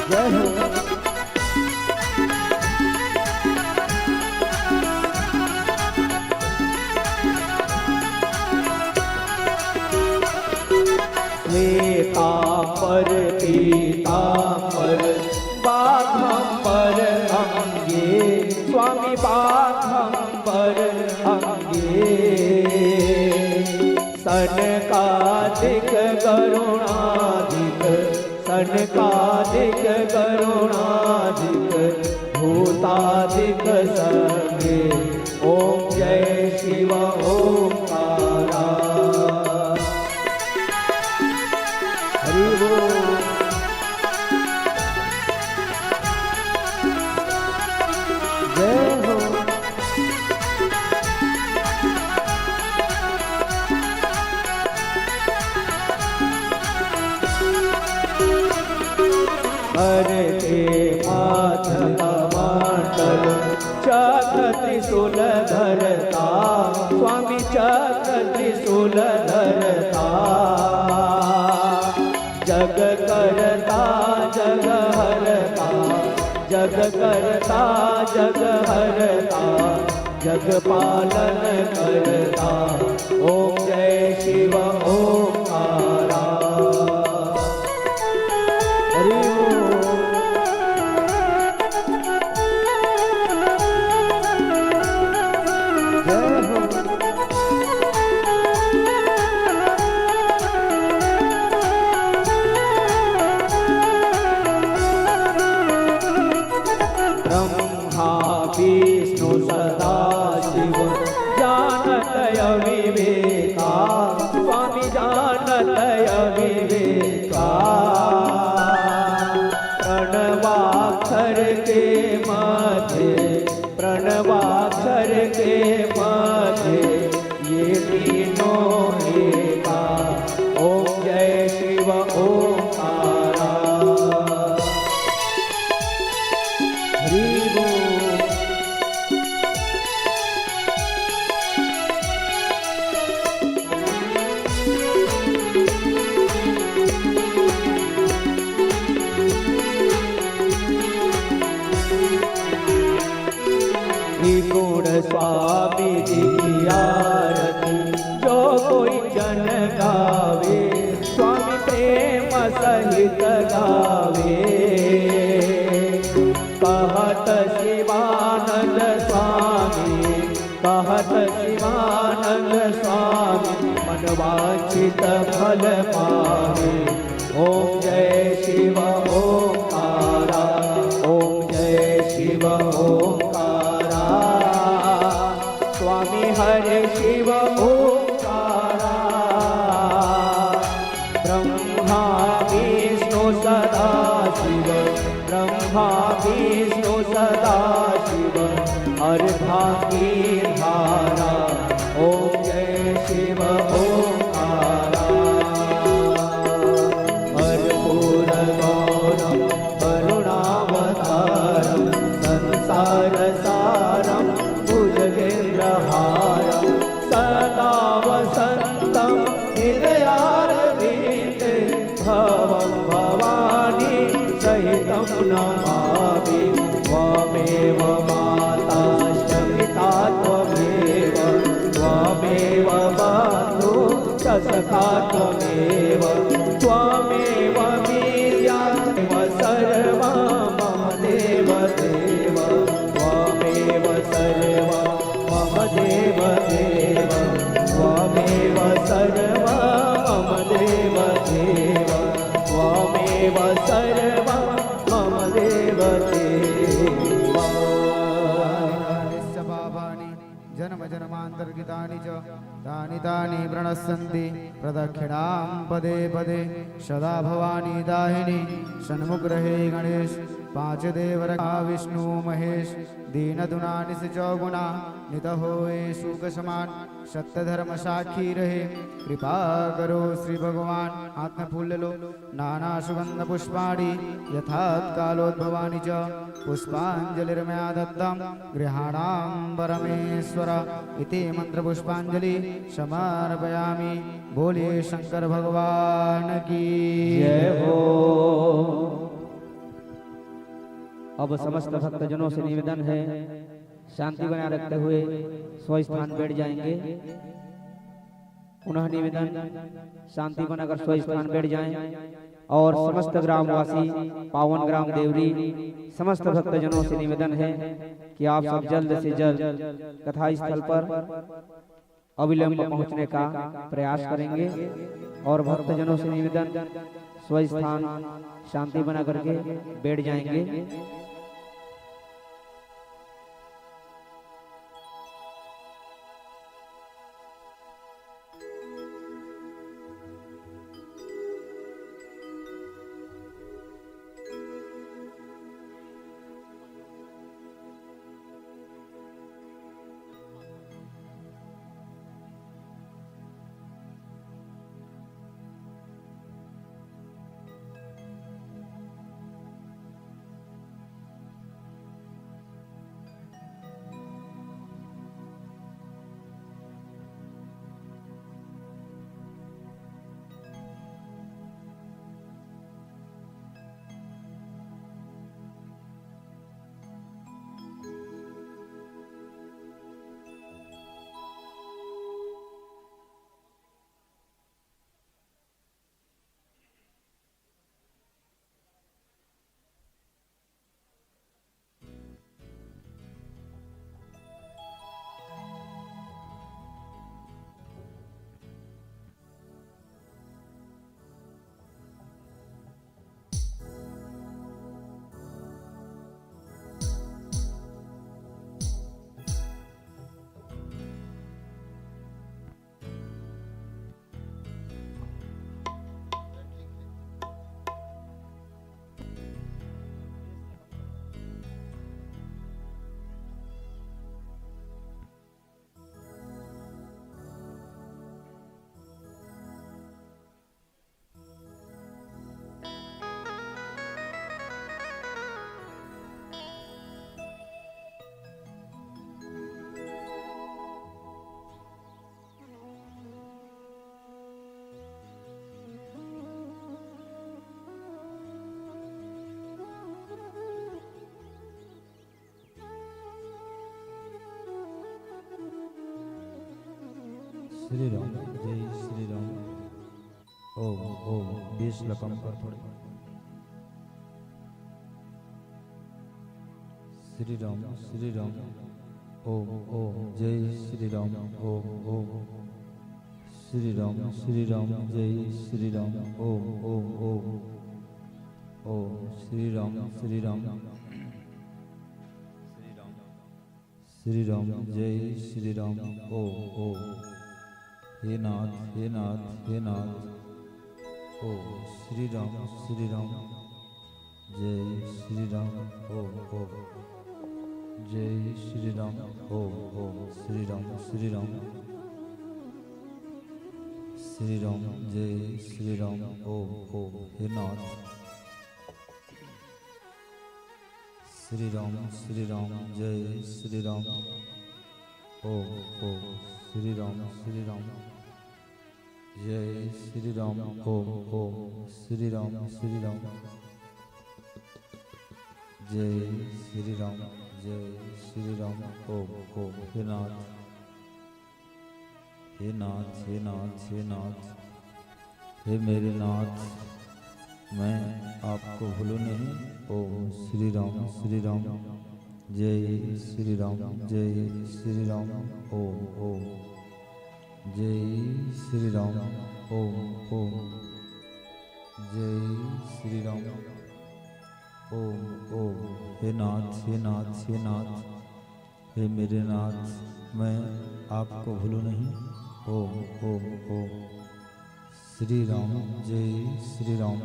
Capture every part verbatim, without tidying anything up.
जय हो। श्वेतांबर पीतांबर बाघंबर अंगे, स्वामी बाघंबर अंगे। सनकादिक गरुणादिक, सनकादिक गरुणादिक भूतादिक संगे। ओम जय शिव ओंकारा। हरि बोल। जय हो। हर के हाथ कमंडल चक्र त्रिशूल धरता, स्वामी चक्र त्रिशूल धरता। जग करता जग हरता, जग करता जग हरता, जग पालन करता। ओम जय शिव ओंकारा। हरि बोल। जय हो। ब्रह्मा विष्णु सदा शिव जानत अविवेका, स्वामी जानत अविवेका। प्रणवाक्षर के मध्य, प्रणवाक्षर के मध्य ये तीनों एका। ओम जय शिव ओंकारा। हरि बोल। निपुण स्वामी जी की आरती जो कोई जन गावे, स्वामी प्रेम सहित गावे। कहत शिवानंद स्वामी, कहत शिवानंद स्वामी, मन वांछित फल पावे। ओम जय शिव ओंकारा, ओम जय शिव ओंकारा। स्वामी हरे शिव ओंकारा। ब्रह्मा विष्णु सदा शिव, ब्रह्मा विष्णु सदा शिव, अर्धांगी धारा। ओम जय शिव ओंकारा। कर्पूर गौरम करुणावतारम संसार सारम भुजगेंद्रहारम सदा वसंतम हृदयारविंदे भवं भवानी सहितं नमामि। त्वमेव माता च पिता त्वमेव, त्वमेव बन्धु च सखा त्वमेव, त्वमेव विद्या त्वमेव सर्वं मम देव देव, त्वमेव सर्वं मम देव देव, त्वमेव सर्वं मम देव देव, त्वमेव सर्वं मम देव देव। जन्म जन्मांतर कृतानि च तानि तानि प्रणश्यन्ति प्रदक्षिणां पदे पदे। सदा भवानी दाहिनी सन्मुख रहे गणेश। पांच देव रक्षा विष्णु महेश। दीन दुना निस चौगुना नित होए सुख समान। सत्य धर्म साखी रहे कृपा करो श्री भगवान। हाथ में फूल ले लो। नाना सुगंध पुष्पाणि यथाकालोद्भवानि च। पुष्पांजलिर्मया दत्तं गृहाणां परमेश्वर। इति मंत्र पुष्पांजलि समर्पयामि। बोलिए शंकर भगवान की जय हो। अब समस्त भक्तजनों से निवेदन है, शांति बनाए रखते हुए स्वस्थान बैठ जाएंगे। पुनः निवेदन, शांति बनाकर स्वस्थान बैठ जाएं। और समस्त ग्रामवासी, पावन ग्राम देवरी, समस्त भक्तजनों से निवेदन है कि आप सब जल्द से जल्द कथा स्थल पर अविलंब पहुंचने का प्रयास करेंगे। और भक्तजनों से निवेदन, स्वस्थान शांति बना करके बैठ जाएंगे। श्री राम, जय श्री राम। ओम, ओम, बीस लकम कर थोड़े। श्री राम, श्री राम। ओम, ओम, जय श्री राम। ओम, ओम। श्री राम, श्री राम, जय श्री राम। ओम, ओम, ओम। ओम, श्री राम, श्री राम। श्री राम। श्री राम, जय श्री राम। ओम, ओम। हे नाथ, हे नाथ, हे नाथ। ओम, श्री राम, श्री राम। जय श्री राम। ओम, ओम। जय श्री राम। ओम, ओम। श्री राम, श्री राम। श्री राम, जय श्री राम। ओम, ओम। हे नाथ। श्री राम, श्री राम, जय श्री राम। ओम, ओम। श्री राम, श्री राम, जय श्री राम। ओम, ओम। श्री राम, श्री राम, जय श्री राम, जय श्री राम। ओम, ओम। हे नाथ। हे नाथ, हे नाथ, हे नाथ, हे मेरे नाथ, मैं आपको भूलूं नहीं। ओम श्री राम, श्री राम, जय श्री राम, जय श्री राम। ओम, ओम, जय श्री राम। ओम, ओम, जय श्री राम। ओम, ओम। हे नाथ, हे नाथ, हे नाथ, हे मेरे नाथ, मैं आपको भूलूं नहीं। ओम, ओम, ओम। श्री राम, जय श्री राम।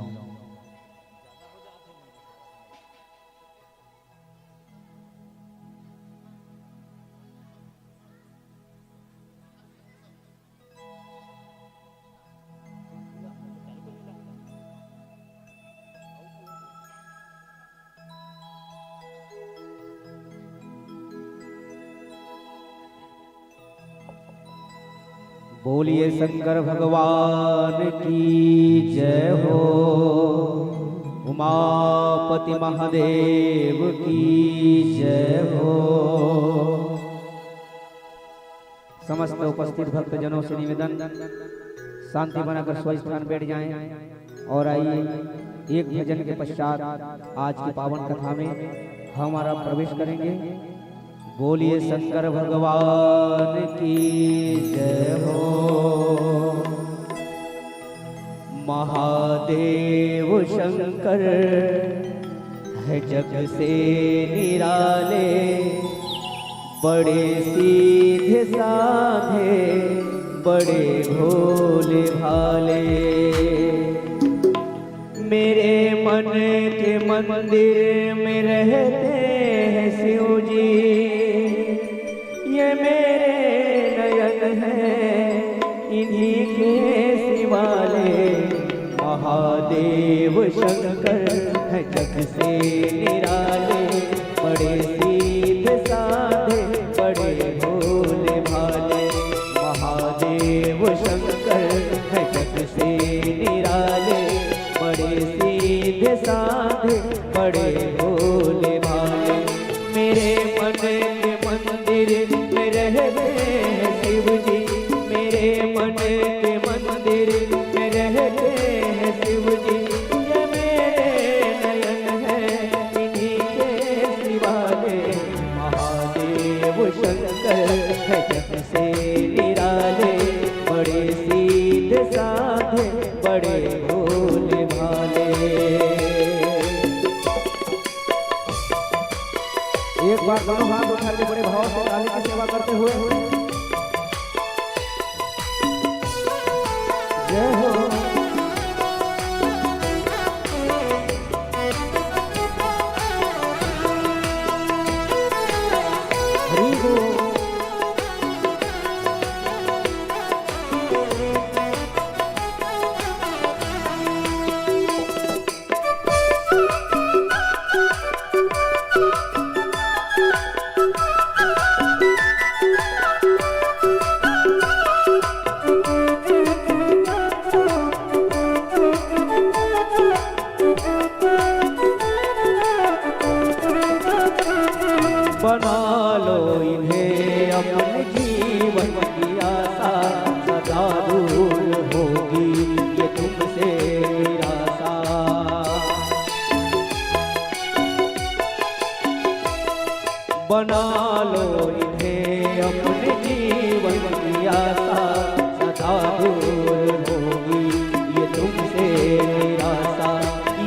बोलिए शंकर भगवान की जय हो। उमापति महादेव की जय हो। समस्त उपस्थित भक्तजनों से निवेदन, शांति बनाकर स्वस्थान बैठ जाएं और आइए, एक भजन के पश्चात आज की पावन कथा में हमारा प्रवेश करेंगे। बोलिए शंकर भगवान की जय हो। महादेव शंकर है जग से निराले, बड़े सीधे साधे, बड़े भोले भाले। मेरे मन के मंदिर में रहते हैं शिव जी, ये मेरे नयन हैं इन्हीं के शिवाले। महादेव शंकर है जग से निराले, बड़े सीधे साधे, बड़े भोले भाले। महादेव शंकर है जग से निराले, बड़े सीधे साधे, बड़े भोले भाले। मेरे मन के मंदिर में रहते हैं शिव जी, मेरे मन के मंदिर में रहते हैं शिव जी। ये मेरे नयन हैं इन्हीं के शिवाले। महादेव शंकर है जग से निराले, बड़े सीधे साधे, बड़े भोले भाले। एक बार दोनों हाथ उठा के बड़े भाव से काली की सेवा करते हुए, जय हो। हरि बोल। बना लो इन्हें अपने जीवन की आशा, सदा दूर होगी ये तुमसे निराशा। बना लो इन्हें अपने जीवन की आशा, सदा दूर होगी ये तुमसे निराशा।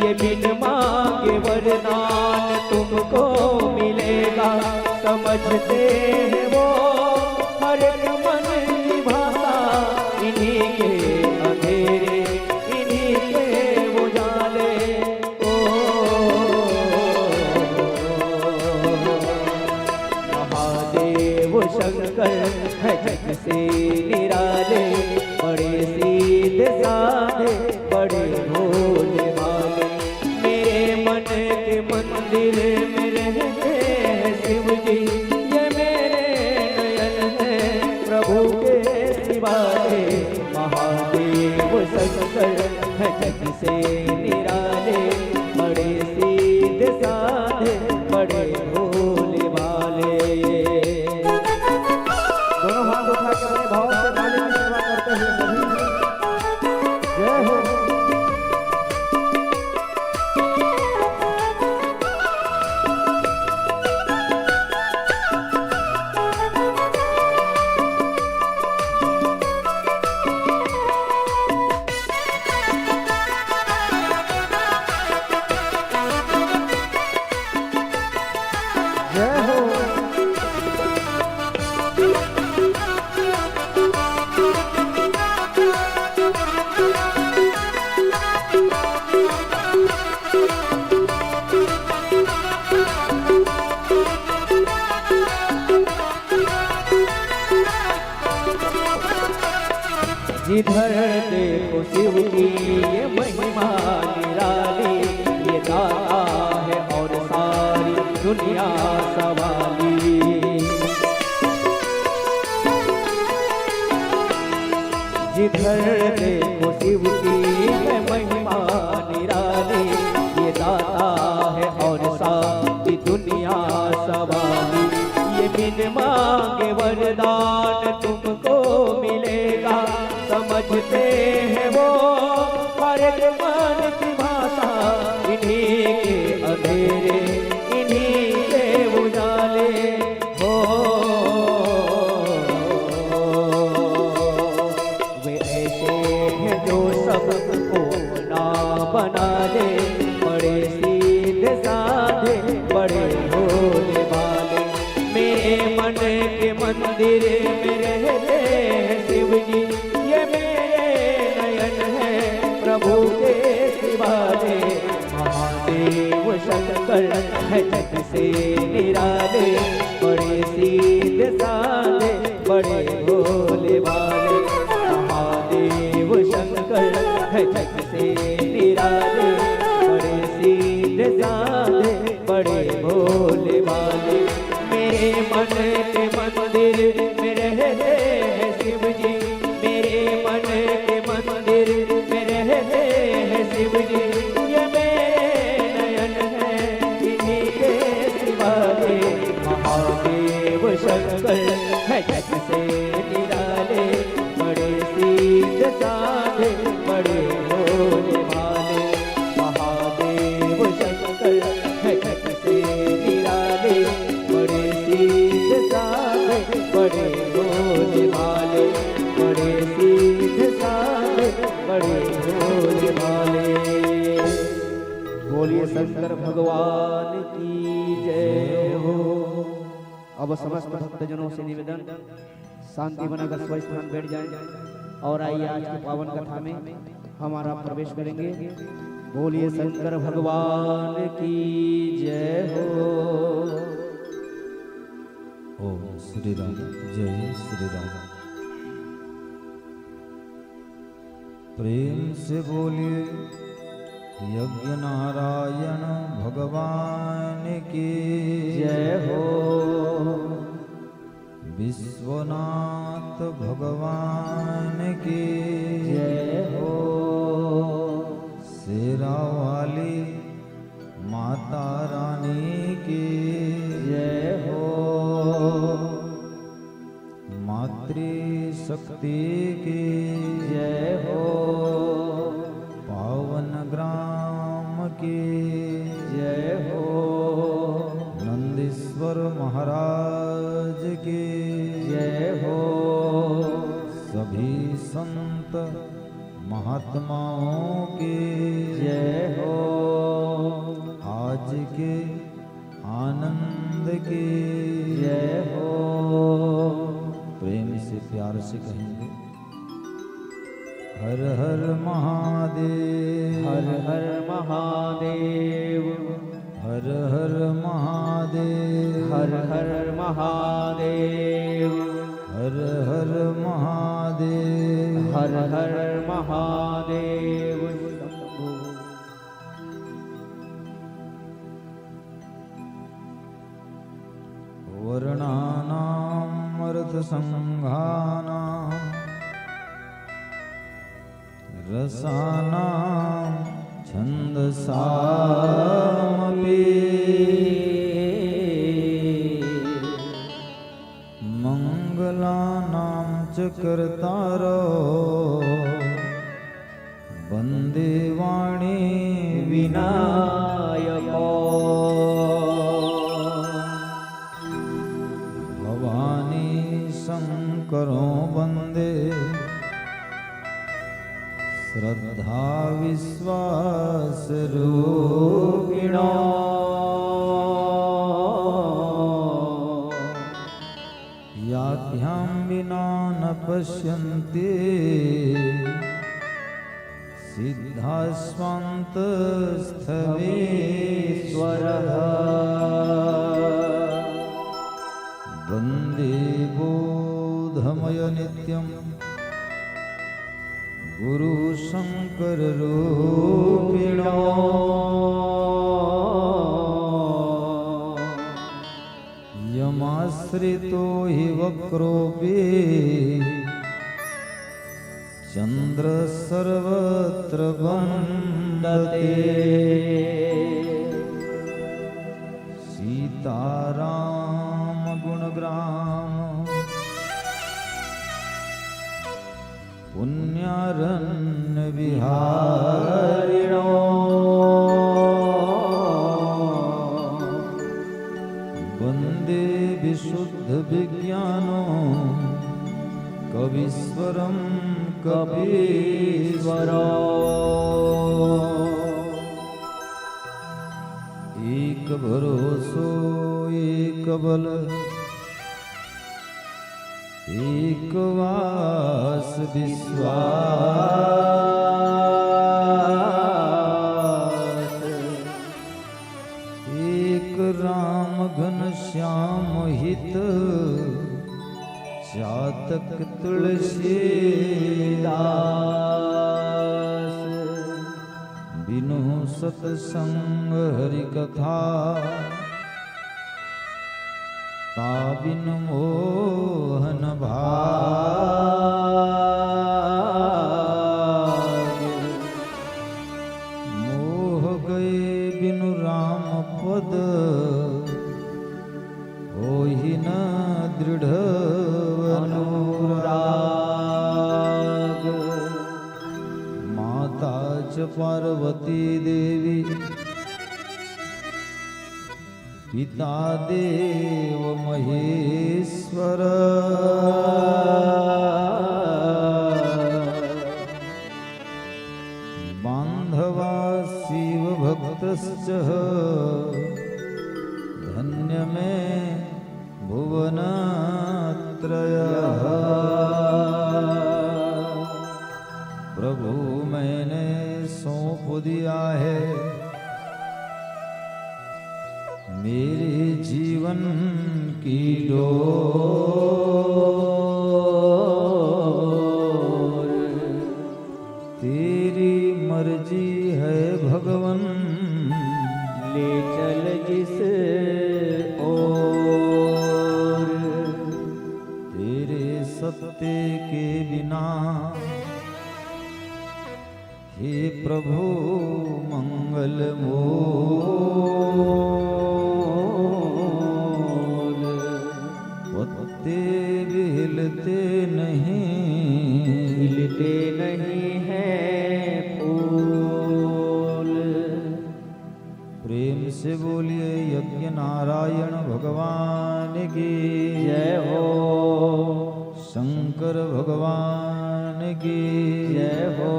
ये बिन मांगे वरदान तुमको मिलेगा, समझते हैं वो हर एक मन की भाषा। इन्हीं के अंधेरे, इन्हीं के उजाले। ओ, महादेव शंकर है जग से निराले, बड़े सीधे साधे, बड़े भोले भाले। मेरे मन के मंदिर में रहते हैं शिव जी, ये मेरे नयन हैं प्रभु के शिवाले। महादेव शंकर है जग से निराले, बड़े सीधे साधे, बड़े भोले भाले। दोनों हाथ उठा के बड़े भाव से काली की सेवा करते हुए सभी, जय हो। जय हो। जिधर देखो शिव की ये महिमा निराली, ये दाता है और सारी दुनिया सवाली। जिधर देखो शिव की है महिमा निराली, ये है और सारी दुनिया सवाली। ये बिन मांगे वरदान तुमको मिलेगा, समझते हैं वो हर एक मन की भाषा। इन्हीं के अंधेरे, इन्हीं के उजाले हो। वे ऐसे हैं जो सबको अपना बना ले, बड़े सीधे साधे, बड़े भोले भाले। मेरे मन के मंदिर में रहते हैं शिव जी, ये मेरे नयन है प्रभु के दिवाले। महादेव शंकर है जग से निराले, बड़े सीधे साधे, बड़े भोले भाले। महादेव शंकर है जग से निराले, बड़े सीधे साधे, बड़े भोले भाले। मेरे मन के मंदिर में रहते हैं शिव जी, मेरे मन के मंदिर में रहते हैं शिव जी। ये मेरे नयन है इन्हीं के सिवाले। महादेव शंकर है जग से निराले, बड़े सीधे साधे, बड़े भोले भाले। महादेव शंकर है जग से निराले, बड़े सीधे साधे, बड़े भोले भाले। बड़े सीधे साधे, बड़े भोले भाले। बोलिए शंकर भगवान की जय हो। अब समस्त भक्तजनों से निवेदन, शांति बनाकर स्वस्थ स्थान बैठ जाएं और आइए, आज की पावन कथा में हमारा प्रवेश करेंगे। बोलिए शंकर भगवान की जय हो। ओम श्री राम। जय श्री राम। प्रेम से बोलिए यज्ञ नारायण भगवान की जय हो। विश्वनाथ भगवान की जय हो। शेरा वाली माता रानी की जय हो। मातृशक्ति की जय हो। पावन ग्राम की जय हो। नंदीश्वर महाराज की जय हो। सभी संत महात्माओं की जय हो। आज के आनंद की जय हो। प्रेम से, प्यार से कहेंगे, हर हर महादेव। हर हर महादेव। हर हर महादेव। हर हर महादेव। हर हर महादेव। हर हर महादेव। शंभो। वर्णानामर्थसङ्घानां रसानां छन्दसामपि। मङ्गलानां च कर्तारो वन्दे वाणी विनायको। भवानी शङ्करो वन्दे श्रद्धा विश्वासरूपिणो। याभ्यां विना न पश्यन्ति सिद्धास्वान्तस्थवीश्वरः। वन्दे बोधमयनित्यं गुरुशङ्कररूपिणो। यमाश्रितो हि वक्रोऽपि चन्द्रः सर्वत्र वन्दते। राम गुणग्राम पुण्यारण्य विहारिणो वन्दे विशुद्ध विज्ञानो कवीश्वरं कपीश्वरो। एक भरोसो एक बल एक वास विश्वास, एक राम घनश्याम हित चातक तुलसीदास। बिनु सत्संग हरि कथा ता बिनु मोहन भाग। मोह गए बिनु राम पद होहि न दृढ़ अनुराग। माता च पार्वती देवी पिता देव महेश्वर। बांधवा शिव भक्तश्च धन्य में भुवनत्रयः। प्रभु मैंने सौंप दिया है मेरे जीवन की डोर। तेरी मर्जी है भगवन ले चल जिस ओर। तेरे सत्य के बिना हे प्रभु मंगल मोर। पत्ते भी हिलते नहीं हिलते नहीं है फूल। प्रेम से बोलिए यज्ञ नारायण भगवान की जय हो। शंकर भगवान की जय हो।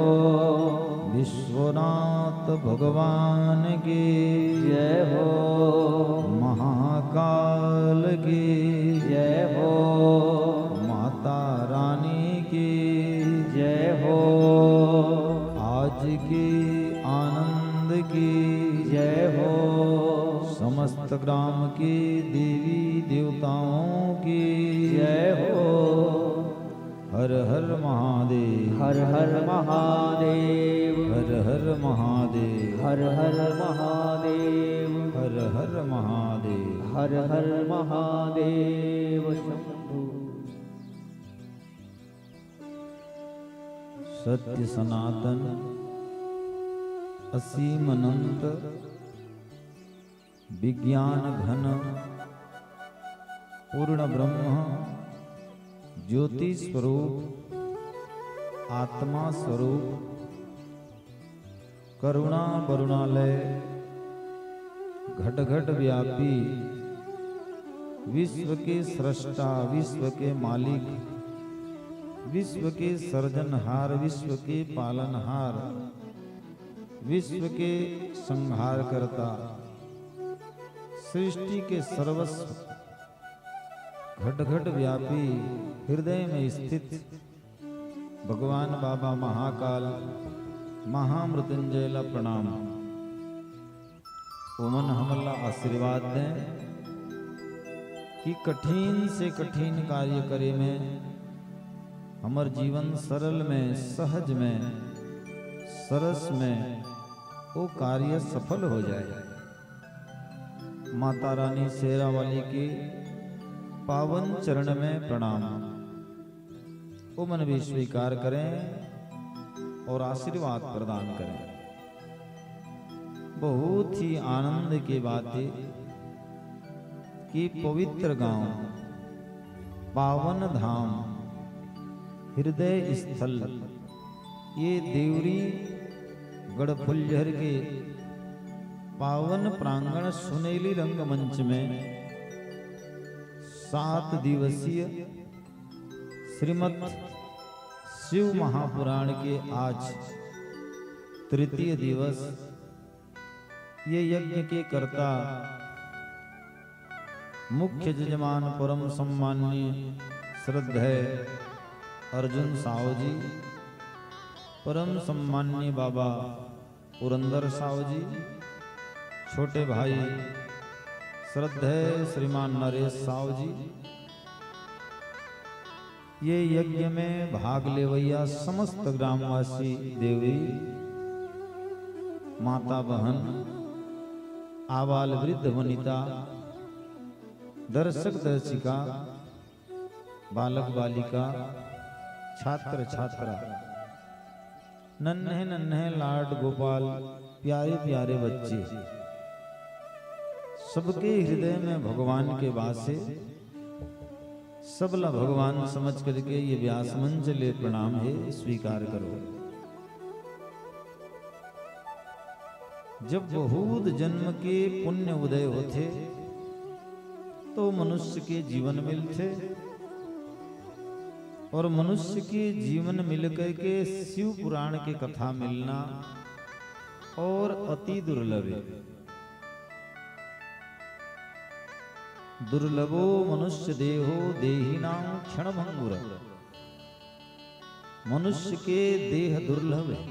विश्वनाथ भगवान की जय हो। महाकाल की जय हो। माता रानी की जय हो। आज की आनंद की जय हो। समस्त ग्राम की देवी देवताओं की जय हो। हर हर महादेव। हर हर महादेव। हर हर महादेव। हर हर महादेव। हर हर महादेव। हर हर महादेव शंभु। सत्य सनातन असीम अनंत विज्ञान घन पूर्ण ब्रह्म ज्योति स्वरूप आत्मा स्वरूप करुणा वरुणालय घट घट व्यापी विश्व के सृष्टा, विश्व के मालिक, विश्व के सर्जनहार, विश्व के पालनहार, विश्व के संहारकर्ता, सृष्टि के सर्वस्व, घट घट व्यापी, हृदय में स्थित भगवान बाबा महाकाल महामृत्युंजय ला प्रणाम। ओमन हमन ला आशीर्वाद दें कि कठिन से कठिन कार्य करे में हमर जीवन सरल में, सहज में, सरस में वो कार्य सफल हो जाए। माता रानी शेरावाली के पावन चरण में प्रणाम। ओमन भी स्वीकार करें और आशीर्वाद प्रदान करें। बहुत ही आनंद की बात है कि पवित्र गांव, पावन धाम, हृदय स्थल, ये देवरी गढ़फुलझर के पावन प्रांगण सुनेली रंगमंच में सात दिवसीय श्रीमद् शिव महापुराण के आज तृतीय दिवस। ये यज्ञ के कर्ता मुख्य जजमान परम सम्माननीय श्रद्धेय अर्जुन साव जी, परम सम्माननीय बाबा पुरंदर साव जी, छोटे भाई श्रद्धेय श्रीमान नरेश साव जी, ये यज्ञ में भाग लेवैया समस्त ग्रामवासी, देवी, माता, बहन, आबाल वृद्ध वनिता, दर्शक दर्शिका, बालक बालिका, छात्र छात्रा, नन्हे नन्हे लाड गोपाल, प्यारे प्यारे बच्चे, सबके हृदय में भगवान के वास हे। सबला भगवान समझ करके ये व्यास मंच ले प्रणाम हे, स्वीकार करो। जब बहुत जन्म के पुण्य उदय होथे, तो मनुष्य के जीवन मिलथे, और मनुष्य के जीवन मिल करके शिव पुराण के कथा मिलना और अति दुर्लभ हे। दुर्लभो मनुष्य देहो देहिनाम क्षण भंगुर। मनुष्य के देह दुर्लभ हे,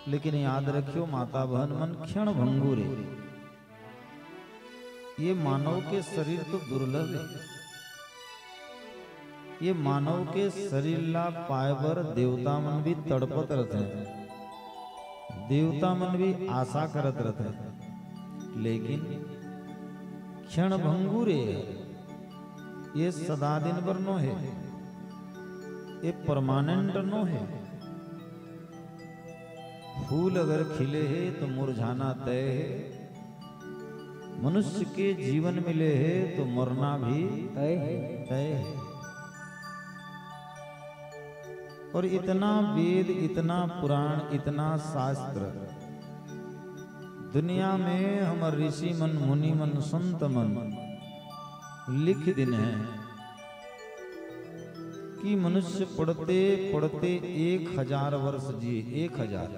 लेकिन याद रखियो माता बहन मन, क्षण भंगुर हे। ये मानव के शरीर तो दुर्लभ हे। ये मानव के शरीर ला पाए बर देवता मन भी तड़पत रथे, देवता मन भी आशा करत रथे, लेकिन क्षण भंगुर हे। ये सदा दिन बर नो हे, ये permanent नो हे। फूल अगर खिले हे तो मुरझाना तय हे। मनुष्य के जीवन मिले हे तो मरना भी तय हे। तय हे। और इतना वेद, इतना पुराण, इतना शास्त्र दुनिया में हमर ऋषि मन, मुनि मन, संत मन लिख दिन हे कि मनुष्य पढ़ते पढ़ते एक हजार वर्ष जिए, एक हजार।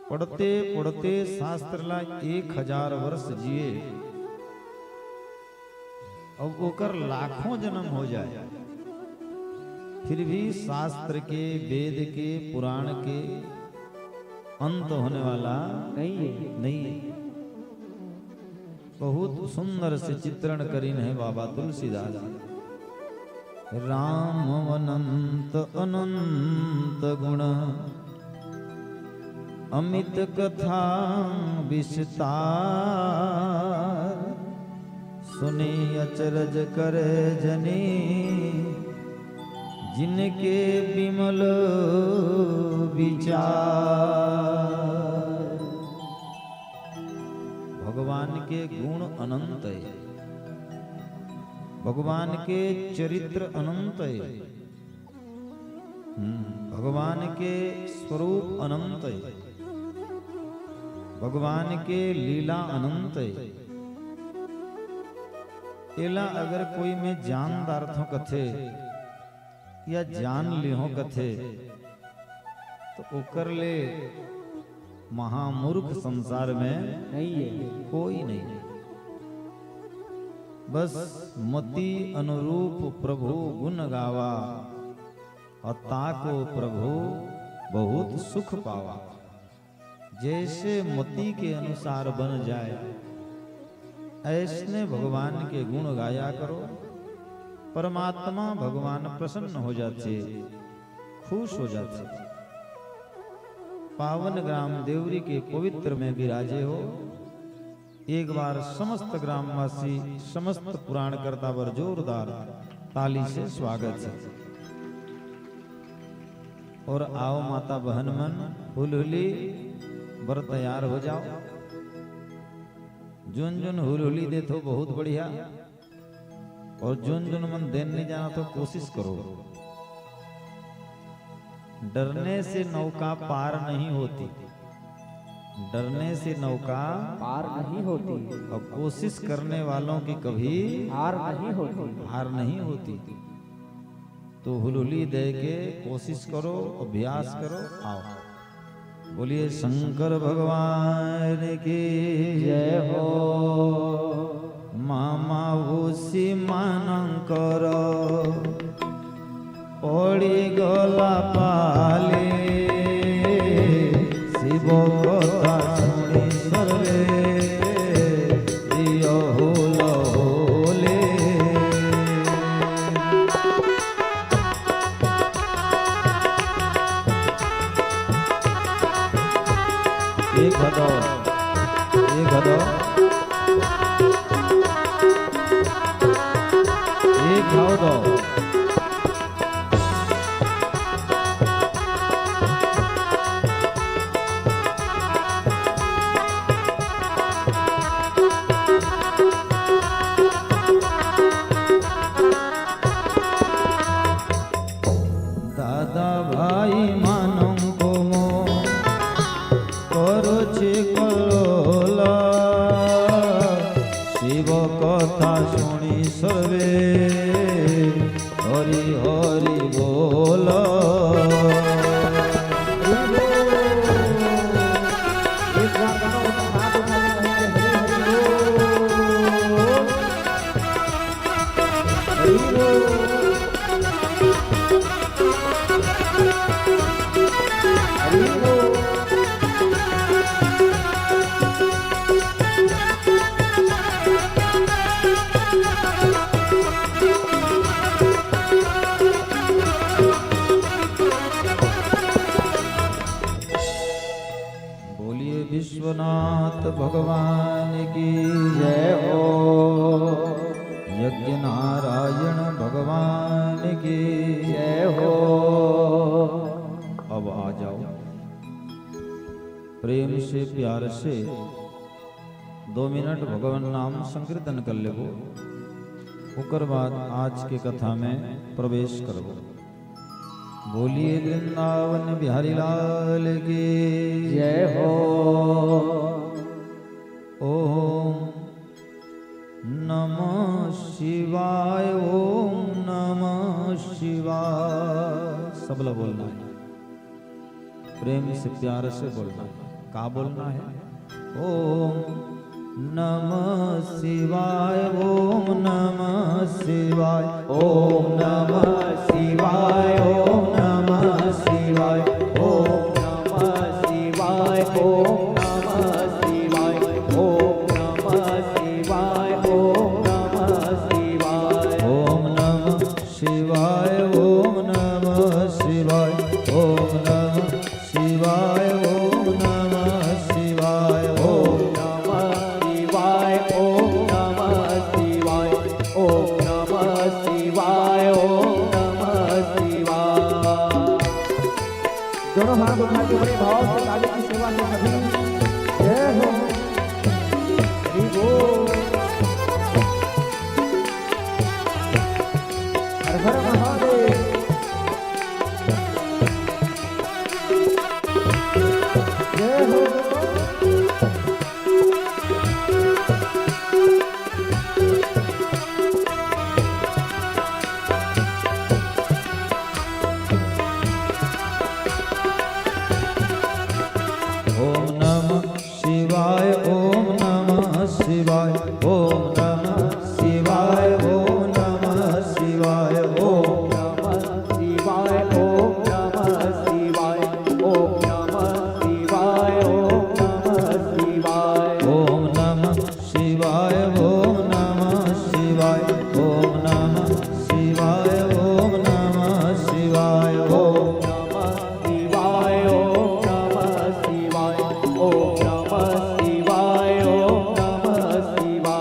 पढ़ते पढ़ते शास्त्र ला एक हजार वर्ष जिए, अब ओकर लाखों जन्म हो जाए, फिर भी शास्त्र के, वेद के, पुराण के अंत होने वाला नहीं हे। नहीं हे। बहुत सुंदर से चित्रण करिन हे बाबा तुलसीदास जी। राम अनंत अनंत गुण अमित कथा विस्तार। सुनि अचरज करे जनि जिनके विमल विचार। भगवान के गुण अनंत हे, भगवान के चरित्र अनंत हे। हम्म, भगवान के स्वरूप अनंत हे, भगवान के लीला अनंत हे। एला अगर कोई मैं जान डारथों कथे या जान लिहों कथे, तो ओकर ले महामूर्ख संसार में नहीं हे। कोई नहीं। बस मति अनुरूप प्रभु गुण गावा, और ताको प्रभु बहुत सुख पावा। जैसे मति के अनुसार बन जाए, ऐसने भगवान के गुण गाया करो। परमात्मा भगवान प्रसन्न हो जाथे, खुश हो जाथे। पावन ग्राम देवरी के पवित्र में विराजे हो। एक बार समस्त ग्रामवासी, समस्त पुराणकर्ता बर जोरदार ताली से स्वागत हे। और आओ माता बहन मन, हुलहुली बर तैयार हो जाओ। जोन जोन हुलहुली देथो, बहुत बढ़िया। और जोन जोन मन देन नहीं जाना, तो कोशिश करो। डरने से नौका पार नहीं होती, डरने से नौका पार नहीं होती। और कोशिश करने वालों की कभी हार नहीं होती। हार नहीं होती। तो हुलहुली दे के कोशिश करो, अभ्यास करो, आओ। बोलिए शंकर भगवान की जय हो। मामा हुसी मानंकर पड़ी गला पाले, शिव कथा सुनी सर्वे दियो हुल होले। एक घाव दो, एक घाव दो, एक घाव दो। दादा भाई मानंक मो करुछि कल्लोल, शिव कथा सुनी सर्वे हरि हरि बोल। बोलिए विश्वनाथ भगवान की जय हो। यज्ञ नारायण भगवान की जय हो। अब आ जाओ, प्रेम से, प्यार से दो मिनट भगवान नाम संकीर्तन कर लेबो, ओकर बाद आज के कथा में प्रवेश करबो। बोलिए वृंदावन बिहारी लाल की जय हो। ओम नमः शिवाय, ओम नमः शिवाय। सबला बोलना है, प्रेम से, प्यार से बोलना है। का बोलना है? ओम नमः शिवाय, ओम नमः शिवाय, ओम नमः शिवाय, ओम नमः शिवाय, ओम नमः शिवाय, ओम नमः शिवाय, ओम नमः शिवाय, ओम नमः शिवाय, ओम नमः शिवाय, ओम नमः शिवाय, ओम नमः शिवाय, ओम नमः शिवाय, ओम नमः शिवाय, ओम नमः शिवाय, ओम नमः शिवाय, ओम नमः शिवाय। दोनों हाथ उठा के बड़े भाव से काली की सेवा में सभी जय हो। हरि बोल। हर हर महादेव। जय हो। ओम नमः शिवाय, ओम नमः शिवाय, ओम नमः शिवाय, ओम नमः शिवाय, ओम नमः शिवाय, ओम नमः शिवाय, ओम नमः शिवाय, ओम नमः शिवाय। ओम नमः शिवाय, ओम नमः शिवाय, ओम नमः शिवाय, ओम नमः शिवाय, ओम नमः शिवाय, ओम नमः शिवाय, ओम नमः शिवाय, ओम नमः शिवाय।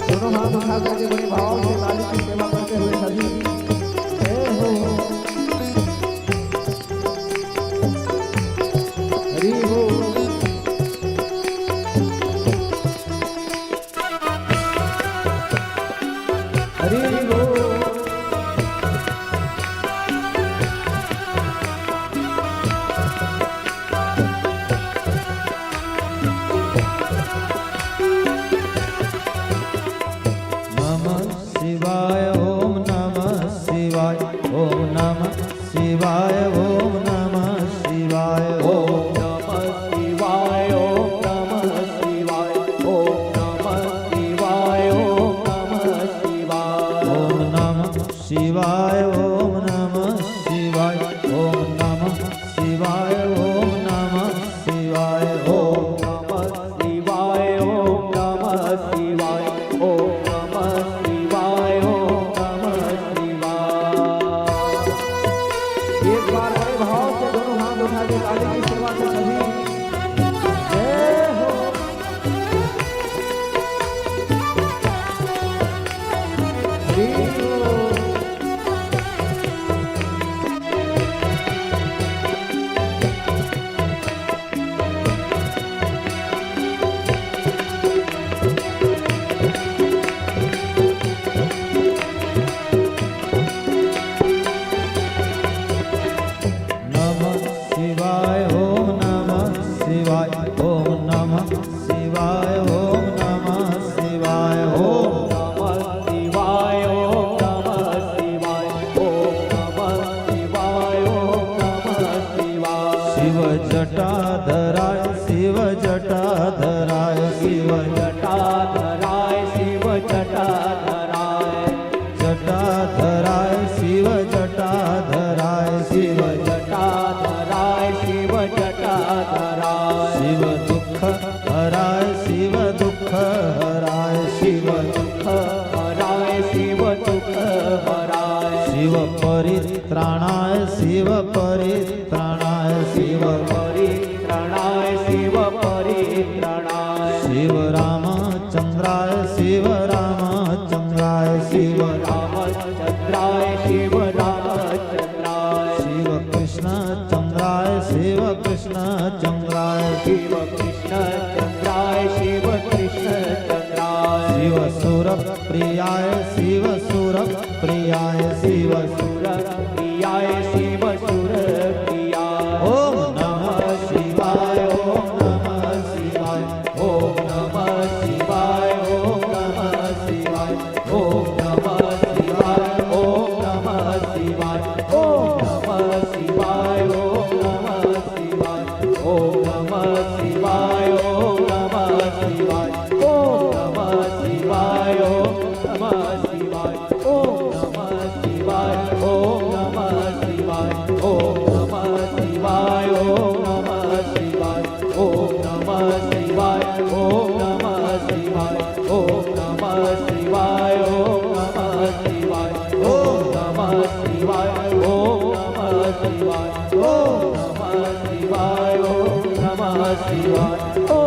दोनों हाथ उठा करके बड़े भाव से काली की सेवा करते हुए सभी जय हो। हरि बोल। ओम नमः शिवाय, ओम नमः शिवाय, ओम नमः शिवाय, ओम नमः शिवाय, ओम नमः शिवाय। एक बार बड़े भाव से दोनों हाथ उठा के काली की सेवा से सभी जय हो। नमः शिवाय, ओम नमः शिवाय, ओम नमः शिवाय, ओम नमः शिवाय, ओम नमः शिवाय, ओम नमः शिवाय, ओम नमः शिवाय, ओम नमः शिवाय। शिव जटाधराय, शिव जटाधराय, शिव जटाधराय, शिव जटाधराय। जटाधराय शिव जटाधराय शिव। जटाधराय शिव जटाधराय। शिव दुख हराय शिव दुख हराय शिव। दुख हराय शिव दुख हराय। शिव परित्राणाय शिव परित्राणाय शिव। परित्राणाय शिव परित्राणाय। शिव रामचंद्राय शिव रामचंद्राय शिव। रामचंद्राय शिव रामचंद्राय। शिव कृष्ण चंद्राय शिव कृष्ण चंद्राय। शिव कृष्ण चंद्राय शिव कृष्ण चंद्राय। शिव सुर प्रियाय शिव सुर प्रियाय शिव। सुर प्रियाय शिव सुर प्रियाय। ओम नमः शिवाय, ओम नमः शिवाय, ओम नमः शिवाय, ओम नमः शिवाय। ओम नमः शिवाय, ओम नमः शिवाय, ओम नमः शिवाय, ओम नमः शिवाय। ओम नमः शिवाय, ओम नमः शिवाय, ओम नमः शिवाय, ओम नमः शिवाय। ओम नमः शिवाय, ओम नमः शिवाय, ओम नमः शिवाय, ओम नमः शिवाय। ओम नमः शिवाय, ओम नमः शिवाय, ओम नमः शिवाय, ओम नमः शिवाय, ओम नमः शिवाय, ओम नमः शिवाय, ओम नमः शिवाय, ओम नमः शिवाय,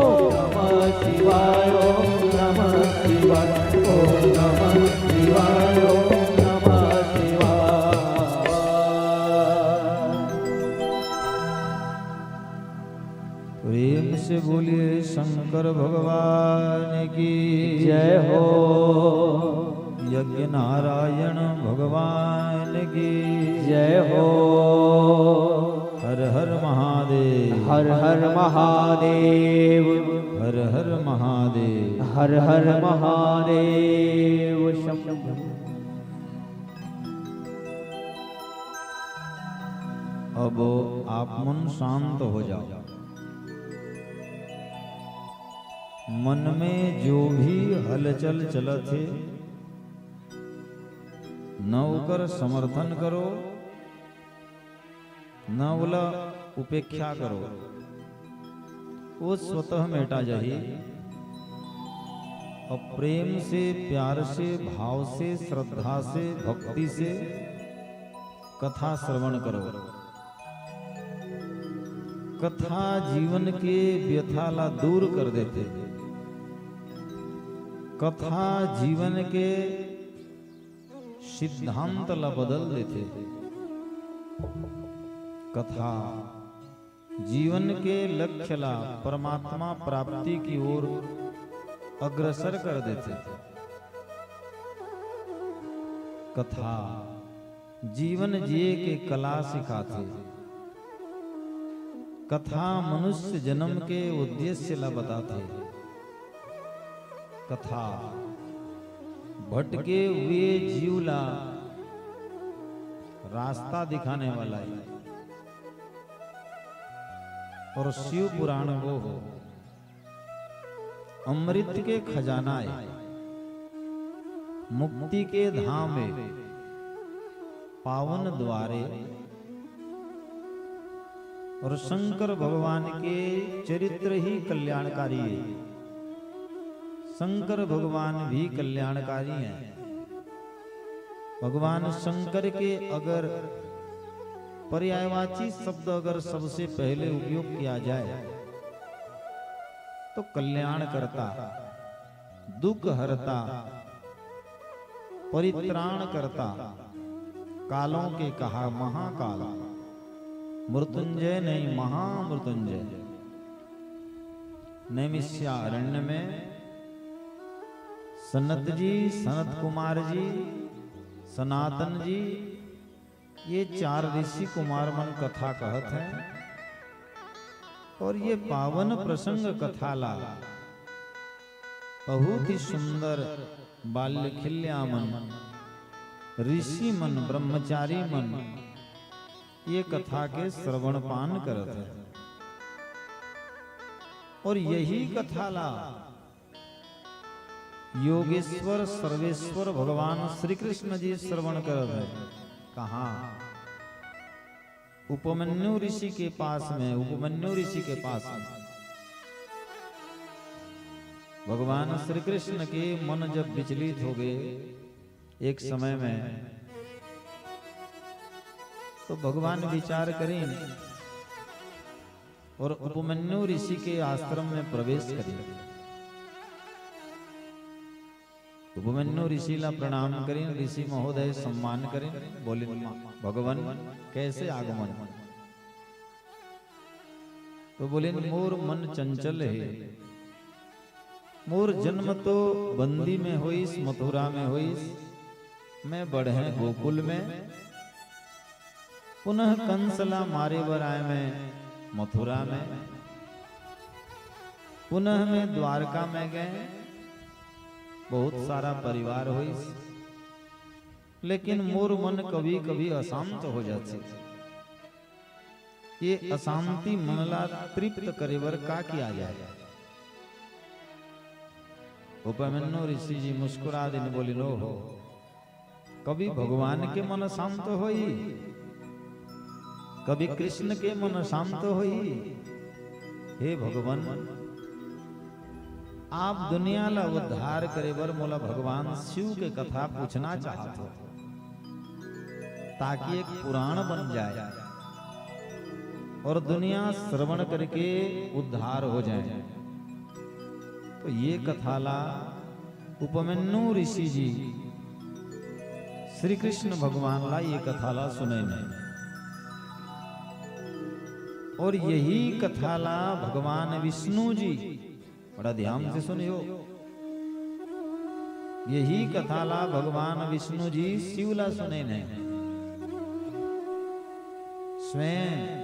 ओम नमः शिवाय, ओम नमः शिवाय, ओम नमः शिवाय, ओम नमः शिवाय। प्रेम से बोलिए शंकर भगवान की जय हो। यज्ञ नारायण भगवान की जय हो। हर हर महादेव। हर हर महादेव। हर हर महादेव। हर हर महादेव शंभु। अब आप मन शांत हो जाओ। मन में जो भी हलचल चलत हे, न ओकर समर्थन करो, न ओला उपेक्षा करो, वो स्वतः मेटा जाही। अब प्रेम से, प्यार से, भाव से, श्रद्धा से, भक्ति से कथा श्रवण करो। कथा जीवन के व्यथा ला दूर कर देथे। कथा जीवन के सिद्धांत ला बदल देथे। कथा जीवन के लक्ष्य ला परमात्मा प्राप्ति की ओर अग्रसर कर देथे। कथा जीवन जिए के कला सिखाथे। कथा मनुष्य जन्म के उद्देश्य ला बताथे। कथा भटके हुए जीव ला रास्ता दिखाने वाला हे। और शिव पुराण वो हो, अमृत के खजाना हे, मुक्ति के धाम हे, पावन द्वारे और शंकर भगवान के चरित्र ही कल्याणकारी है। शंकर भगवान भी कल्याणकारी हैं। भगवान शंकर के अगर पर्यायवाची शब्द अगर सबसे पहले उपयोग किया जाए तो कल्याणकर्ता, दुख हरता, परित्राण करता, कालों के कहा महाकाल, मृत्युंजय नहीं महामृत्युंजय। नैमिषारण्य में सनत जी, सनत कुमार जी, सनातन जी, ये चार ऋषि कुमार मन कथा कहत हैं। और ये पावन प्रसंग कथा ला बहुत ही सुंदर बाल्य खिल्या मन, ऋषि मन, ब्रह्मचारी मन ये कथा के श्रवण पान करत हैं। और यही कथा ला योगेश्वर सर्वेश्वर भगवान श्री कृष्ण जी श्रवण करत हैं। कहाँ? उपमन्यु ऋषि के पास में, उपमन्यु ऋषि के पास में। भगवान श्री कृष्ण के मन जब विचलित हो गए एक समय में, तो भगवान विचार करें और उपमन्यु ऋषि के आश्रम में प्रवेश करें। उपमन्यु ऋषि ला प्रणाम करें, ऋषि महोदय सम्मान करें। बोले, "भगवान, कैसे आगमन?" तो बोले, "मोर मन चंचल है, मोर जन्म तो बंदी में होइस, मथुरा में होइस, मैं बढ़े गोकुल में, पुनः कंस ला मारे बर आए मैं मथुरा में, पुनः मैं द्वारका में गए, बहुत सारा परिवार होइस, लेकिन मोर मन कभी-कभी अशांत हो जाथे। ये अशांति मन ला तृप्त करे बर का किया जाए?" उपमन्यु ऋषि जी मुस्कुरा दिन बोलिन, "ओ हो, कभी भगवान के मन शांत होई, कभी कृष्ण के मन शांत होई। हे भगवान, आप दुनिया ला उद्धार करे बर मोला भगवान शिव के कथा पूछना चाहत हो, ताकि एक पुराण बन जाए और दुनिया श्रवण करके उद्धार हो जाए।" तो ये कथा ला उपमन्यु ऋषि जी श्री कृष्ण भगवान ला ये कथा ला सुनैन हे। और यही कथा ला भगवान विष्णु जी, बड़ा ध्यान से सुनियो, यही कथा ला भगवान विष्णु जी शिव ला सुनैन हे स्वयं।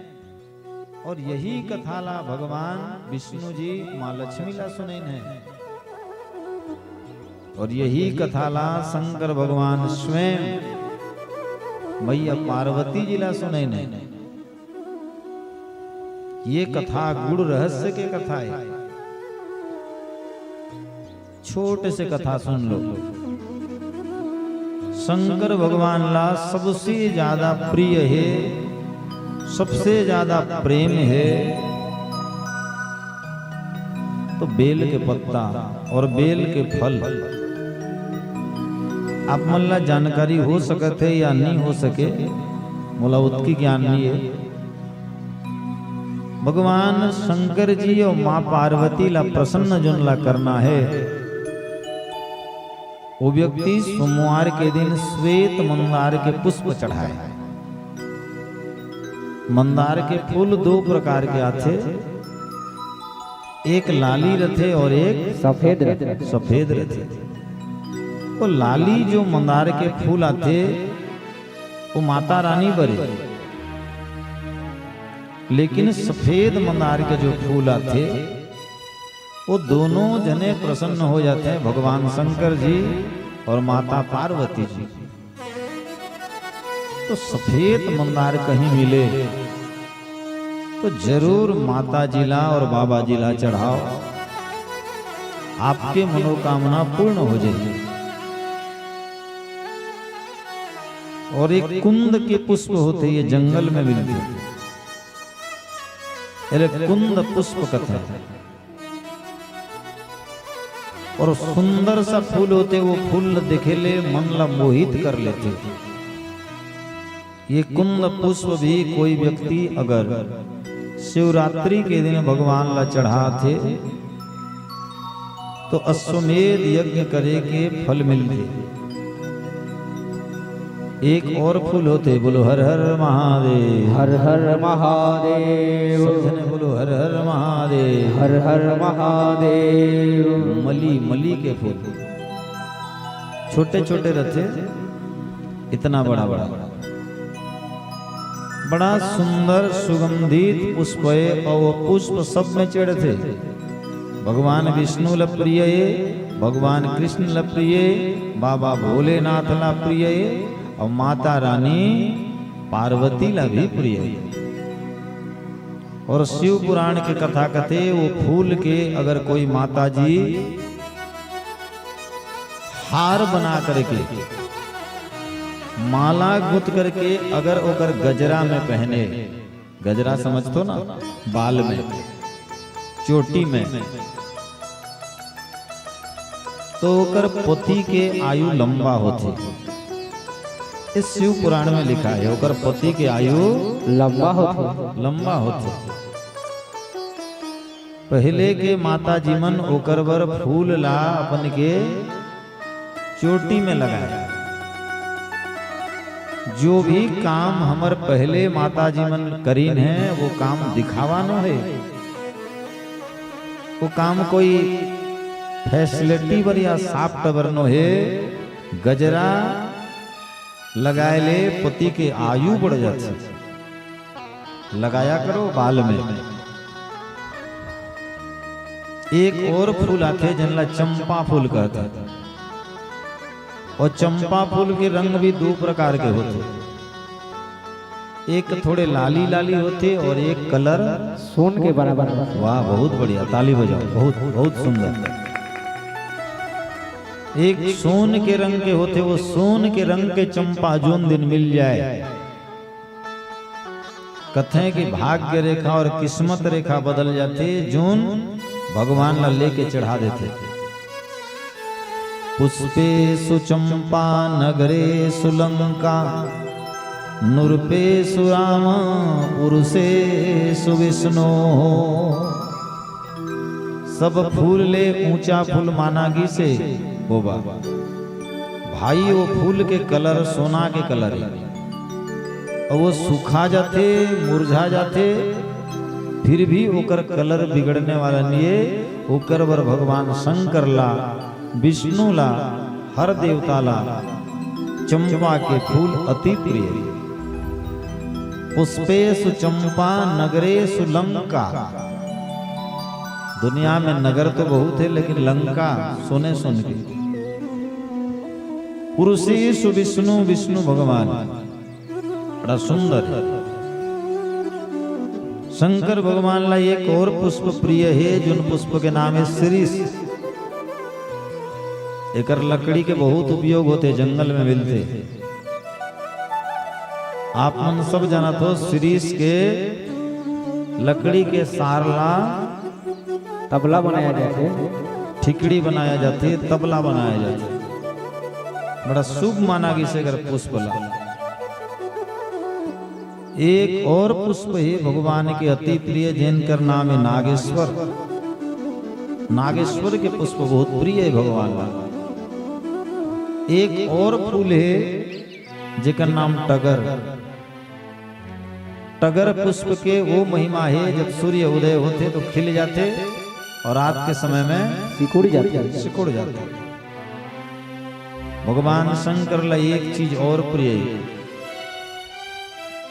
और यही कथा ला भगवान विष्णु जी माँ लक्ष्मी ला सुनैन हे। और यही कथा ला शंकर भगवान स्वयं मैया पार्वती जी ला सुनैन हे। ये कथा गूढ़ रहस्य के कथा हे। छोटे से कथा सुन लो। शंकर भगवान ला सबसे ज्यादा प्रिय हे, सबसे ज्यादा प्रेम हे, तो बेल के पत्ता और बेल के फल। आप मन ला जानकारी हो सकत हे या नहीं हो सके, मोला ओतकी ज्ञान नहीं हे। भगवान शंकर जी और माँ पार्वती ला प्रसन्न जोन ला करना हे, वो व्यक्ति सोमवार के दिन श्वेत मंदार के पुष्प चढ़ाए। मंदार के फूल दो प्रकार के आथे, एक लाली रथे और एक सफेद रथे। सफेद रथे। तो लाली जो मंदार के फूल आथे, वो माता रानी बरे, लेकिन सफेद मंदार के जो फूल आथे, वो दोनों जने प्रसन्न हो जाथे, भगवान शंकर जी और माता पार्वती जी। तो सफेद मंदार कहीं मिले तो जरूर माता जी ला और बाबा जी ला चढ़ाओ, आपके मनोकामना पूर्ण हो जाए। और एक कुंद के पुष्प होथे, ये जंगल में मिलथे। एला कुंद पुष्प कथे। और सुंदर सा फूल होथे, वो फूल ल देखे ले मन ला मोहित कर लेथे। ये कुंद पुष्प भी कोई व्यक्ति अगर शिवरात्रि के दिन भगवान ला चढ़ाथे, तो अश्वमेध यज्ञ करे के फल मिलथे। एक और फूल होथे, बोलो हर हर महादेव। हर हर महादेव। सब झने बोलो हर हर महादेव। हर हर महादेव। मली, मली के फूल छोटे छोटे रथे, इतना बड़ा बड़ा। बड़ा सुंदर सुगंधित पुष्प हे, और वो पुष्प सब में चढ़थे। भगवान विष्णु ल प्रिय हे, भगवान कृष्ण ल प्रिय हे, बाबा भोलेनाथ ल प्रिय हे, और माता रानी पार्वती ल भी प्रिय हे। और शिव पुराण के कथा कथे, वो फूल के अगर कोई माता जी हार बना करके, माला गुंथ करके अगर ओकर गजरा में पहने, गजरा समझथो ना, बाल में, चोटी में, तो ओकर पति के आयु लंबा होथे। इस शिव पुराण में लिखा है, ओकर पति के आयु लंबा होथे। लंबा होथे। पहले के माता जी मन ओकर बर फूल ला अपन के चोटी में लगाए। जो भी काम हमर पहले माता जी मन करीन हे, वो काम दिखावा नो हे। वो काम कोई facility बर या soft बर नो हे। गजरा लगाए ले पति के आयु बढ़ जाथे। लगाया करो बाल में। एक और फूल आथे, जेन ला चंपा फूल कहथे। और चंपा फूल के रंग भी दो प्रकार के होथे, एक थोड़े लाली लाली होथे और एक colour सोन के बराबर होथे। वाह, बहुत बढ़िया, ताली बजाओ, बहुत, बहुत सुंदर। एक सोन के रंग के होथे, वो सोन के रंग के चंपा जोन दिन मिल जाए, कथें कि भाग्य रेखा और किस्मत रेखा बदल जाथे, जोन भगवान ला लेके चढ़ा देथे। पुष्पेषु चंपा नगरेषु लंका, नृपेषु राम पुरुषेषु विष्णु। सब फूल ले ऊंचा फूल माना गिसे, बोबा। भाई, वो फूल के colour सोना के colour हे, अउ वो सुखा जाथे, मुरझा जाथे, फिर भी ओकर colour बिगड़ने वाला नइ हे। ओकर बर भगवान शंकर ला, विष्णु ला, हर देवता ला चंपा के फूल अति प्रिय हे। पुष्पेषु चंपा नगरेषु लंका। दुनिया में नगर तो बहुत हे, लेकिन लंका सोने सोने के। पुरुषेषु विष्णु, विष्णु भगवान, बड़ा सुंदर हे। शंकर भगवान ला एक और पुष्प प्रिय हे, जोन पुष्प के नाम हे शिरीष। एकर लकड़ी के बहुत उपयोग होथे, जंगल में मिलथे। आप मन सब जानत हो, शिरीष के लकड़ी के सार ला तबला बनाया जाथे। ठिकड़ी बनाया जाथे, तबला बनाया जाथे। बड़ा शुभ माना गिसे एकर पुष्प ला। एक और पुष्प हे भगवान के अति प्रिय, जेन कर नाम हे नागेश्वर। नागेश्वर के पुष्प बहुत प्रिय हे भगवान ला। एक और फूल हे, जेकर नाम टगर। टगर पुष्प के वो महिमा हे, जब सूर्य उदय होथे तो खिल जाथे और रात के समय में सिकुड़ जाथे। सिकुड़ जाथे। भगवान शंकर ला एक चीज और प्रिय हे।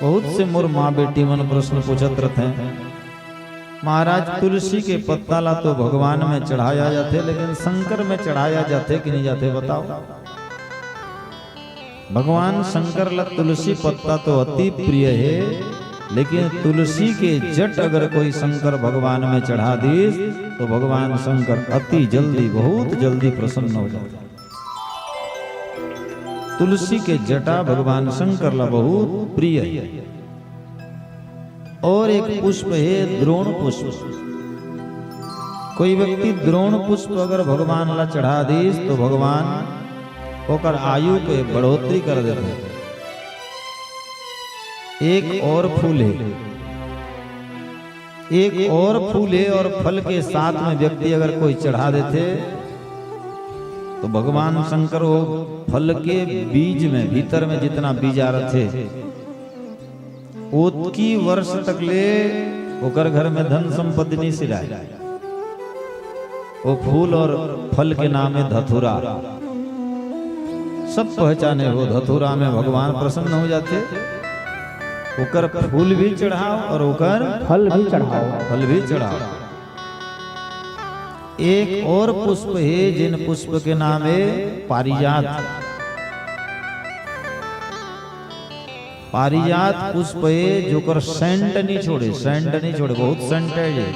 बहुत से मोर माँ बेटी मन प्रश्न पूछत रथे, महाराज, तुलसी के पत्ता ला तो भगवान में चढ़ाया जाथे, लेकिन शंकर में चढ़ाया जाथे कि नहीं जाथे, बताओ। भगवान शंकर ला तुलसी पत्ता तो अति प्रिय हे, लेकिन तुलसी के जट अगर कोई शंकर भगवान में चढ़ा दीस, तो भगवान शंकर अति जल्दी, बहुत जल्दी प्रसन्न हो जाथे। तुलसी के जटा भगवान शंकर ला बहुत प्रिय हे। और एक पुष्प हे द्रोण पुष्प। कोई व्यक्ति द्रोण पुष्प अगर भगवान ला चढ़ा दिस तो भगवान ओकर आयु के बढ़ोतरी कर देथे। एक और फूल हे, एक और फूल हे और फल के साथ में व्यक्ति अगर कोई चढ़ा देथे तो भगवान शंकर वो फल के बीज में, भीतर में जितना बीजा रथे, ओतकी वर्ष तक ले ओकर घर में धन संपत्ति नहीं सिराय। वो फूल और फल के नाम हे धतूरा। सब पहचाने हो, धतूरा में भगवान प्रसन्न हो जाथे। ओकर फूल भी चढ़ाओ और ओकर फल भी चढ़ाओ। फल भी चढ़ाओ। एक और पुष्प हे, जिन पुष्प के नाम हे पारिजात। पारिजात पुष्प हे, जोकर सेंट नहीं छोड़े, सेंट नहीं छोड़े, बहुत सेंट हे ये।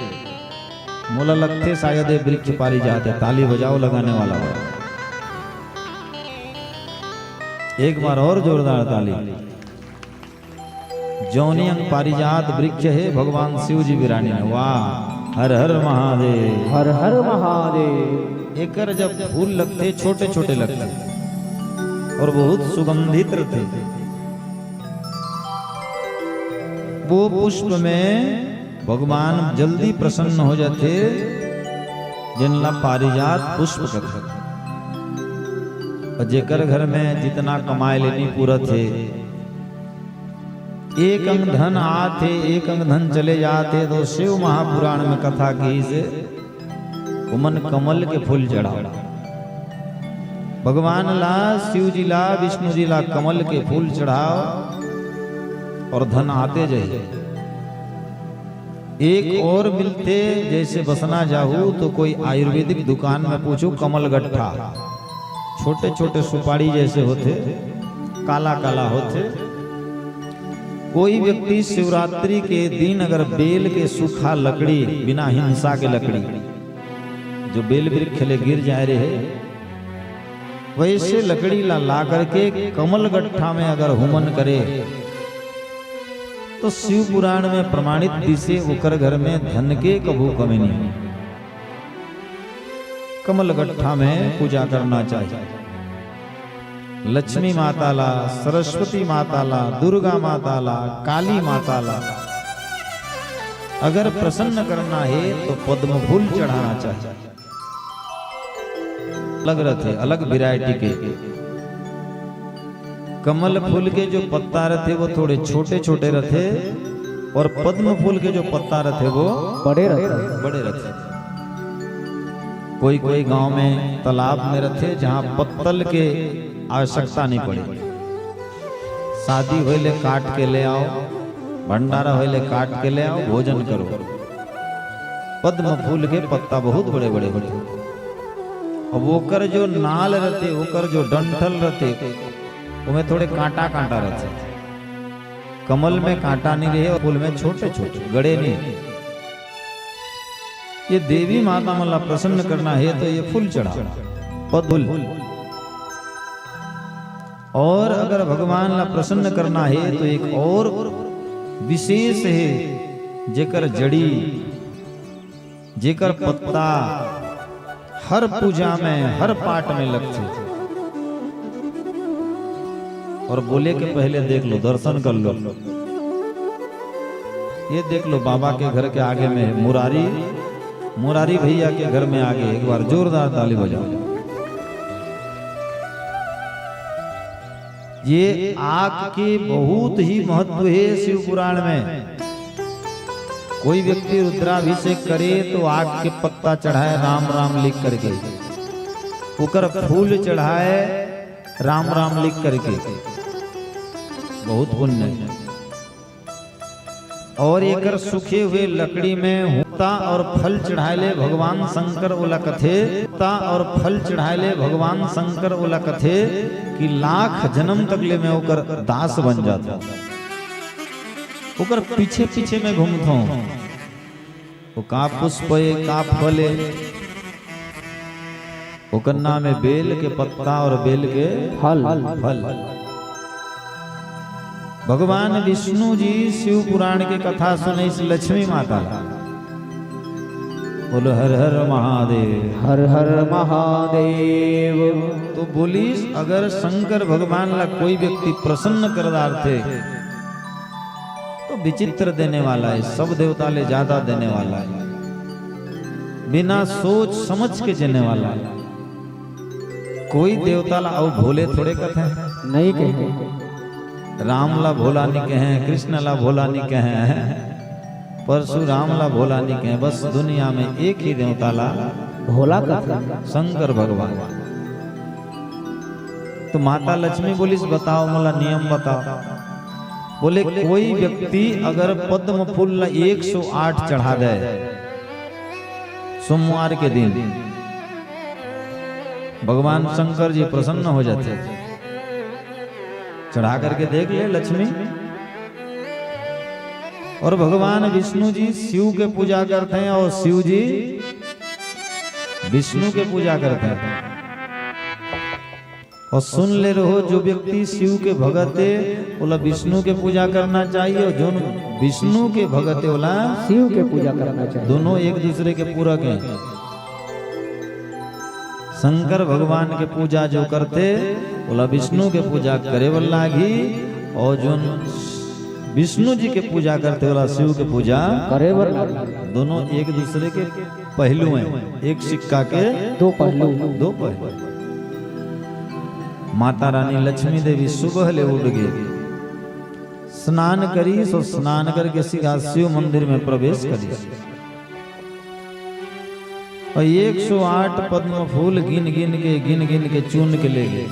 मोला लगथे शायद ये वृक्ष पारिजात हे। ताली बजाओ लगाने वाला हो। एक बार और जोरदार ताली। जौनी अंग पारिजात वृक्ष हे, भगवान शिव जी विराजे हे। वाह, हर हर महादेव। हर हर महादेव। एकर जब फूल लगथे, छोटे छोटे लगथे और बहुत सुगंधित रथे। वो पुष्प में भगवान जल्दी प्रसन्न हो जाथे, जिन ला पारिजात पुष्प कथे। और जेकर घर में जितना कमाए ले नहीं पूरत हे, एक अंग धन आत हे, एक अंग धन चले जात हे, तो शिव महापुराण में कथा कहिस हे, ओमन कमल के फूल चढ़ाओ। भगवान ला, शिव जी ला, विष्णु जी ला कमल के फूल चढ़ाओ और धन आते जाही। एक और मिलथे, जैसे बसना जाहू तो कोई आयुर्वेदिक दुकान में पूछो, कमल गट्ठा, छोटे छोटे सुपारी जैसे होथे, काला काला होथे। कोई व्यक्ति शिवरात्रि के दिन अगर बेल के सूखा लकड़ी, बिना हिंसा के लकड़ी, जो बेल वृक्ष ले गिर जाए रहे, वैसे लकड़ी ला, ला करके कमल गट्ठा में अगर हुमन करे, तो शिव पुराण में प्रमाणित दिसे, ओकर घर में धन के कभू कमी नहीं। कमल गट्ठा में पूजा करना चाहिए। लक्ष्मी माता ला, सरस्वती माता ला, दुर्गा माता ला, काली माता ला अगर प्रसन्न करना हे तो पद्म फूल चढ़ाना चाहिए। अलग रथे, अलग वैरायटी के। कमल फूल के जो पत्ता रथे वो थोड़े छोटे छोटे रथे और पद्म फूल के जो पत्ता रथे वो बड़े रथे। बड़े रथे। कोई कोई गांव में तालाब में रथे जहां पत्तल के आवश्यकता नहीं पड़े। शादी होए ले काट के ले आओ, भंडारा होए ले काट के ले आओ, भोजन करो। पद्म फूल के पत्ता बहुत बड़े बड़े होथे। अब ओकर जो नाल रथे, ओकर जो डंठल रथे, ओमे थोड़े कांटा कांटा रथे। कमल में कांटा नहीं रहे और फूल में छोटे छोटे, गड़े नहीं। ये देवी माता मन ला प्रसन्न करना हे तो ये फूल चढ़ा, पद्म फूल। और अगर भगवान ला प्रसन्न करना हे तो एक और विशेष हे, जेकर जड़ी, जेकर पत्ता हर पूजा में, हर पाठ में लगथे। और बोले के पहले देख लो, दर्शन कर लो। ये देख लो, बाबा के घर के आगे में हे मुरारी, मुरारी भैया के घर में आगे, एक बार जोरदार ताली बजाओ। ये आग के बहुत ही महत्व हे शिव पुराण में। कोई व्यक्ति रुद्राभिषेक करे तो आग के पत्ता चढ़ाए राम राम लिख करके, ओकर फूल चढ़ाए राम राम लिख करके, बहुत पुण्य हे। और एकर सूखे हुए लकड़ी में हूता और फल चढ़ाए ले भगवान शंकर ओला कथे, हूता और फल चढ़ाए ले भगवान शंकर ओला कथे कि लाख जन्म तक ले मैं ओकर दास बन जाता, ओकर पीछे पीछे में घूमता हूँ। वो का पुष्प हे, का फल हे? ओकर नाम हे बेल के पत्ता और बेल के फल। फल। भगवान विष्णु जी शिव पुराण के कथा सुनइस लक्ष्मी माता ला। बोलो हर हर महादेव। हर हर महादेव। तो बोलिस, अगर शंकर भगवान ला कोई व्यक्ति प्रसन्न कर डारथे, तो विचित्र देने वाला हे, सब देवता ले ज्यादा देने वाला हे, बिना सोच समझ के देने वाला हे। कोई देवता ला अउ भोले थोड़े कथे। नहीं कहे। राम ला भोला नहीं कहे, कृष्ण ला भोला नहीं कहे, परशुराम ला भोला नहीं कहे, बस दुनिया में एक ही देवता ला भोला कथे। शंकर भगवान। तो माता लक्ष्मी बोलिस, बताओ मोला नियम बताओ। बोले, कोई व्यक्ति अगर पद्म फूल ला एक सौ आठ चढ़ा दे सोमवार के दिन, भगवान शंकर जी प्रसन्न हो जाथे। चढ़ा करके देख ले लक्ष्मी। और भगवान विष्णु जी शिव के पूजा करथे और शिव जी विष्णु के पूजा करथे। और सुन ले रहो, जो व्यक्ति शिव के भगत हे, ओला विष्णु के पूजा करना चाहिए, और जो विष्णु के भगत हे, ओला शिव के पूजा करना चाहिए। दोनों एक दूसरे के पूरक हे। शंकर भगवान के पूजा जो करथे, ओला विष्णु के पूजा करे बर लागही, और जो विष्णु जी के पूजा करथे, ओला शिव के पूजा करे बर लागही। दोनों एक दूसरे के पहलू हे, एक सिक्का के दो पहलू। दो पहलू। माता रानी लक्ष्मी देवी सुबह ले उठ गे, स्नान करिस और स्नान करके सीधा शिव मंदिर में प्रवेश करिस। और एक सौ आठ पद्म फूल गिन गिन के, गिन गिन के चुन के ले गे।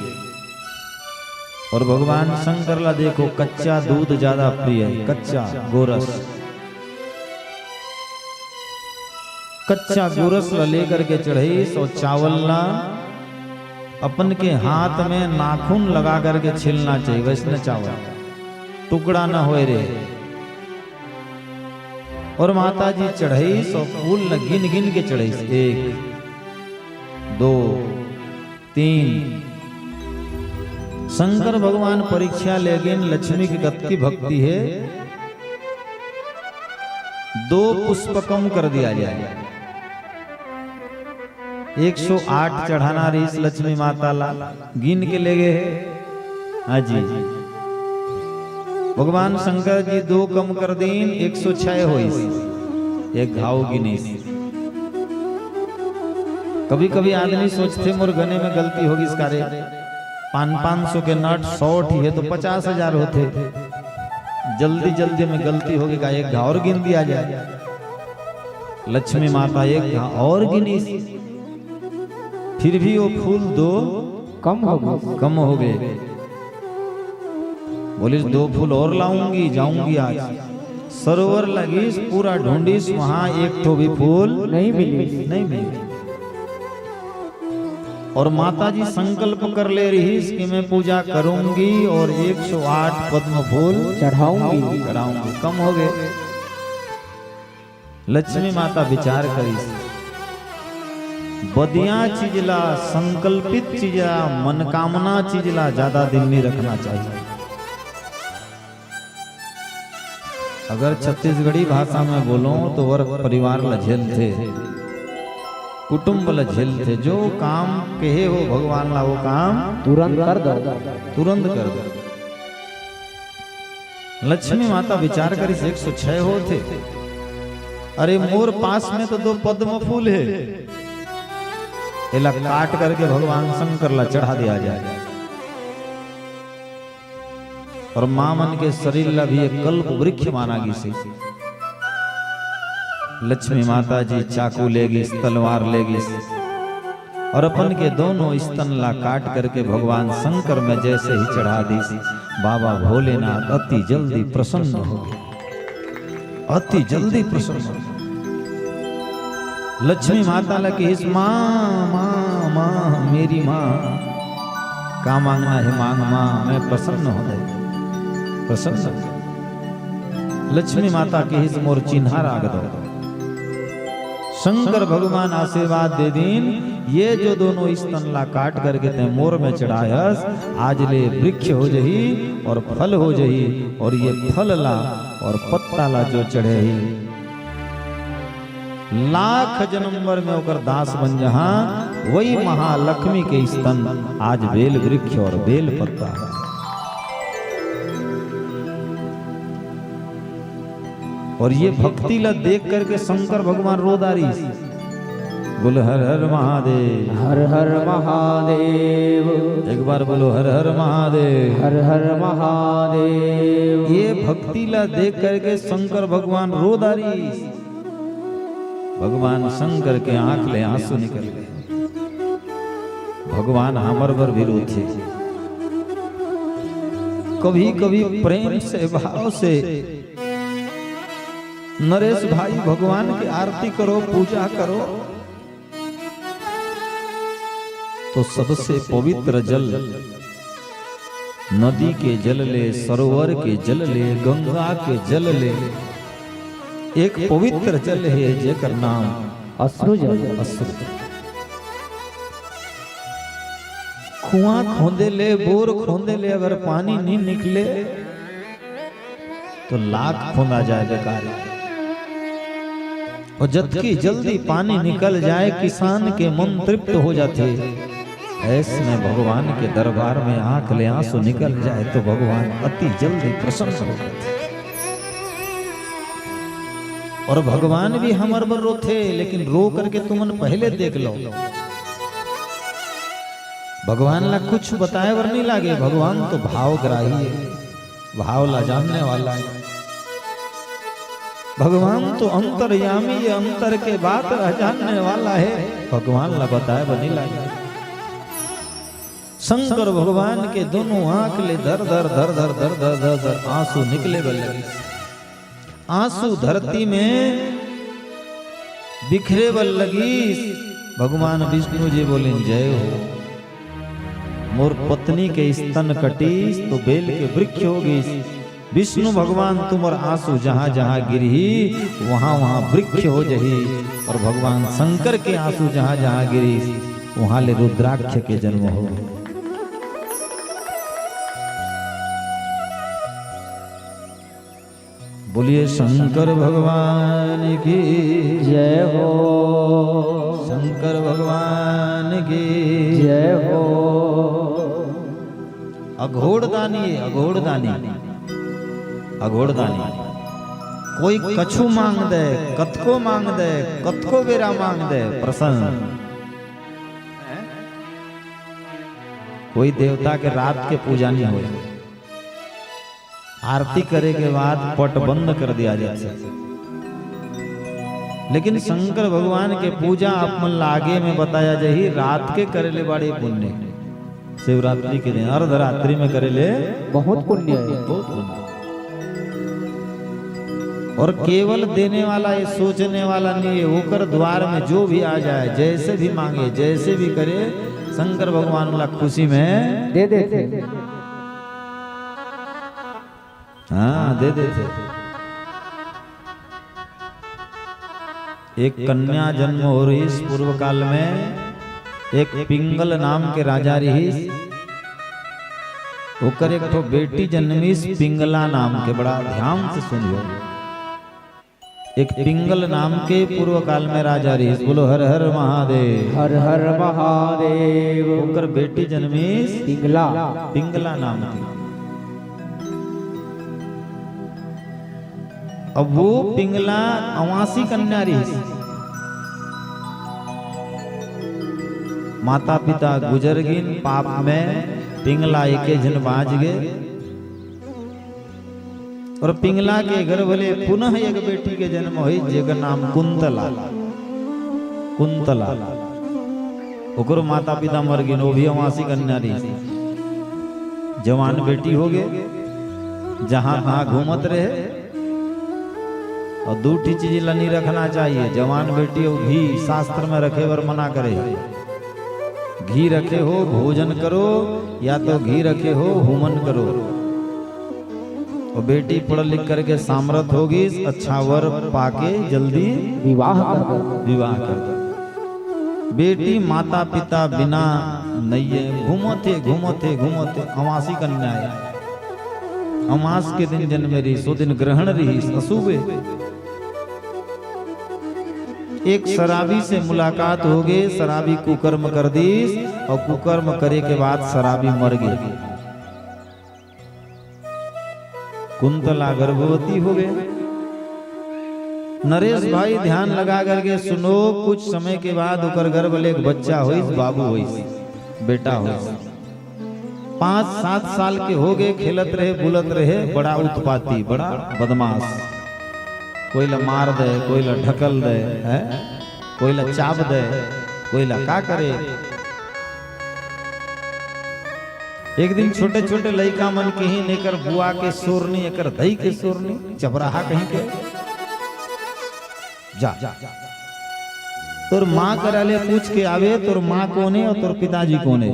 और भगवान शंकर ला देखो, कच्चा दूध ज्यादा प्रिय हे, कच्चा गोरस। कच्चा गोरस ला लेकर के चढ़ाइस और चावल ला अपन के हाथ में नाखून लगा करके छीलना चाहिए, वैसने चावल टुकड़ा न होए रे। और माता जी चढ़ाइस और फूल ला गिन गिन के चढ़ाइस, एक, दो, तीन। शंकर भगवान परीक्षा लेगिन लक्ष्मी के कतकी भक्ति हे, दो पुष्प कम कर दिया जाए। एक सौ आठ चढ़ाना रहिस लक्ष्मी माता ला, गिन के ले गे हे। हाँ जी, भगवान शंकर जी दो कम कर दीन, एक सौ छह होइस, एक घाव गिनिस। कभी कभी आदमी सोचथे, मोर गने में गलती होगिस का रे, पान पाँच सौ के नोट सौ ठी हे तो पचास हजार होथे। जल्दी जल्दी में गलती होगे का, एक घाव और गिन दिया जाए। लक्ष्मी माता एक घाव और गिनिस, फिर भी वो फूल दो कम होगे। कम होगे। बोलिस, दो फूल और लाऊंगी, जाऊंगी आज। सरोवर लगिस, पूरा ढूंढिस, वहां एक ठो भी फूल नहीं मिलिस। नहीं मिलिस। और माता जी संकल्प कर ले रहिस कि मैं पूजा करूंगी और एक सौ आठ पद्म फूल चढ़ाऊंगी। चढ़ाऊंगी। कम होगे। लक्ष्मी माता विचार करिस, बदिया चीज ला, संकल्पित चीज ला, मनकामना चीज ला ज्यादा दिन नहीं रखना चाहिए। अगर छत्तीसगढ़ी भाषा में बोलो तो वर परिवार ला झेलथे, कुटुंब ला झेलथे। जो काम कहे हो भगवान ला, वो काम तुरंत कर दो। तुरंत कर दो। लक्ष्मी माता विचार करिस, एक सौ छह होथे, अरे मोर पास में तो दो पद्म फूल हे, एला काट करके भगवान शंकर ला चढ़ा दिया जाए। और माँ मन के शरीर ला भी एक कल्प वृक्ष माना गिस हे। लक्ष्मी माता जी चाकू ले गिस, तलवार ले गिस, और अपन के दोनों स्तन ला काट करके भगवान शंकर में जैसे ही चढ़ा दिस, बाबा भोलेनाथ अति जल्दी प्रसन्न हो गे, अति जल्दी प्रसन्न हो गे। लक्ष्मी माता ला कहिस, माँ, माँ, माँ, मेरी माँ, का मांगना हे मांग माँ, मैं प्रसन्न हो गे, प्रसन्न हो गे। लक्ष्मी माता कहिस, मोर चिन्हा राख दो। शंकर भगवान आशीर्वाद दे दीन, ये जो दोनों स्तन ला काट करके तैं मोर में चढ़ायस, आज ले वृक्ष हो जही और फल हो जही, और ये फल ला और पत्ता ला जो चढ़े ही, लाख जन्म बर में ओकर दास बन जहां, वही महालक्ष्मी के स्तन आज बेल वृक्ष और बेल पत्ता। और ये भक्ति ला देख करके शंकर भगवान रो डारिस। बोलो हर हर महादेव। हर हर महादेव। एक बार बोलो हर हर महादेव। हर हर महादेव। ये भक्ति ला देख करके शंकर भगवान रो डारिस। भगवान शंकर के आंख ले आंसू निकल गए। भगवान हमर बर भी रोथे। कभी कभी प्रेम से, भाव से नरेश भाई, भगवान की आरती करो, पूजा करो, तो सबसे पवित्र जल, नदी के जल ले, सरोवर के जल ले, गंगा के जल ले, एक पवित्र जल हे, जेकर नाम अश्रु जल। अश्रु जल। कुआं खोंदे ले, बोर खोंदे ले, अगर पानी नहीं निकले, तो लाख खोंदा जाए बेकार। और जतकी जल्दी पानी निकल जाए, किसान के मन तृप्त हो जाथे। ऐसने भगवान के दरबार में आंख ले आंसू निकल जाए, तो भगवान अति जल्दी प्रसन्न हो जाथे। और भगवान भी हमर बर रोथे, लेकिन रो करके तुमन पहले देख लो। भगवान ला कुछ बताए बर नहीं लागे, भगवान तो भावग्राही है। भाव ला जानने वाला है। भगवान तो अंतर्यामी है, अंतर के बात ला जानने वाला है। भगवान ला बताए बर नहीं लागे। शंकर भगवान के दोनों आंख ले दर दर, दर दर, दर दर, दर दर आंसू निकले बर लगिस। आंसू धरती में बिखरे बर लगिस। भगवान विष्णु जी बोलिन, जय हो। मोर पत्नी के स्तन कटिस तो बेल के वृक्ष हो गिस। विष्णु भगवान तुमर आंसू जहां जहां गिरही, वहां वहां वृक्ष हो जही। और भगवान शंकर के आंसू जहां जहां गिरिस, वहां ले रुद्राक्ष के जन्म हो। बोलिए शंकर भगवान की जय हो। शंकर भगवान की जय हो। अघोड़दानी, अघोड़दानी, अघोड़दानी। कोई कछु मांग दे, कतको मांग दे, कतको बेरा मांग दे, प्रसन्न। कोई देवता के रात के पूजा नहीं होय। आरती करे के बाद पट बंद कर दिया जाथे। लेकिन शंकर भगवान के पूजा आप मन ला आगे में बताया जाही, रात के करे ले बड़े पुण्य। शिवरात्रि के दिन अर्धरात्रि में करे ले बहुत पुण्य है। बहुत पुण्य। और केवल देने वाला, ये सोचने वाला नहीं है, ओकर द्वार में जो भी आ जाए, जैसे भी मांगे, जैसे भी करे, शंकर भगवान ला खुशी में दे देथे। हाँ, दे देथे। एक कन्या जन्म हो रहिस पूर्व काल में, एक पिंगल नाम के राजा रहिस, ओकर एक ठो बेटी जन्मिस पिंगला नाम के, बड़ा ध्यान से सुनियो। एक पिंगल नाम के पूर्व काल में राजा रहिस। बोलो हर हर महादेव। हर हर महादेव। ओकर बेटी जन्मिस पिंगला। पिंगला नाम के। अब वो पिंगला आवासी कन्या रहिस। माता पिता गुजर गिन पाप में, पिंगला एके झन बाँच गे। और पिंगला के गर्भ ले पुनः एक बेटी के जन्म होइस, जेकर नाम कुंतला, कुंतला। ओकरो माता पिता मर गिन, वो भी आवासी कन्या रहिस। जवान बेटी हो गे, जहाँ तहाँ घूमत रहे। और दू ठी चीज ला नहीं रखना चाहिए, जवान बेटी और घी शास्त्र में रखे बर मना करे। घी रखे हो, भोजन करो, या तो घी रखे हो, हुमन करो। बेटी पढ़ लिख करके सामरथ हो गिस, अच्छा वर पाके जल्दी विवाह कर दो। विवाह कर दो। बेटी माता पिता बिना नइये, घूमत हे, घूमत हे, घूमत हे, अमासी कन्या हे। अमास के दिन जन्मे रहिस, ओ दिन ग्रहण रहिस, अशुभ हे। एक शराबी से मुलाकात हो गे, शराबी कुकर्म कर दिस, अउ कुकर्म करे के बाद शराबी मर गे। कुंतला गर्भवती हो गे। नरेश भाई ध्यान लगा करके सुनो, कुछ समय के बाद ओकर गर्भ ले एक बच्चा होइस, बाबू होइस, बेटा होइस। पाँच सात साल के हो गे, खेलत रहे, बुलत रहे, बड़ा उत्पाती, बड़ा बदमाश। कोई ला मार दे, कोई ला ढकल दे, हैं? कोई ला चाब दे, कोई ला का करे। एक दिन छोटे-छोटे लइका मन किहिन, "एकर बुआ के सोरनी, एकर दई के सोरनी, चबराहा कहीं के। जा, तोर माँ करा ले पूछ के आबे, तोर माँ कोन हे अउ तोर पिताजी कोन हे।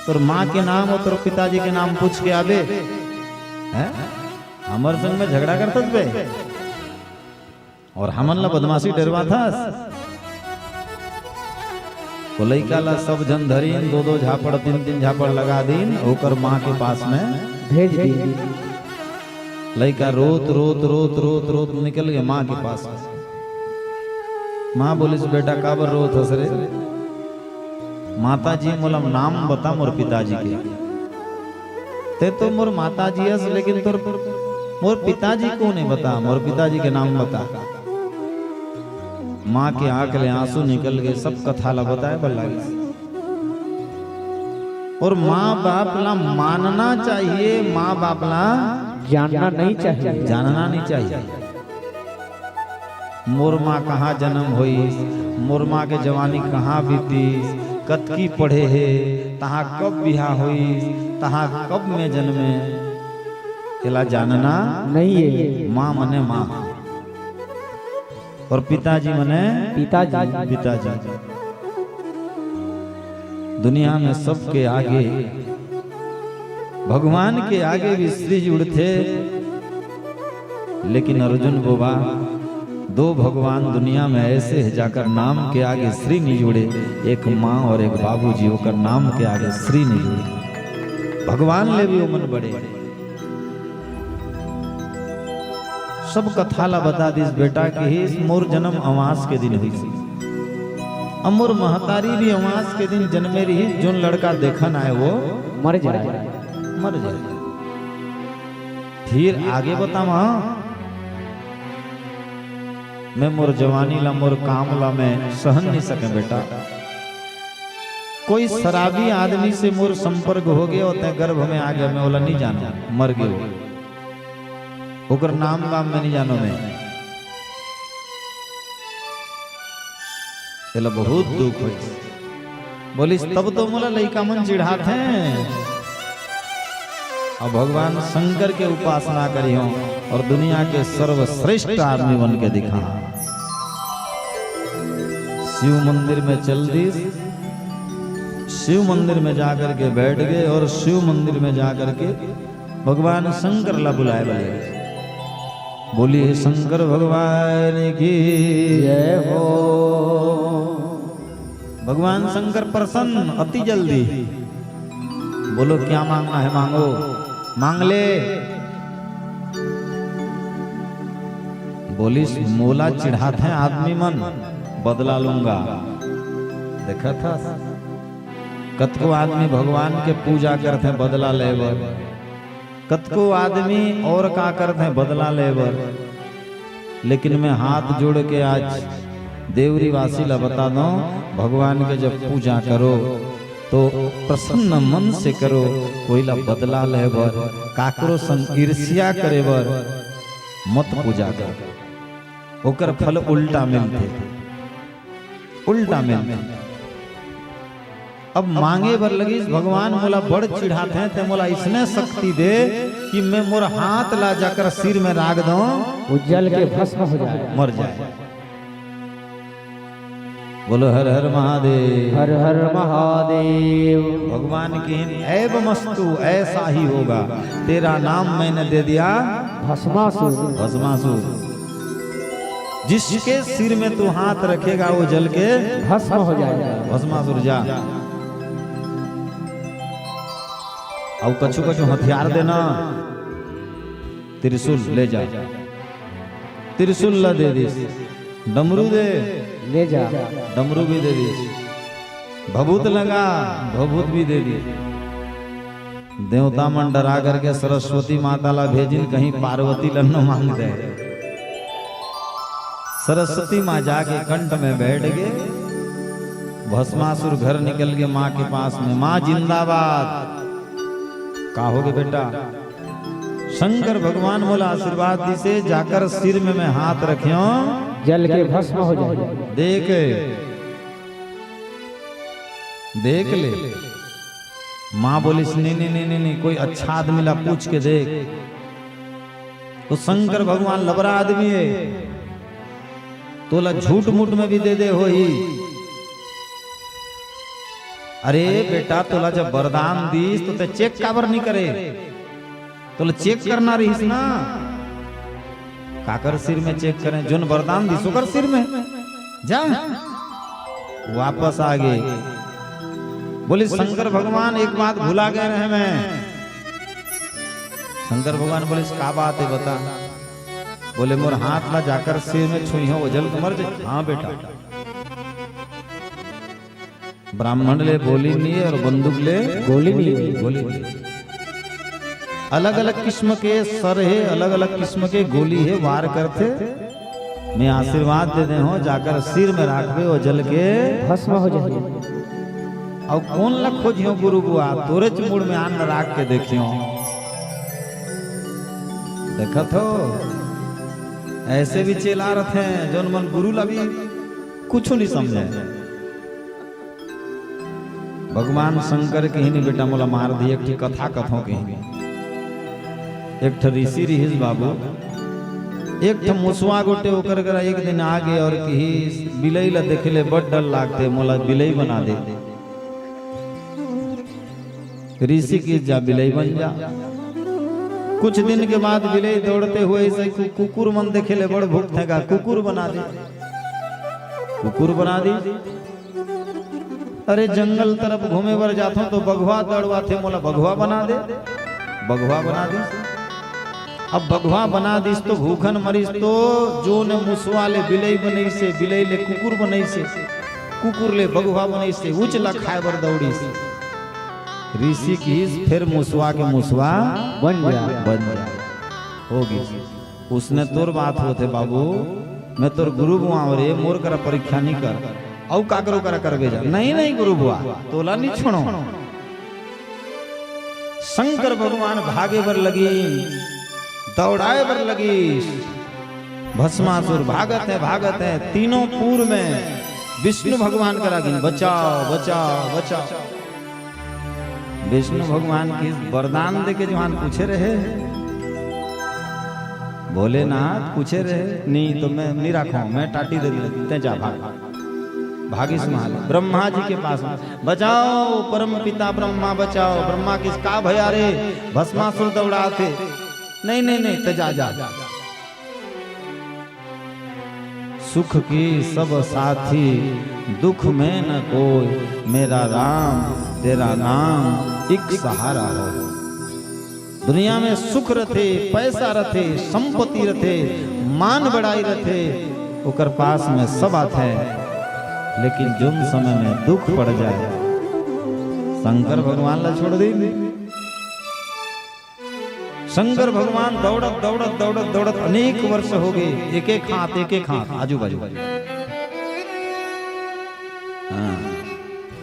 तोर माँ के नाम अउ तोर पिताजी के नाम पूछ के आबे।" हैं? हमर संग में झगड़ा करथस बे? अउ हमन ला बदमाशी डरवाथस? ओ लइका ला सब झन धरिन, दो दो झापड़, तीन तीन झापड़ लगा दिन, ओकर माँ के पास में भेज दिन। लइका रोत, रोत, रोत, रोत, रोत निकल गे माँ के पास में। माँ बोलिस, "बेटा, काबर रोत हस रे?" "माता जी, मोला नाम बता मोर पिताजी के।" "ते तो मोर माता जी हस, लेकिन तोर, मोर पिताजी कोन हे बता, मोर पिताजी के नाम बता।" माँ के आँख ले आंसू निकल गे, सब कथा ला बताए बर लागिस। अउ माँ बाप ला मानना चाहिए, माँ बाप ला जानना नहीं चाहिए। जानना नहीं चाहिए। मोर माँ कहाँ जन्म होइस, मोर माँ के जवानी कहाँ बीतिस, कतकी पढ़े हे, तहाँ कब बिहाव होइस, तहाँ कब में जन्मे, एला जानना नहीं हे। माँ मने माँ। अउ पिताजी मने पिताजी। पिताजी। दुनिया में सबके आगे, भगवान के आगे भी श्री जुड़थे, लेकिन अर्जुन बोबा, दो भगवान दुनिया में ऐसे हे, जाकर नाम के आगे श्री नहीं जुड़े, एक माँ अउ एक बाबूजी, ओकर नाम के आगे श्री नहीं जुड़े। भगवान ले भी ओमन बड़े। सब कथा ला बता दिस, बेटा किहिस, "मोर जन्म अमास के दिन होइस। अब मोर महतारी भी अमास के दिन जन्मे रहिस, जोन लड़का देखन आए वो मर जाए। मर जाए।" फिर आगे बतावा, मैं मोर जवानी ला, मोर काम ला मैं सहन नहीं सके बेटा। कोई शराबी आदमी से मोर संपर्क हो गे अउ तैं गर्भ में आ गे, मैं ओला नहीं जानों, मर गे वो। ओकर नाम वाम मैं नहीं जानों मैं। एला बहुत दुख होइस। बोलिस, "तब तो मोला लइका मन चिढ़ाथे।" अब भगवान शंकर के उपासना करिहौं अउ दुनिया के सर्वश्रेष्ठ आदमी बन के दिखा। शिव मंदिर में चल दिस, शिव मंदिर में जाकर के बैठ गे अउ शिव मंदिर में जाकर के भगवान शंकर ला बुलाए बर लगे। बोलिए शंकर भगवान की जय हो। भगवान शंकर प्रसन्न अति जल्दी। बोलो क्या मांगना है मांगो, मांग ले। बोलिस मोला चिढ़ाथे आदमी मन, बदला लूंगा। देखत हस, कतको आदमी भगवान के पूजा करथे बदला ले बर, कतको आदमी अउ का करथे बदला ले बर, लेकिन मैं हाथ जोड़ के आज देवरीवासी ला बता दौं, भगवान के जब पूजा करो तो प्रसन्न मन से करो, कोई ला बदला ले बर, काकरो संग ईर्ष्या करे बर मत पूजा कर, ओकर फल उल्टा मिलथे, उल्टा मिलथे। अब मांगे बर लगिस, भगवान मोला बड़ चिढ़ाथे, तैं मोला अइसने शक्ति दे कि मैं मोर हाथ ला जाकर सिर में राख दौं, वो जल के भस्म हो जाए। मर जाए। बोलो हर हर महादेव। हर हर महादेव। भगवान किहिन, "ऐवमस्तु, ऐसा ही होगा, तेरा नाम मैंने दे दिया भस्मासुर। भस्मासुर। जिसके सिर में तू हाथ रखेगा, वो जल के भस्म हो जाएगा। भस्मासुर जा। अउ कछु कछु हथियार देना, त्रिशूल ले जा। त्रिशूल ला दे दिस, डमरू दे, ले जा। डमरू भी दे दिस, भभूत लगा, भभूत भी दे दिस। देवता मन डरा करके सरस्वती माता ला भेजिन, कहीं पार्वती ला न मांग दे। सरस्वती माँ जाके कंठ में बैठ गे। भस्मासुर घर निकल के माँ के पास में, "माँ जिंदाबाद।" "का होगे बेटा?" "शंकर भगवान मोला आशीर्वाद दिसे, जाकर सिर में मैं हाथ रख्यों, जल के भस्म हो जाए।" देख, देख ले। माँ बोलिस, "नहीं, नहीं, नहीं, नहीं, नहीं, कोई अच्छा आदमी ला पूछ के देख।" तो शंकर भगवान लबरा आदमी हे, तोला झूठ मूठ में भी दे दे होही। अरे बेटा, तोला जब वरदान दीस तो ते चेक काबर नहीं करे? तोला चेक करना रहिस ना। काकर सिर में चेक करें? जोन वरदान दीस ओकर सिर में। जा, वापस आ गे। बोलिस, "शंकर भगवान, एक बात भुला गए रहे मैं।" शंकर भगवान बोलिस, "का बात हे, बता।" बोले, "मोर हाथ ला जाकर सिर में छुई हो, वो जल के मर जाए।" "हाँ बेटा।" ब्राह्मण ले बोली नहीं हे और बंदूक ले गोली नहीं हे। गोली नहीं हे। अलग-अलग किस्म के सर हे, अलग-अलग किस्म के गोली हे, वार करथे। मैं आशीर्वाद दे दे हों, जाकर सिर में राखबे, वो जल के भस्म हो जाही। अउ कोन ला खोजियो गुरु बुआ, तोरेच मुड़ में अन्न राख के देखियो। देखत हो, ऐसे भी चेला रथे, जोन मन गुरु ला भी कुछु नहीं समझे। भगवान शंकर किहिन, "बेटा, मोला मार दिही, एक ठी कथा कथों," किहिन। एक ठ ऋषि रिहिस बाबू, एक ठ मुसवा गोटे ओकर करा एक दिन आ गे और किहिस, "बिलई ला देखे ले बड़ डर लागथे, मोला बिलई बना दे।" ऋषि किहिस, "जा बिलई बन जा।" कुछ दिन के बाद बिलई दौड़ते हुए ऐसे कु-, कुकुर मन देखे ले बड़ भुकथे गा, कुकुर बना दे, कुकुर बना दे। अरे, जंगल तरफ घूमे बर जाथों तो बघवा दौड़वाथे, "मोला बघवा बना दे।" बघवा बना दिस। अब बघवा बना दिस तो भूखन मरिस, तो जोन मुसवा ले बिलई बनइसे, बिलई ले कुकुर बनइसे, कुकुर ले बघवा बनइसे, उच ला खाए बर दौड़िस। ऋषि किहिस, "फेर मुसवा के मुसवा बन जा।" बन जा। हो गिस। उसने तोर बात होथे बाबू, मैं तोर गुरु बुआंव रे, मोर करा परीक्षा नहीं कर, अउ काकरो करा करबे जा। "नहीं, नहीं गुरु बुआ, तोला नहीं छोड़ो।" शंकर भगवान भागे बर लगिन, दौड़ाए बर लगिस। भस्मासुर भागत हे, भागत हे, तीनों पुर में विष्णु भगवान करा गिन, "बचाओ, बचाओ, बचाओ।" विष्णु भगवान किहिस, "वरदान दे के जुहान पूछे रहे?" "भोलेनाथ पूछे रहे, नहीं तो मैं नहीं राखों, मैं टाटी दे दी, तें जा भाग।" भागिस महाले ब्रह्मा जी के पास में, "बचाओ परम पिता ब्रह्मा, बचाओ।" ब्रह्मा किहिस, "का भया रे, भस्मासुर दौड़ाथे।" "नहीं, नहीं, नहीं, तें जा, जा।" सुख के सब साथी, दुख में न कोई, मेरा राम तेरा नाम एक सहारा हो। दुनिया में सुख रथे, पैसा रथे, संपत्ति रथे, मान बड़ाई रथे, ओकर पास में सब आथे, लेकिन जोन समय में दुख पड़ जाए, शंकर भगवान ला छोड़ दे। शंकर भगवान दौड़त, दौड़त, दौड़त, दौड़त अनेक वर्ष हो गए, एक एक हाथ, एक एक हाथ, आजू बाजू। हाँ।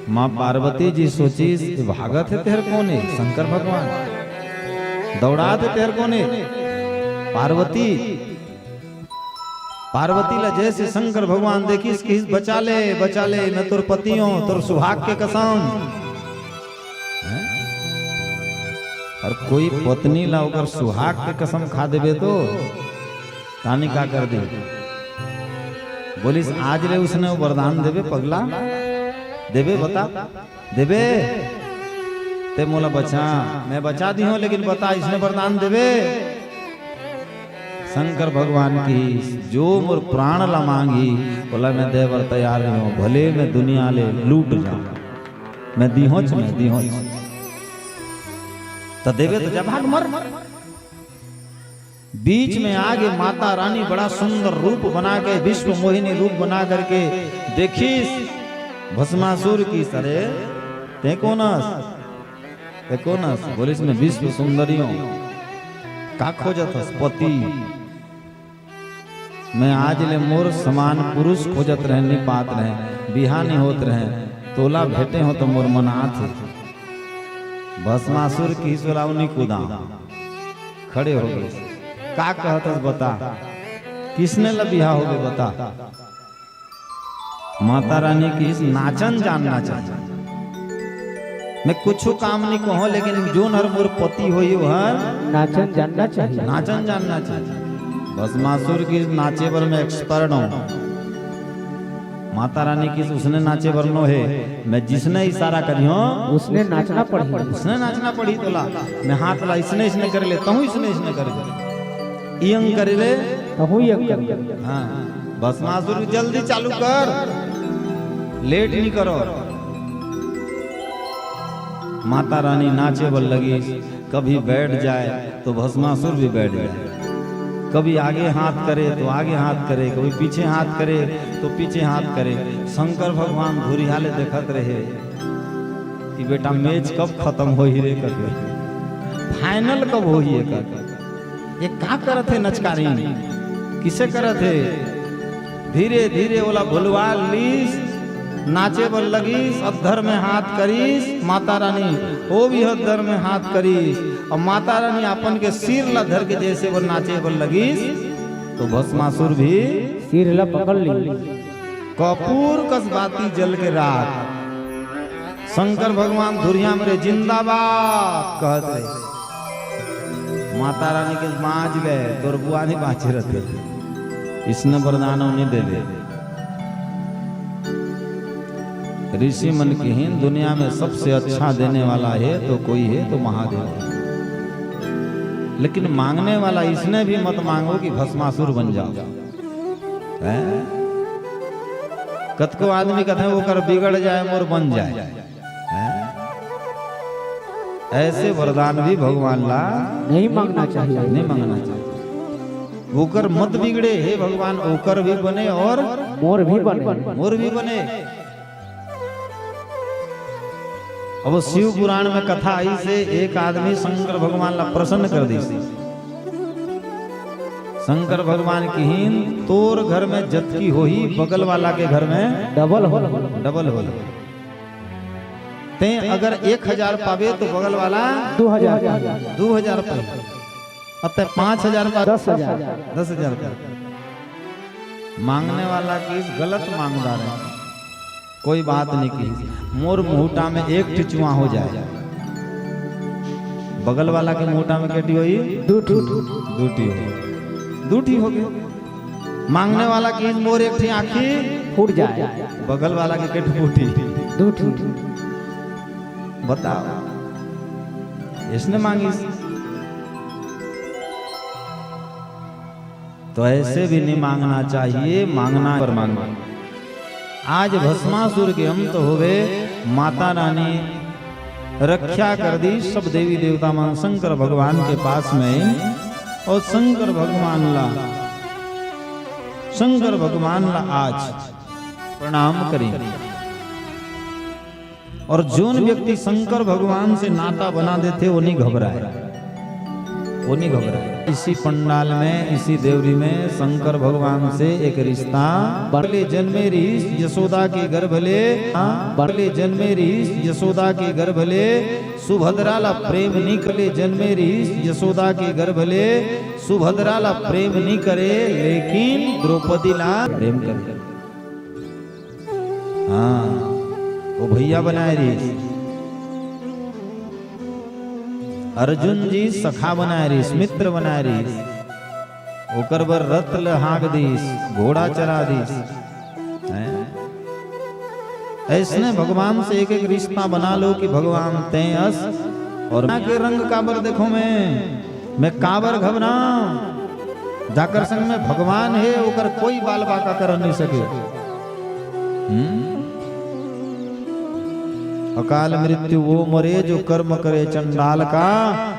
माँ पार्वती जी सोचिस, "ये भागत हे तेहर कोन हे?" शंकर भगवान। "दौड़ात हे तेहर कोन हे?" पार्वती। पार्वती ला जैसे शंकर भगवान देखिस, किहिस, "बचा ले, बचा ले, मैं तोर पति हों, तोर सुहाग के कसम।" हैं? और कोई पत्नी ला ओकर सुहाग के कसम खा देबे तो तानी का कर दे। बोलिस, "आज ले उसने वरदान देबे पगला, देबे बता, देबे? तें मोला बचा, मैं बचा दिहों, लेकिन बता, इसने वरदान देबे?" शंकर भगवान कहिस, "जो मोर प्राण ला मांगही, ओला मैं दे बर तैयार नइ हों, भले मैं दुनिया ले लूट जाऊं, मैं दिहोंच, मैं दिहोंच।" त देबे त जा, भाग मर। बीच में आगे माता रानी बड़ा सुंदर रूप बना के, विश्व मोहिनी रूप बना करके देखिस, भस्मासुर कहिस, "अरे, तैं कोन अस? तैं कोन अस?" बोलिस, "मैं विश्व सुंदरी हों।" "का खोजत हस?" "पति।" "मैं आज ले मोर समान पुरुष खोजत रहें, नइ पात रहें, बिहा नइ होत रहें, तोला भेटे हों त मोर मन आत हे।" भस्मासुर कहिस, "ओला उनी कूदा।" खड़े हो गइस। "का कहत हस बता, किसने ल बिहा होबे बता?" माता रानी कहिस, "नाचन जानना चाहिए।" "मैं कुछु काम नइ कहों, लेकिन जोन हर मोर पति होही, ओहर नाचन जानना चाहिए।" "नाचन जानना चाहिए।" भस्मासुर कहिस, "नाचे बर मैं expert हों।" माता रानी कहिस, "उसने नाचे बर नो हे, मैं जिसने इशारा करिहों, उसने नाचना पड़ही।" "उसने नाचना पड़ही तोला।" "मैं हाथ ला इसने, इसने करे ले, तहूं इसने, इसने करे ले। इयंग करे ले।" "तहूं इयंग करे ले।" हाँ, भस्मासुर, "जल्दी चालू कर, लेट नइ करो।" माता रानी नाचे बर लगिस, कभी बैठ जाए तो भस्मासुर भी बैठ जाए, कभी आगे हाथ करे तो आगे हाथ करे, कभी पीछे हाथ करे तो पीछे हाथ करे। शंकर भगवान धुरिहा ले देखत रहे कि बेटा, match कब खतम होही रे, कभी final कब होही एकर? ये का करत हे नचकारीन? किसे करत हे? धीरे धीरे ओला भुलवा लीस, नाचे बर लगिस, अद्धर में हाथ करिस, माता रानी ओ भी अद्धर में हाथ करिस, अउ माता रानी अपन के सिर ला धर के जइसे बर नाचे बर लगिस, तो भस्मासुर भी सिर ला पकड़ ली। कपूर कस बाती जल के राख। शंकर भगवान धुरिहा में रे जिंदाबाद कहत रहे। माता रानी कहिस, "बांच गे, तोर बुआ नइ बांचे रथे।" इसने वरदान नइ देवे। ऋषि मन कहिन, दुनिया में सबसे अच्छा देने वाला हे तो कोई हे तो महादेव हे। लेकिन मांगने वाला इसने भी मत मांगो कि भस्मासुर बन जाओ। हैं? कतको आदमी कथे, "ओकर बिगड़ जाए, मोर बन जाए।" हैं? ऐसे वरदान भी भगवान ला नहीं मांगना चाहिए। नहीं मांगना चाहिए। ओकर मत बिगड़े, हे भगवान, ओकर भी बने और मोर भी बने। मोर भी बने। अब शिव पुराण में कथा आइसे, एक आदमी शंकर भगवान ला प्रसन्न कर दिस। शंकर भगवान कहिन, "तोर घर में जतकी होही, बगल वाला के घर में double हो, double हो।" तैं अगर एक हजार पाबे तो बगल वाला दू हजार पाही। दू हजार पाही। अब तैं पाँच हजार पाबे, दस हजार। दस हजार पाही। मांगने वाला कहिस, "गलत मांगदार हे।" कोई बात नइ कहिस, "मोर मुहूटा में एक ठी चुहा हो जाए।" बगल वाला के मुहूटा में के ठी होही? दू ठी। दू ठी होही। दू ठी होगे। मांगने वाला कहिस, "मोर एक ठी आँखी फूट जाए।" बगल वाला के के ठी फूटही? दू ठी। बताओ, इसने मांगिस। तो ऐसे भी नहीं मांगना चाहिए, मांगना पर मांगना। आज भस्मासुर के अंत होवे, माता रानी रक्षा कर दिस सब देवी देवता मन शंकर भगवान के पास में, और शंकर भगवान ला, शंकर भगवान ला आज प्रणाम करें। और जोन व्यक्ति शंकर भगवान से नाता बना देथे, वो नहीं घबराए, वो नहीं घबराए। इसी पंडाल में, इसी देवरी में शंकर भगवान से एक रिश्ता। बड़ले जन्मे रीस यशोदा के गर्भ ले, हाँ, बड़ले जन्मे रीस यशोदा के गर्भ ले, सुभद्रा ला प्रेम नी करले। जन्मे रीस यशोदा के गर्भ ले, सुभद्रा ला प्रेम नी करे, लेकिन द्रौपदी ला प्रेम करे। हाँ, वो भैया बनाए रहिस, अर्जुन जी सखा बनाए रहिस, मित्र बनाए रहिस, ओकर बर रथ ल हाँक दिस, घोड़ा चरा दिस। हैं? ऐसने भगवान से एक एक रिश्ता बना लो कि भगवान तैं अस और मैं के रंग काबर देखो मैं, मैं काबर घबराऊं? जाकर संग में भगवान हे, ओकर कोई बाल बांका कर नहीं सके। हम्म? अकाल मृत्यु वो मरे जो कर्म करे चंडाल का।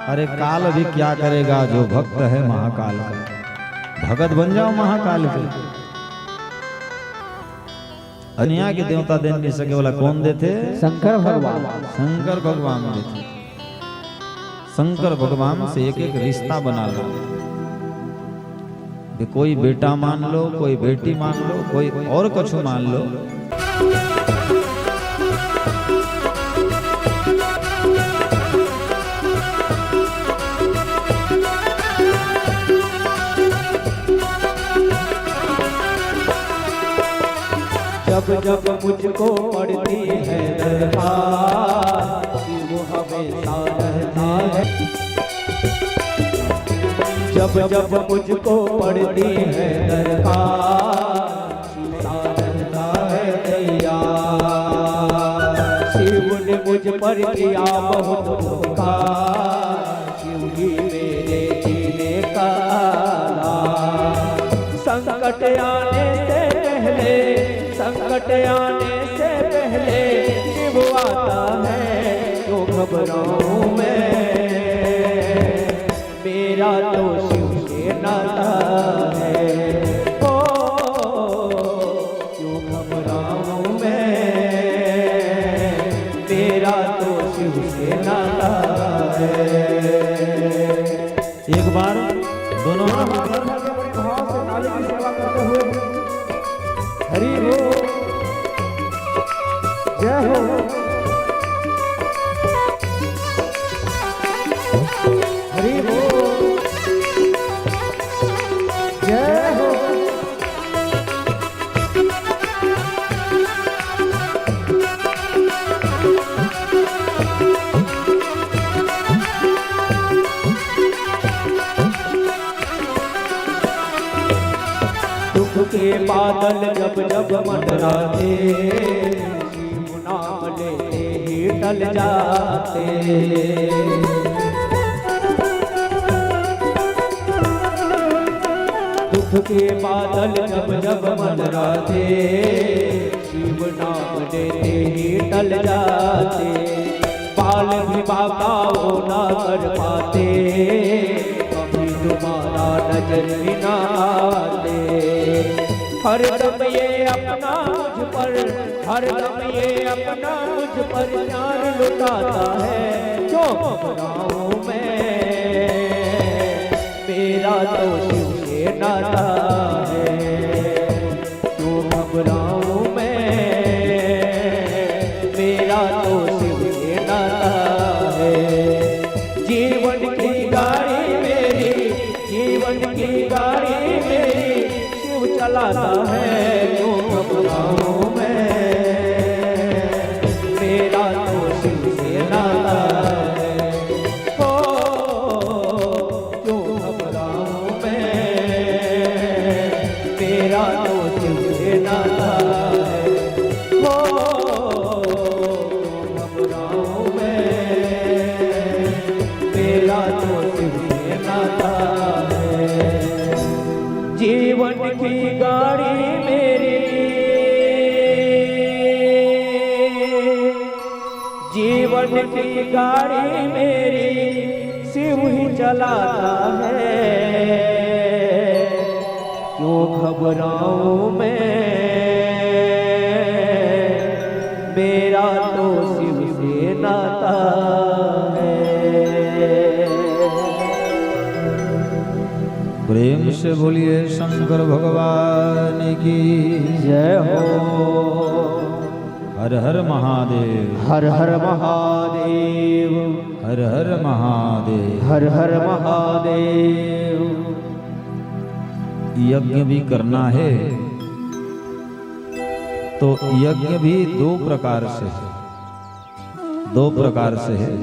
अरे काल भी क्या करेगा जो भक्त है महाकाल का। भगत बन जाओ महाकाल के। दुनिया के देवता दे नहीं सके वाला कौन देथे? शंकर भगवान। शंकर भगवान देथे। शंकर भगवान से एक एक रिश्ता बना लो। कि कोई बेटा मान लो, कोई बेटी मान लो, कोई और कछु मान लो। जब जब मुझको पड़ती है दरकार, शिव हमेशा रहता है। जब जब मुझको पड़ती है दरकार, शिव हमेशा रहता है तैयार। शिव ने मुझ पर किया बहुत उपकार, शिव ही मेरे जीने का आधार। संकट आने से पहले, संकट आने से पहले शिव आता है, क्यों घबराऊं मैं, मेरा तो शिव से नाता है। ओ, क्यों घबराऊं मैं, मेरा तो शिव से नाता है। एक बार दोनों हाथ ऊपर करके बड़े भाव से नाले की सेवा करते हुए, हरि बोल, जय हो, हरि बोल, जय हो। दुख के बादल जब जब मंडराते, शिव नाम लेते ही टल जाते। दुख के बादल जब जब मंडराते, शिव नाम लेते ही टल जाते। बाल भी बांका वो ना कर पाते, कभी तुम्हारा नजर भी ना आते। हरदम ये अपना मुझ पर, हरदम ये अपना मुझ पर प्यार लुटाता है, क्यों घबराऊं मैं, मेरा तो शिव से नाता है। क्यों घबराऊं मैं, मेरा तो शिव से नाता है। जीवन की गाड़ी मेरी, जीवन की गाड़ी मेरी शिव चलाता है। क्यों घबराऊं मैं, मेरा तो शिव से नाता है। ओ, क्यों घबराऊं मैं, मेरा तो शिव से नाता है। ओ, क्यों घबराऊं मैं, मेरा तो शिव से नाता है। जीवन की गाड़ी मेरी, जीवन की गाड़ी मेरी शिव ही चलाता है। क्यों घबराऊं मैं, मेरा तो शिव से नाता है। प्रेम से बोलिए शंकर भगवान की जय हो। हर हर महादेव। हर हर महादेव। हर हर महादेव। हर हर महादेव। यज्ञ भी करना है तो यज्ञ भी दो प्रकार से है, दो प्रकार से है।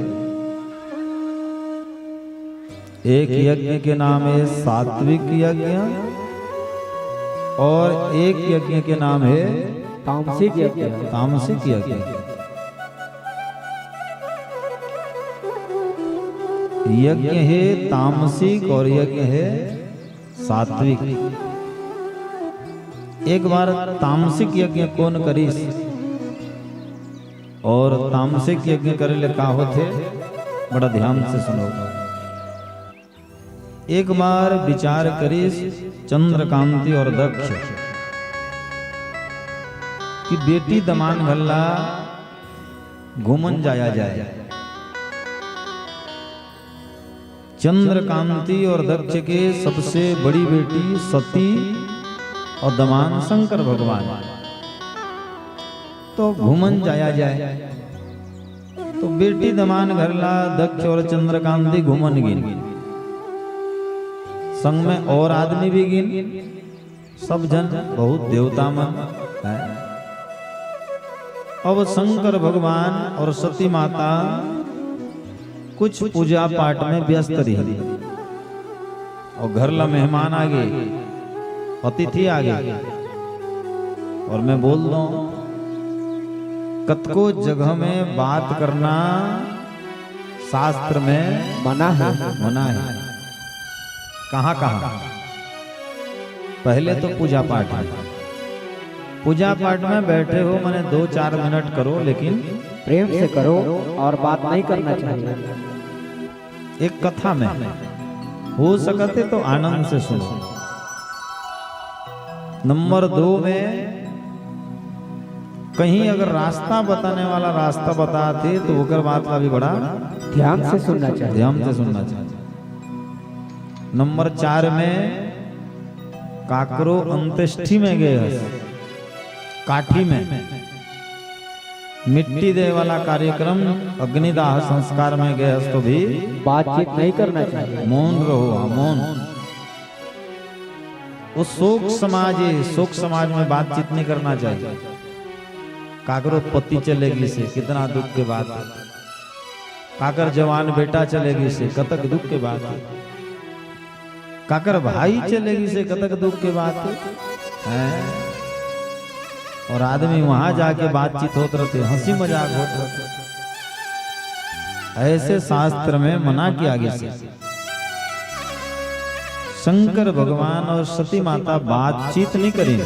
एक यज्ञ के नाम है सात्विक यज्ञ और एक यज्ञ के नाम है तामसिक यज्ञ। तामसिक यज्ञ। यज्ञ है तामसिक और यज्ञ है सात्विक। एक बार तामसिक यज्ञ कोन करिस और तामसिक यज्ञ करे ले का होथे, बड़ा ध्यान से सुनो। एक बार विचार करिस चंद्रकांति और दक्ष कि बेटी दमान घर ला घूमन जाया जाए। चंद्रकांति और दक्ष के सबसे बड़ी बेटी सती और दमान शंकर भगवान। तो घूमन जाया जाए। तो बेटी दमान घर ला दक्ष और चंद्रकांति घूमन गिन, संग में और आदमी भी गिन, सब झन बहुत देवता मन हैं। अब शंकर भगवान और सती माता कुछ पूजा पाठ में व्यस्त रही और घर ला मेहमान आ गे, अतिथि आ गे। और मैं बोल दूं, कतको जगह में बात करना शास्त्र में मना है। मना है। कहाँ कहाँ? पहले तो पूजा पाठ है। पूजा पाठ में बैठे हो, माने दो चार मिनट करो, लेकिन प्रेम से करो और बात नहीं करना चाहिए। एक कथा में हो सकते तो आनंद से सुनो। नंबर दो में कहीं अगर रास्ता बताने वाला रास्ता बताथे तो ओकर बात ला भी बड़ा ध्यान से सुनना चाहिए। ध्यान से सुनना चाहिए। नंबर चार में काकरो अंत्येष्टि में गए हस, काठी में मिट्टी दे वाला कार्यक्रम, अग्निदाह संस्कार में गए हस तो भी बातचीत नहीं करना चाहिए। मौन रहो, हाँ, मौन। वो शोक समाज है, शोक समाज में बातचीत नहीं करना चाहिए। काकरो पति चले गिसे, कितना दुख के बात है। काकर जवान बेटा चले गिसे, कतक दुख के बात है। काकर भाई चले गिसे, कतक दुख के बात है। हैं? और आदमी वहां जाके बातचीत होत रहते, हंसी मजाक होत रहते। ऐसे शास्त्र में मना किया गिसे। शंकर भगवान और सती माता बातचीत नहीं करें,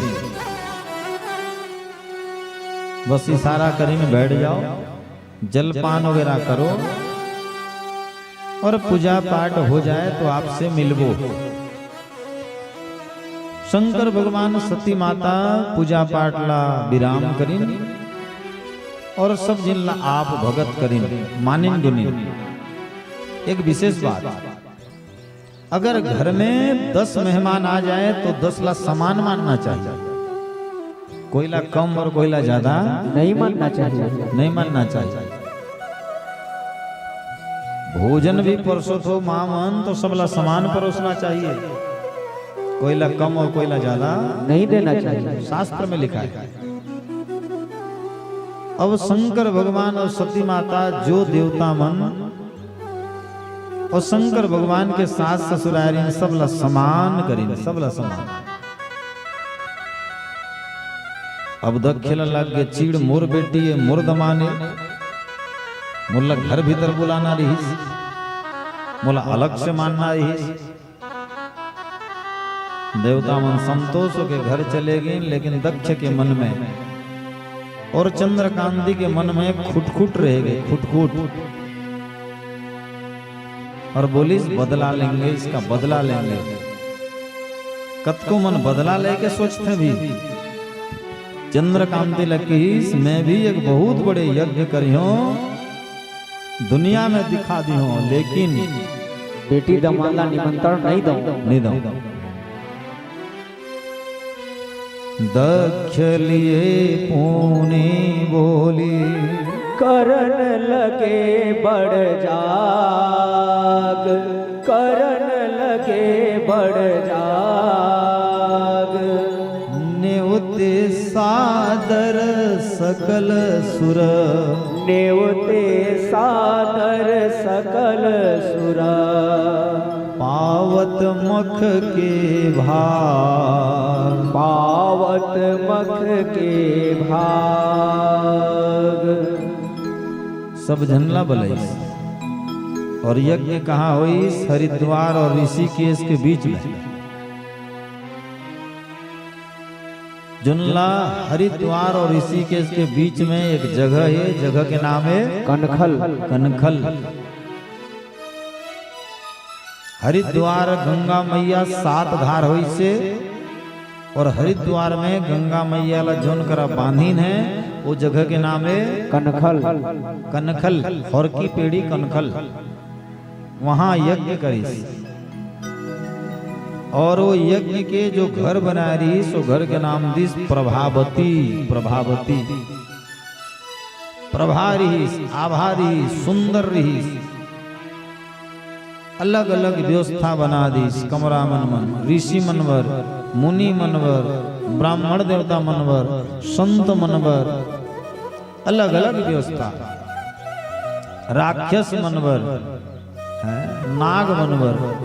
बस इशारा करें, बैठ जाओ, जलपान वगैरह करो और पूजा पाठ हो जाए तो आपसे मिलबो। शंकर भगवान सती माता पूजा पाठ ला विराम करिन और सब जिन ला आप भगत करिन, मानिन गुनिन। एक विशेष बात, अगर घर में दस मेहमान आ जाए तो दस ला समान मानना चाहिए, कोई ला कम और कोई ला ज्यादा नहीं मानना चाहिए। नहीं मानना चाहिए। भोजन भी परोसो तो माँ मन तो सबला समान परोसना चाहिए, कोई ला कम और कोई ला ज्यादा नहीं देना चाहिए। शास्त्र में लिखा है। अब शंकर भगवान और सती माता जो देवता मन और शंकर भगवान के सास ससुर आय रहिन, सबला समान करिन, सबला समान। अब दक्ष ला लग गे चीड़, मोर बेटी है, मोर दमान है, मोला घर भीतर बुलाना रहिस, मोला अलग से मानना रहिस। देवता मन संतोष होके घर चले गिन, लेकिन दक्ष के मन में और चंद्रकांति के मन में खुटखुट रह गे, खुटखुट। और बोलिस, "बदला लेंगे, इसका बदला लेंगे।" कतको मन बदला लेके सोचथे भी। चंद्रकांति ल किहिस, "मैं भी एक बहुत बड़े यज्ञ करिहों, दुनिया में दिखा दिहों, लेकिन बेटी दमांद ला निमंत्रण नहीं दऊं।" नहीं दऊं। दक्ष लिए पूनी बोली, करन लगे बड़ जाग, करन लगे बड़ जाग। नेवते सादर सकल सुर, नेवते सादर सकल सुर। पावत मख के भाग, पावत मख के भाग। सब झन ला बलाइस और यज्ञ कहाँ होइस? हरिद्वार और ऋषिकेश के बीच में। जोन ला हरिद्वार और ऋषिकेश के बीच में एक जगह हे, जगह के नाम हे कनखल। कनखल। हरिद्वार गंगा मैया सात धार होइसे, और हरिद्वार में गंगा मैया ला जोन करा बांधिन हे, वो जगह के नाम हे कनखल। कनखल, हर की पेड़ी कनखल। वहां यज्ञ करिस। और वो यज्ञ के जो घर बनाए रहिस, वो घर के नाम दिस प्रभावती। प्रभावती। प्रभा रहिस, आभा रहिस, सुंदर रहिस। अलग-अलग व्यवस्था बना दिस, कमरा मन मन, ऋषि मन बर, मुनि मन बर, ब्राह्मण देवता मन बर, संत मन बर, अलग-अलग व्यवस्था। राक्षस मन बर, हैं, नाग मन बर,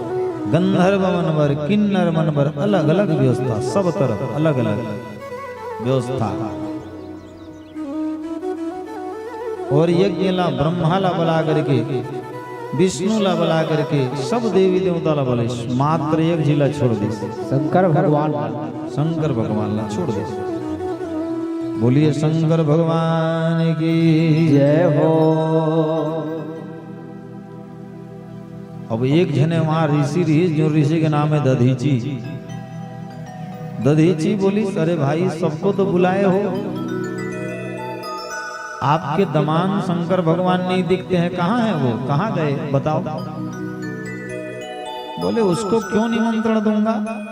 गंधर्व मन बर, किन्नर मन बर, अलग-अलग व्यवस्था, सब तरफ अलग-अलग व्यवस्था। और यज्ञ ला ब्रह्मा ला बला करके, विष्णु ला बला करके, सब देवी देवता ला बलाइस, मात्र एक झी ला छोड़ दिस। शंकर भगवान। शंकर भगवान ला छोड़ दिस। बोलिए शंकर भगवान की जय हो। अब एक झने वहां ऋषि रहिस, जो ऋषि के नाम हे दधीचि। दधीचि बोलिस, "अरे भाई, सबको तो बुलाए हो, आपके दमांद शंकर भगवान नहीं दिखते हैं, कहाँ हैं वो, कहाँ गए, बताओ।" बोले, "उसको क्यों निमंत्रण दूंगा?"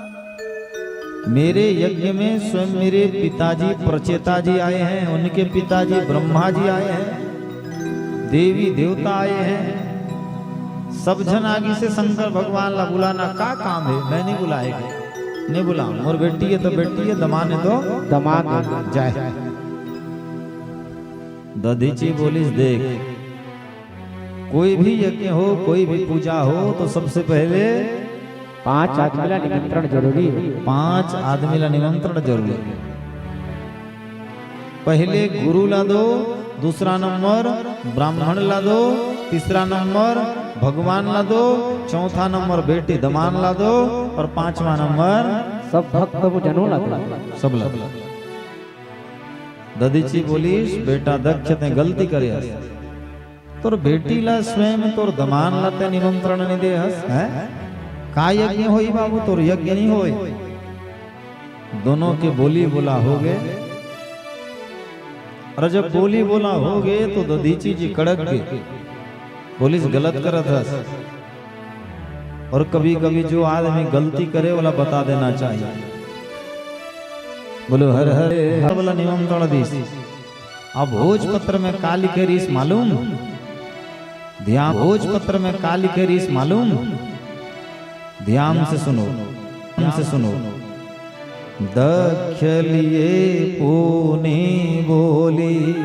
मेरे यज्ञ में स्वयं मेरे पिताजी प्रचेता जी आए हैं, उनके पिताजी ब्रह्मा जी आए हैं, देवी देवता आए हैं, सब झन आगिस हे शंकर भगवान ला बुलाना, का काम हे? मैं नहीं बुलाएगा, नहीं बुलाऊं। मोर बेटी हे तो बेटी हे, दमांद हे तो दमांद हे। जाए। दधीचि बोलिस, देख, कोई भी यज्ञ हो, कोई भी पूजा हो, तो सबसे पहले पांच आदमी ला निमंत्रण जरूरी हे। पांच आदमी ला निमंत्रण जरूरी हे। पहले गुरु ला दो, दूसरा नंबर ब्राह्मण ला दो, तीसरा नंबर भगवान ला दो, चौथा नंबर बेटी दमांद ला दो, और पांचवा नंबर सब भक्त जनों ला दो। सब ला दो। दधीचि बोलिस, बेटा दक्ष, तैं गलती करे हस। तोर बेटी ला स्वयं तोर दमांद ला तैं निमंत्रण नइ दे हस, हैं? का यज्ञ होई बाबू, तोर यज्ञ नइ होय। दोनों के बोली बोला होगे। और जब बोली बोला होगे तो दधीचि जी कड़क गे, बोलिस, गलत करत हस। और कभी-कभी जो आदमी गलती करे, ओला बता देना चाहिए। बोलो हर हर, हर वाला निमंत्रण दिस। अब भोजपत्र में का लिखे रहिस मालूम? ध्यान, भोजपत्र में का लिखे रहिस मालूम? ध्यान से सुनो, ध्यान से सुनो। दक्ष लिए पूनि बोली।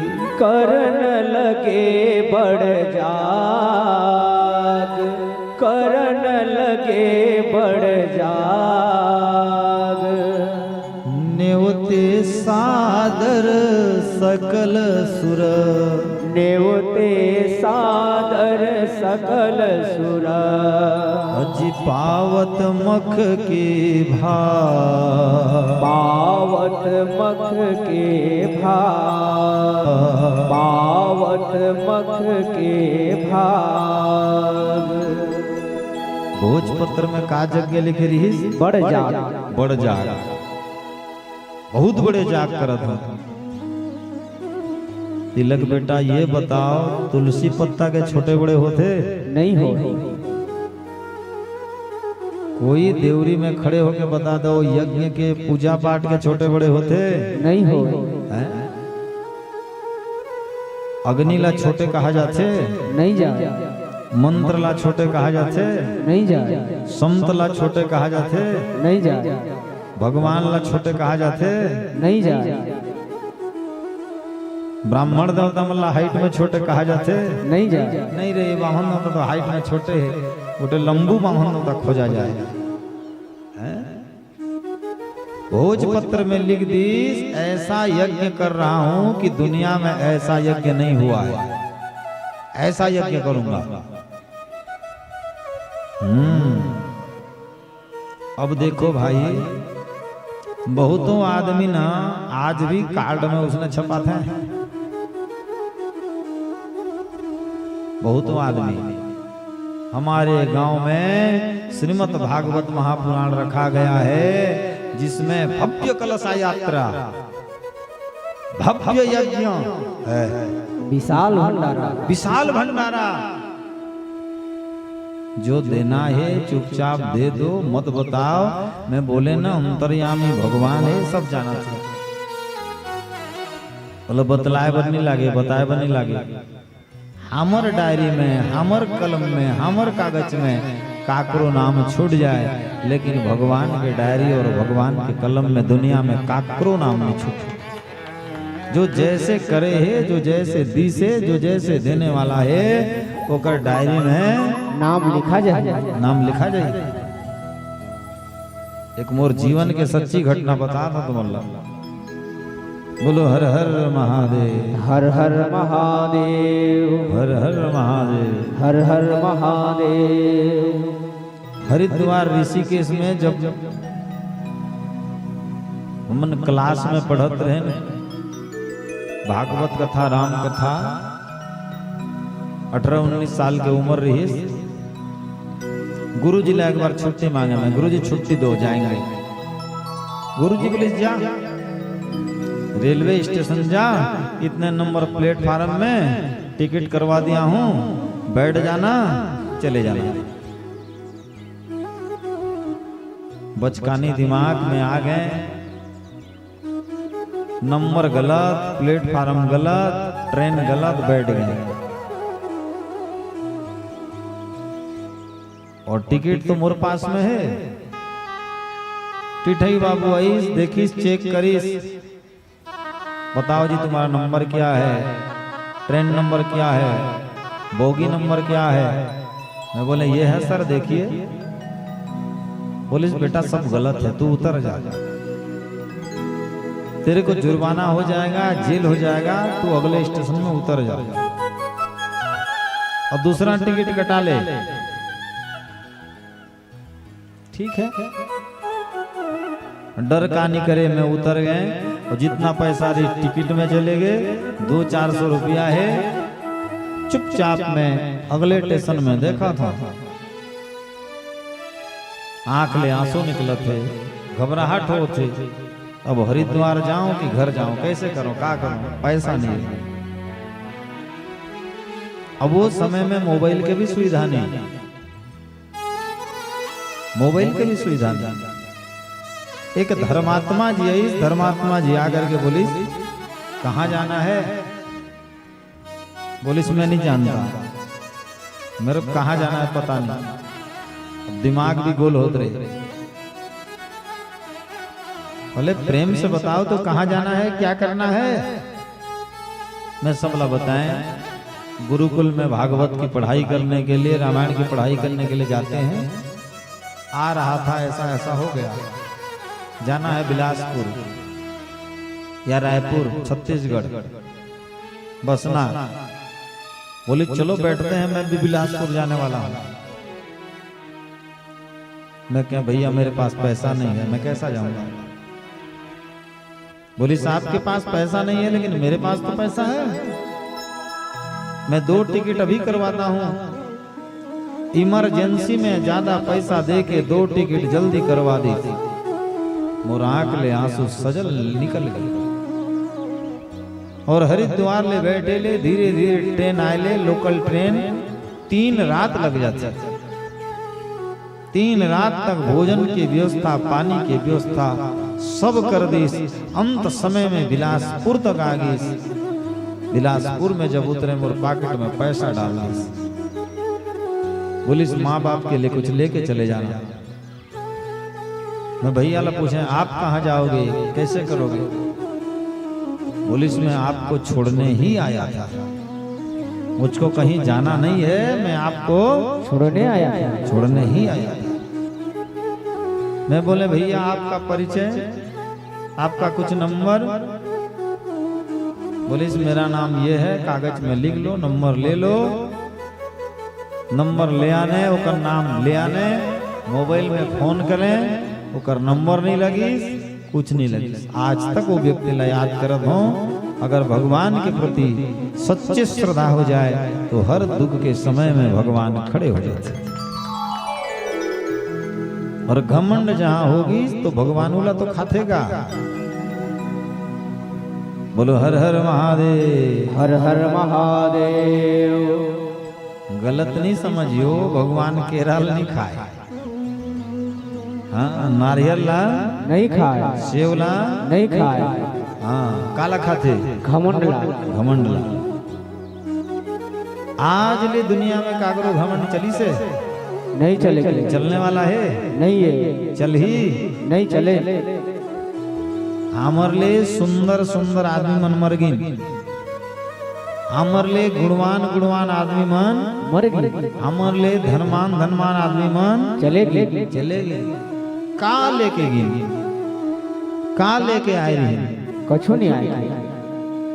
करन लगे बड़ जाग, करन लगे बड़ जाग। नेवते सादर सकल सुर। नेवते सादर सकल सुर। अजि पावत मख के भाग। पावत मख के भाग। पावत मख के भाग। भोजपत्र में का यज्ञ लिखे रहिस? बड़ जाग। बड़ जाग। बहुत बड़े जाग करत हन। तिलक बेटा, ये बताओ, तुलसी पत्ता के छोटे बड़े होथे? नइ होय। कोई देवरी में खड़े होके बता दो, यज्ञ के पूजा पाठ के छोटे बड़े होथे? नइ होय। हैं? अग्नि ला छोटे कहा जाथे? नइ जाय। मंत्र ला छोटे कहा जाथे? नइ जाय। संत ला छोटे कहा जाथे? नइ जाय। भगवान ला छोटे कहा जाथे? नइ जाय। ब्राह्मण देवता मन ला height में छोटे कहा जाथे? नइ जाय। नइ रे, बाम्हन देवता तो height में छोटे हे, गोटे लंबू बाम्हन देवता खोजा जाय। हैं? भोजपत्र में लिख दीस, ऐसा यज्ञ कर रहा हूं कि दुनिया में ऐसा यज्ञ नहीं हुआ है, ऐसा यज्ञ करूंगा। हम्म। अब देखो भाई, बहुतों आदमी ना आज भी कार्ड में उसने छपाथे। बहुतों आदमी, हमारे गांव में श्रीमद् भागवत महापुराण रखा गया है, जिसमें भव्य कलशा यात्रा, भव्य यज्ञ है, विशाल भंडारा। विशाल भंडारा। जो देना है चुपचाप दे दो, मत बताओ। मैं बोले ना, अंतर्यामी भगवान है, सब जाना चाहिए। बोले, बतलाए बर नहीं लागे, बताए बर नहीं लागे। हमर डायरी में, हमर कलम में, हमर कागज में काकरो नाम छूट जाए, लेकिन भगवान के डायरी और भगवान के कलम में दुनिया में काकरो नाम नहीं छूटे। जो जैसे करे हे, जो जैसे दीसे, जो जैसे देने वाला हे, ओकर डायरी में नाम लिखा जाए। नाम लिखा जाए। एक मोर जीवन के सच्ची घटना बतात हंव तुमन ला। बोलो हर हर महादेव। हर हर महादेव। हर हर महादेव। हर हर महादेव। हरिद्वार ऋषिकेश में जब हमन क्लास में पढ़त रहेन, भागवत कथा, राम कथा, अठारह उन्नीस साल के उमर रहिस। गुरुजी ला एक बार छुट्टी मांगे मैं, "गुरुजी, छुट्टी दो, जाएंगे।" गुरुजी बोले, "जा, रेलवे स्टेशन जा, इतने नंबर प्लेटफार्म में टिकट करवा दिया हूँ, बैठ जाना, चले जाना।" बचकानी दिमाग में आ गए, नंबर गलत, प्लेटफार्म गलत, ट्रेन गलत, बैठ गए। और टिकट तो मोर पास में है। टिठई बाबू आइस, देखिस, चेक करिस, "बताओ जी, तुम्हारा नंबर क्या है, ट्रेन नंबर क्या है, बोगी नंबर क्या है?" मैं बोले, "ये है सर, देखिए।" बोलिस, "बेटा, सब गलत है, तू उतर जा, तेरे को जुर्माना हो जाएगा, जेल हो जाएगा, तू अगले स्टेशन में उतर जा और दूसरा टिकट कटा ले।" ठीक है, डर का नहीं करे, मैं उतर गए और जितना पैसा रही टिकट में चले गए, दो चार सौ रुपया है। चुपचाप मैं अगले स्टेशन में देखा था, आंख ले आंसू निकलत हे, घबराहट होत हे। अब हरिद्वार जाऊं कि घर जाऊं, कैसे करूं, का करूं, पैसा नहीं है। अब वो समय में मोबाइल के भी सुविधा नहीं, मोबाइल के भी सुविधा नहीं। एक धर्मात्मा जी आइस, धर्मात्मा जी आकर के बोलिस, "कहाँ जाना है?" बोलिस, "मैं नहीं जानता, मेरे को कहाँ जाना है पता नहीं।" अब दिमाग भी गोल होत रहे। बोले, "प्रेम से बताओ तो कहाँ जाना है, क्या करना है?" मैं सबला बताएं, गुरुकुल में भागवत की पढ़ाई करने के लिए, रामायण की पढ़ाई करने के लिए जाते हैं। आ रहा था, ऐसा ऐसा हो गया, जाना है बिलासपुर या रायपुर, छत्तीसगढ़, बसना। बोले, "चलो बैठते हैं, मैं भी बिलासपुर जाने वाला हूँ।" मैं क्या, "भैया, मेरे पास पैसा नहीं है, मैं कैसा जाऊंगा?" बोलिस, "आपके पास पैसा नहीं है, लेकिन मेरे पास तो पैसा है, मैं दो टिकट अभी करवाता हूँ।" इमरजेंसी में ज्यादा पैसा दे के दो टिकट जल्दी करवा दी। मोर आंख ले आंसू सजल निकल गए। और हरिद्वार ले बैठे ले धीरे धीरे ट्रेन आए ले, लोकल ट्रेन, तीन रात लग जाती। तीन रात तक भोजन की व्यवस्था, पानी की व्यवस्था सब कर दीस। अंत समय में बिलासपुर तक आ गईस। बिलासपुर में जब उतरे, मोर पाकेट में पैसा डाल दीस। बोलिस, "माँ बाप के लिए कुछ लेके चले जाना।" मैं भैया ला पूछे, "आप कहाँ जाओगे, कैसे करोगे?" बोलिस, "मैं आपको छोड़ने ही आया था, मुझको कहीं जाना नहीं है, मैं आपको छोड़ने आया था।" छोड़ने ही आया था। मैं बोले, "भैया, आपका परिचय, आपका कुछ नंबर?" बोलिस, "मेरा नाम ये है, कागज में लिख लो, नंबर ले लो।" नंबर ले आने, ओकर नाम ले आने, मोबाइल में फोन करें, ओकर नंबर नहीं लगिस। कुछ नहीं लगे। आज तक वो व्यक्ति ला याद करत हों, अगर भगवान के प्रति सच्चे श्रद्धा हो जाए तो हर दुख के समय में भगवान खड़े हो जाते। और घमंड जहां होगी तो भगवान उला तो खाथेगा। बोलो हर हर महादेव। हर हर महादेव। गलत नहीं समझियो, भगवान केरा ल नहीं खाय। हाँ, नारियल ला नहीं खाय। सेव ला नहीं खाय। हाँ, काला खाथे? घमंड ला। घमंड ला। आज ले दुनिया में काकरो घमंड चलिस हे? नहीं चले। चलने वाला हे? नहीं हे। चलही? नहीं चले। हमर ले सुंदर सुंदर आदमी मन मर गिन। हमर ले गुणवान गुणवान आदमी मन मर गिन। हमर ले धनवान धनवान आदमी मन चले गिन। चले गिन। का लेके गिन? का लेके आय रहिन? कछु नहीं आय।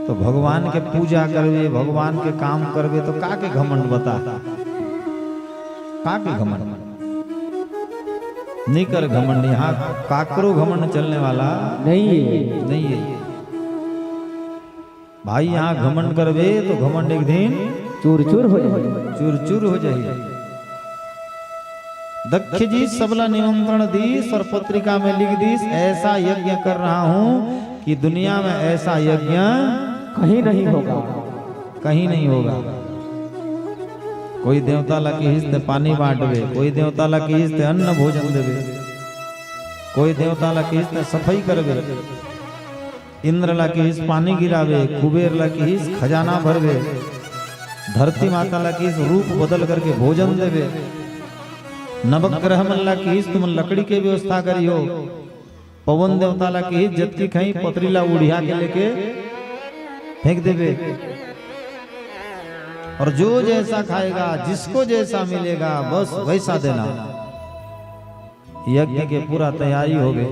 तो भगवान के पूजा करबे, भगवान के काम करबे, तो का के घमंड बता? का के घमंड? नहीं कर घमंड, यहाँ काकरो घमंड चलने वाला नहीं हे। नहीं हे। भाई, यहाँ घमंड करबे तो घमंड एक दिन चूर चूर हो जाही। चूर चूर हो जाही। दक्ष जी सबला निमंत्रण दीस और पत्रिका में लिख दीस, ऐसा यज्ञ कर रहा हूँ कि दुनिया में ऐसा यज्ञ कहीं नहीं होगा। कहीं नहीं होगा। कोई देवता ला किहिस ते पानी बांटबे, कोई देवता ला किहिस ते अन्न भोजन देबे, कोई देवता ला किहिस ते सफाई करबे। इंद्र ला किहिस पानी गिराबे, कुबेर ला किहिस खजाना भरबे, धरती माता ला किहिस रूप बदल करके भोजन देबे, नवग्रह मन ला किहिस तुमन लकड़ी के व्यवस्था करिहो, पवन देवता ला किहिस जतकी खाही पतरी ला उड़िया के लेके फेंक देबे। और जो जैसा खाएगा, जिसको जैसा मिलेगा, बस वैसा देना। यज्ञ के पूरा तैयारी हो गई।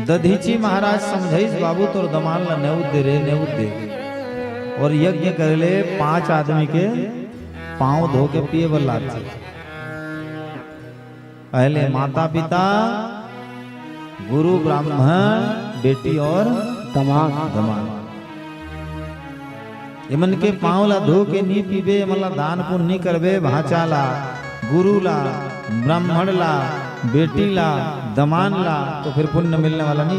दधीची महाराज समझाइस, "बाबू, तोर दमान ला नेउद दे रे, नेउद दे।" और यज्ञ करे ले पांच आदमी के पांव धो के पिए बर लागथे। पहले माता पिता, गुरु ब्राह्मण, बेटी और दमाद। दमाद। एमन के पांव ला धो के नी पीबे, एमन ला दान पुण्य नी करबे, भांचा ला, गुरु ला, ब्राह्मण ला, बेटी ला, दमान ला, तो फिर पुण्य मिलने वाला नहीं।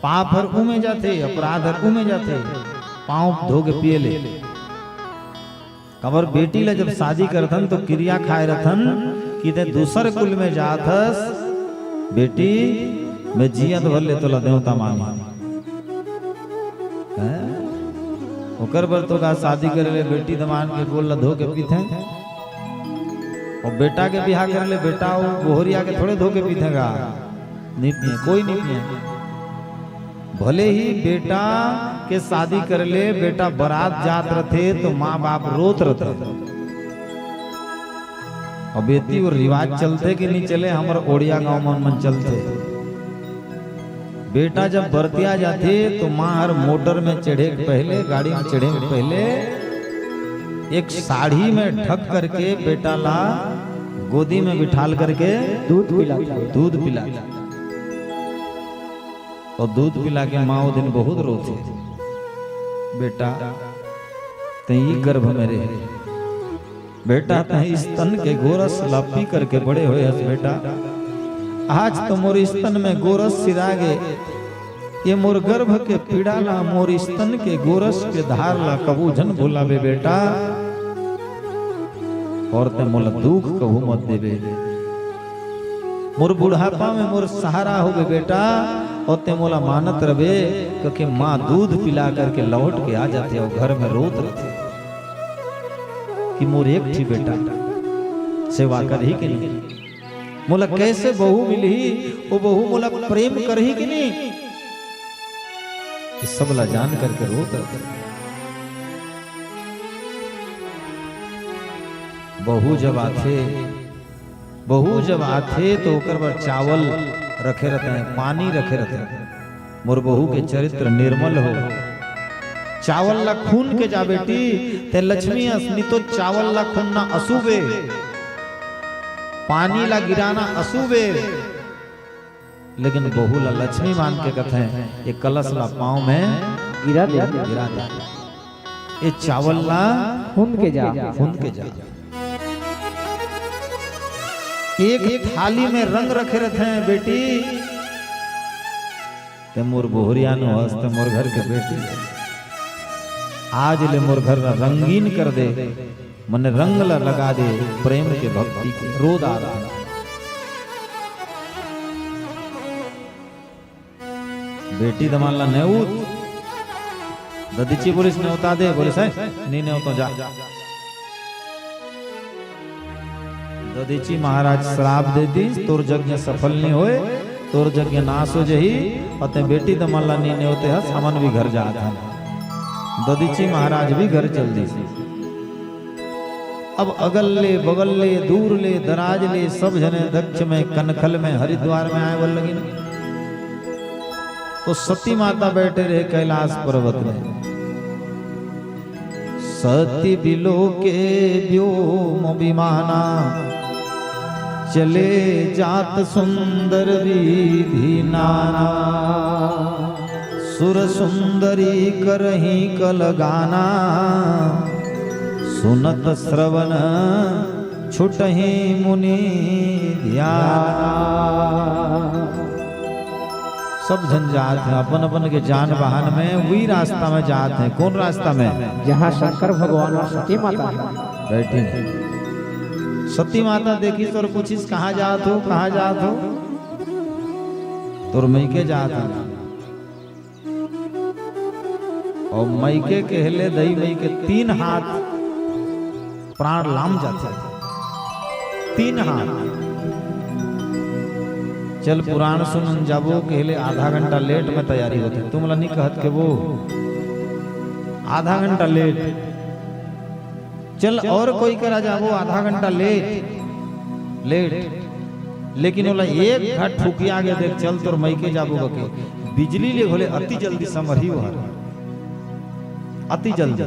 पाप हर उमे जाथे, अपराध हर उमे जाथे, पांव धो के पिए ले। काबर बेटी ला जब शादी करथन तो किरिया खाए रथन कि ते दूसर कुल में जात हस, बेटी मैं जियत भर ले तोला देवता मानी। हैं? ओकर बर तो का शादी करे ले बेटी दमान के गोड़ ला धो के पीथे? और बेटा के बिहाव करे ले बेटा वो बोहरिया के थोड़े धो के पीथे गा? नहीं पिए, कोई नहीं पिए। भले ही बेटा के शादी कर ले, बेटा बरात जात रथे तो माँ बाप रोत रथे। अब एती वो रिवाज चलथे कि नहीं चले, हमर ओड़िया गांव मन मन चलथे। बेटा जब बरतिया जाथे तो माँ हर मोटर में चढ़े के पहले, गाड़ी में चढ़े के पहले एक साड़ी में ढक करके बेटा ला गोदी में बिठाल करके दूध पिलाथे। दूध पिलाथे। और दूध पिला के माँ वो दिन बहुत रोथे, "बेटा, तैं ई गर्भ में रहे, बेटा, तैं स्तन के गोरस ला पी करके बड़े होए हस बेटा। आज तो मोर स्तन में गोरस सिरा गे, ये मोर गर्भ के पीड़ा ला, मोर स्तन के गोरस के धार ला कबू झन भुलाबे बेटा, और तैं मोला दुख कबू मत देबे।" मोर बुढ़ापा में मोर सहारा होबे बेटा, और तैं मोला मानत रबे, क्योंकि माँ दूध पिला करके लौट के आ जाथे और घर में रोत रथे कि मोर एक ठी बेटा सेवा करही कि नहीं, मोला कैसे बहू मिलही, वो बहू मोला प्रेम करही कि नहीं, ये सब ला जान करके रोत रथे। बहू जब आथे, बहू जब आथे तो ओकर बर चावल रखे रहते हैं, पानी रखे रहते हैं। मोर बहू के चरित्र निर्मल हो। चावल ला खून के जा बेटी, ते लक्ष्मी अस, नी तो चावल ला खूनना अशुभ ए, पानी ला गिराना अशुभ ए। लेकिन बहू ला लक्ष्मी मान के कथे, ये कलश ला पाँव में गिरा दे। गिरा दे। ये चावल ला हुन के जा। हुन के जा। एक थाली में रंग रखे रथे, बेटी, ते मोर बहुरिया नो हस, ते मोर घर के बेटी। आज ले मोर घर ला रंगीन कर दे, मने रंग ला लगा दे, प्रेम के, भक्ति के, रो डार। बेटी दमाल ला नेउत। ददीची बोलिस, "नेवता दे।" बोलिस, "हे, नी नेवतो, जा।" ददीची महाराज श्राप दे दीस, "तोर यज्ञ सफल नी होय, तोर यज्ञ नाश हो जही, अउ ते बेटी दमाल ला नी नेवते हस, हमन भी घर जात हन।" ददीची महाराज भी घर चल दीस। अब अगल ले, बगल ले, दूर ले, दराज ले, सब झने दक्ष में, कनखल में, हरिद्वार में आए बर लगिन। तो सती माता बैठे रहे कैलाश पर्वत में। सती बिलोके व्योम विमाना, चले जात सुंदर विधि नाना। सुर सुंदरी करही कल गाना, सुनत श्रवण छुटही मुनि ध्याना। सब झन जात हे अपन अपन के जान वाहन में, वही रास्ता में जात हे। कौन रास्ता में? जहाँ शंकर भगवान और सती माता है। बैठी हे। सती माता देखिस और पूछिस, "कहाँ जात हो, कहाँ जात हो?" "तोर मइके जात हो।" अउ मइके कहले दई मइके तीन हाथ प्राण लाम जाथे। तीन हाथ। चल पुराण सुनन जाबो कहले आधा घंटा लेट में तैयारी होथे। तुमला नी कहत के वो आधा घंटा लेट। चल और कोई करा जाबो आधा घंटा लेट, लेट, लेकिन ओला एक घाट ठुकिया के देख, चल तोर मइके जाबो कके बिजली ले घोले अति जल्दी समरही ओहर, अति जल्दी।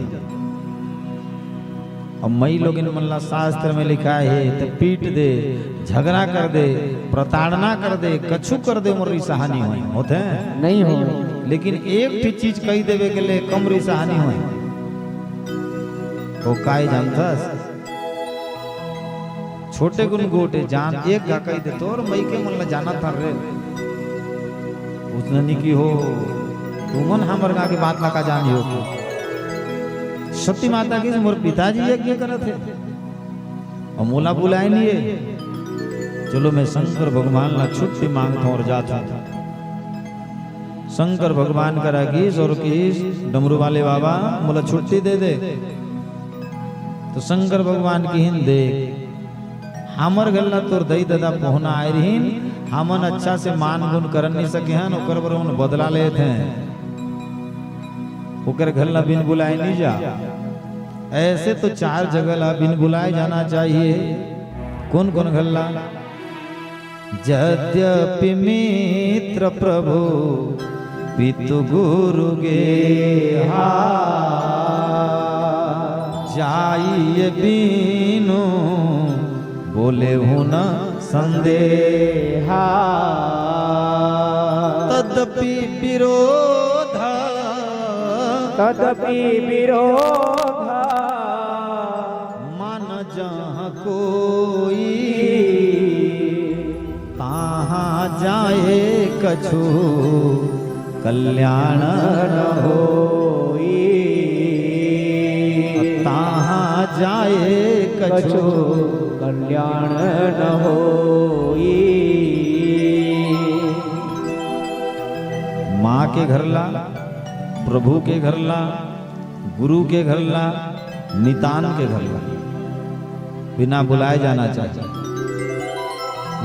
अब मई लोगिन मन ला शास्त्र में लिखाय हे, त पीट दे, झगड़ा कर दे, प्रताड़ना कर दे, कछु कर दे, मोर रिसहा नी होय, होथे? नहीं होय। लेकिन एक ठी चीज कही देवे के ले कम रिसहा नी होय। तो काय जानथस? छोटे गुन गोटे जान एक गा कही दे, तोर मइके मन ला जानत हन रे। उसने नी की हो, तुमन हमर गा के बात ला का जानी हो? सती माता के मोर पिताजी यज्ञ करत हे, अउ मोला बुलाय नी हे। चलो, मैं शंकर भगवान ला छुट्टी मांगत हूँ और जात हूँ। शंकर भगवान करा गिस और किहिस, "डमरू वाले बाबा, मोला छुट्टी दे दे।" तो शंकर भगवान किहिन, "देख, हमर घर ला तोर दई ददा पहुना आय रहिन, हमन अच्छा से मान गुन कर नी सके हन, ओकर बर ओमन बदला लेत हें। ओकर घर ला बिन बुलाय नी जा।" ऐसे तो चार जगह ला बिन बुलाय जाना चाहिए। कौन कौन घर ला? यद्यपि मित्र प्रभु पितु गुरु गेहा, जाइए बीनु बोले हूँ न संदेहा। तदपि विरोध, तदपि विरोध मन जहाँ कोई, तहाँ जाए कछु कल्याण न होई। तहाँ जाए कछु कल्याण न होई। माँ के घर ला, प्रभु के घर ला, गुरु के घर ला, नितान के घर ला बिना बुलाए जाना चाहिए।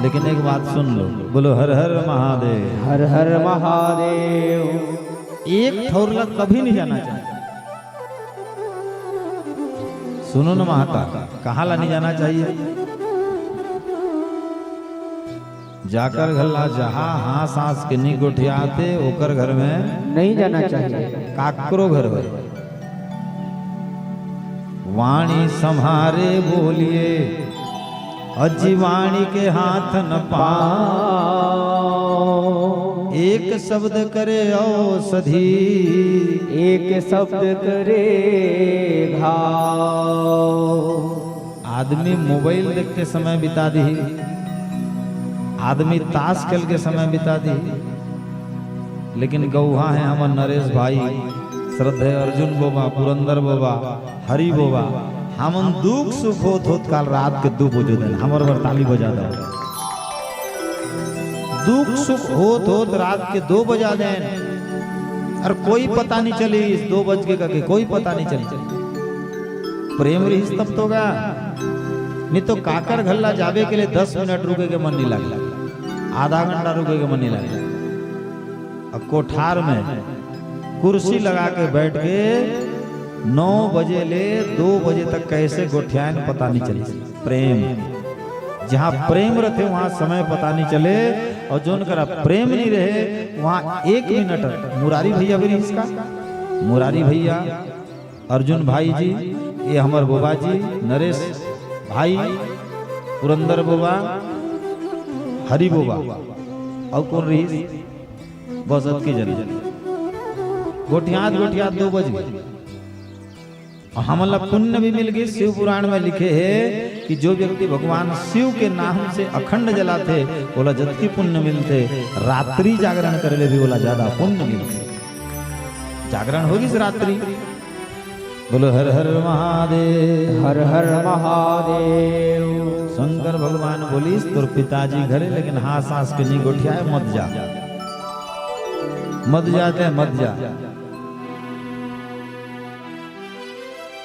लेकिन एक बात सुन लो, बोलो हर हर महादेव। हर हर महादेव। एक ठौर ला कभी नहीं जाना चाहिए। सुनो न महता, कहाँ ला नहीं जाना चाहिए? जाकर घर ला जहाँ हाँस हाँस के नी गोठियाथे, ओकर घर में नहीं जाना चाहिए। काकरो घर में। वाणी सम्हारे बोलिए, अजी वाणी के हाथ न पाओ। एक शब्द करे औषधि। एक शब्द करे घाव। आदमी मोबाइल देखते समय बिता दिही, आदमी ताश खेल के समय बिता दिही, लेकिन गौहा हे हमर नरेश भाई, श्रद्धेय Arjun Boba, Purandar Boba, Hari Boba, हमन दुख सुख होत होत काल रात के दू बजे देन, हमर बर ताली बजा दो। दुख सुख होत होत रात के दो बजा देन, अउ कोई पता नहीं चलिस, दो बज के कहिके कोई पता नहीं चलिस। प्रेम रहिस तब तो गा, नहीं तो काकर घर ला जाबे के लिए दस मिनट रुके के मन नहीं लागे, आधा घंटा रुके के मन नहीं लागे। अब कोठार में कुर्सी लगा के बैठ के नौ बजे ले दो बजे तक कैसे गोठियान पता नहीं चले। प्रेम, जहाँ प्रेम रथे वहाँ समय पता नहीं चले, अउ जोन करा प्रेम नहीं रहे वहाँ एक मिनट। मुरारी भैया भी रहिस का, मुरारी भैया, अर्जुन भाई जी, ये हमर बोबा जी, नरेश भाई, पुरंदर बोबा, हरि बोबा, अउ कोन रहिस? बस अतके जन। गोठियात गोठियात दो बज गे। अउ हमन ला पुण्य भी मिल गे। शिव पुराण में लिखे हे कि जो व्यक्ति भगवान शिव के नाम से अखंड जलाथे, ओला जतकी पुण्य मिलथे, रात्रि जागरण करे ले भी ओला ज्यादा पुण्य मिलथे। जागरण होगिस रात्रि। बोलो हर हर महादेव। हर हर महादेव। शंकर भगवान बोलिस, तोर पिताजी घरे, लेकिन हाँस हाँस के नहीं गोठियाए, मत जा, मत जाते, मत जा।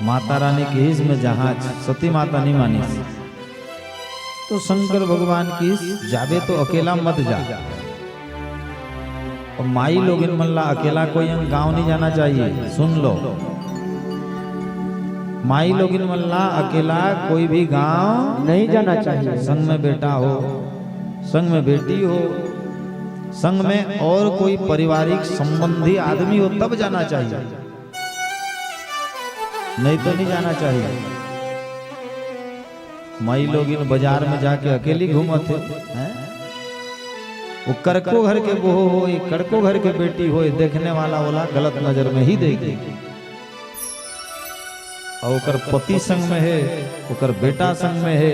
माता रानी किहिस, मैं जाहूँच, सती माता नहीं मानिस। तो शंकर भगवान किहिस, जाबे तो अकेला मत जा। अउ माई लोगिन मन ला अकेला कोई अंग गांव नहीं जाना चाहिए। सुन लो, माई लोगिन मन ला अकेला कोई भी गांव नहीं जाना चाहिए। संग में बेटा हो, संग में बेटी हो, संग में और कोई पारिवारिक संबंधी आदमी हो, तब जाना चाहिए, नहीं तो नहीं जाना चाहिए। माई लोगिन बाजार में जाके अकेली घूमत हे, हैं? वो कड़को घर के बहू होय, कड़को घर के बेटी होय, देखने वाला ओला गलत नजर में ही देखे। अउ ओकर पति संग में हे, ओकर बेटा संग में हे,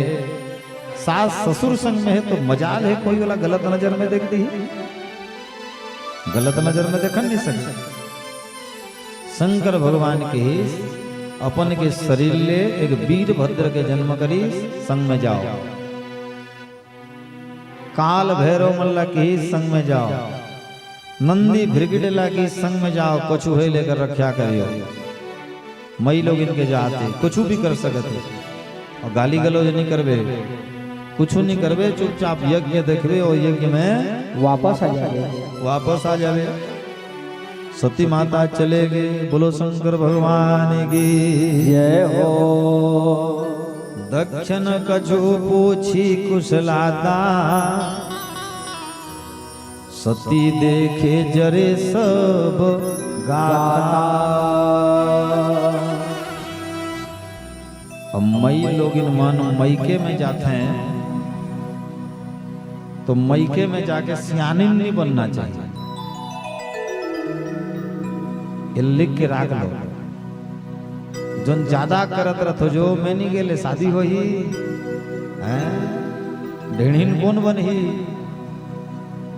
सास ससुर संग में हे, तो मजाल हे कोई ओला गलत नजर में देख दिही। गलत नजर में देखन नहीं सके। शंकर भगवान किहिस, अपन के शरीर ले एक वीरभद्र के जन्म करिस, संग में जाव। काल भैरव मन ला किहिस, संग में जाव। नंदी भृगुटी ला किहिस, संग में जाव, कछु होय ले एकर रक्षा करियो। माई लोगिन के जात हे, कुछु भी कर सकत हे। अउ गाली गलौज नहीं करबे, कुछु नहीं करबे, चुपचाप यज्ञ देखबे अउ यज्ञ में वापस आ जाबे। वापस आ जाबे। सती माता चले गे। बोलो शंकर भगवान की जय हो। दक्षिण कछु पूछी कुशलाता, सती देखे जरे सब गाता। अब माई लोगिन मन मइके में जाथे, तो मइके में जाके सियानिन नहीं बनना चाहिए। ये लिख के राख लो। जोन ज्यादा करत रथो, जो मैं नहीं गेले शादी होही, हैं? ढेढ़िन कोन बनही?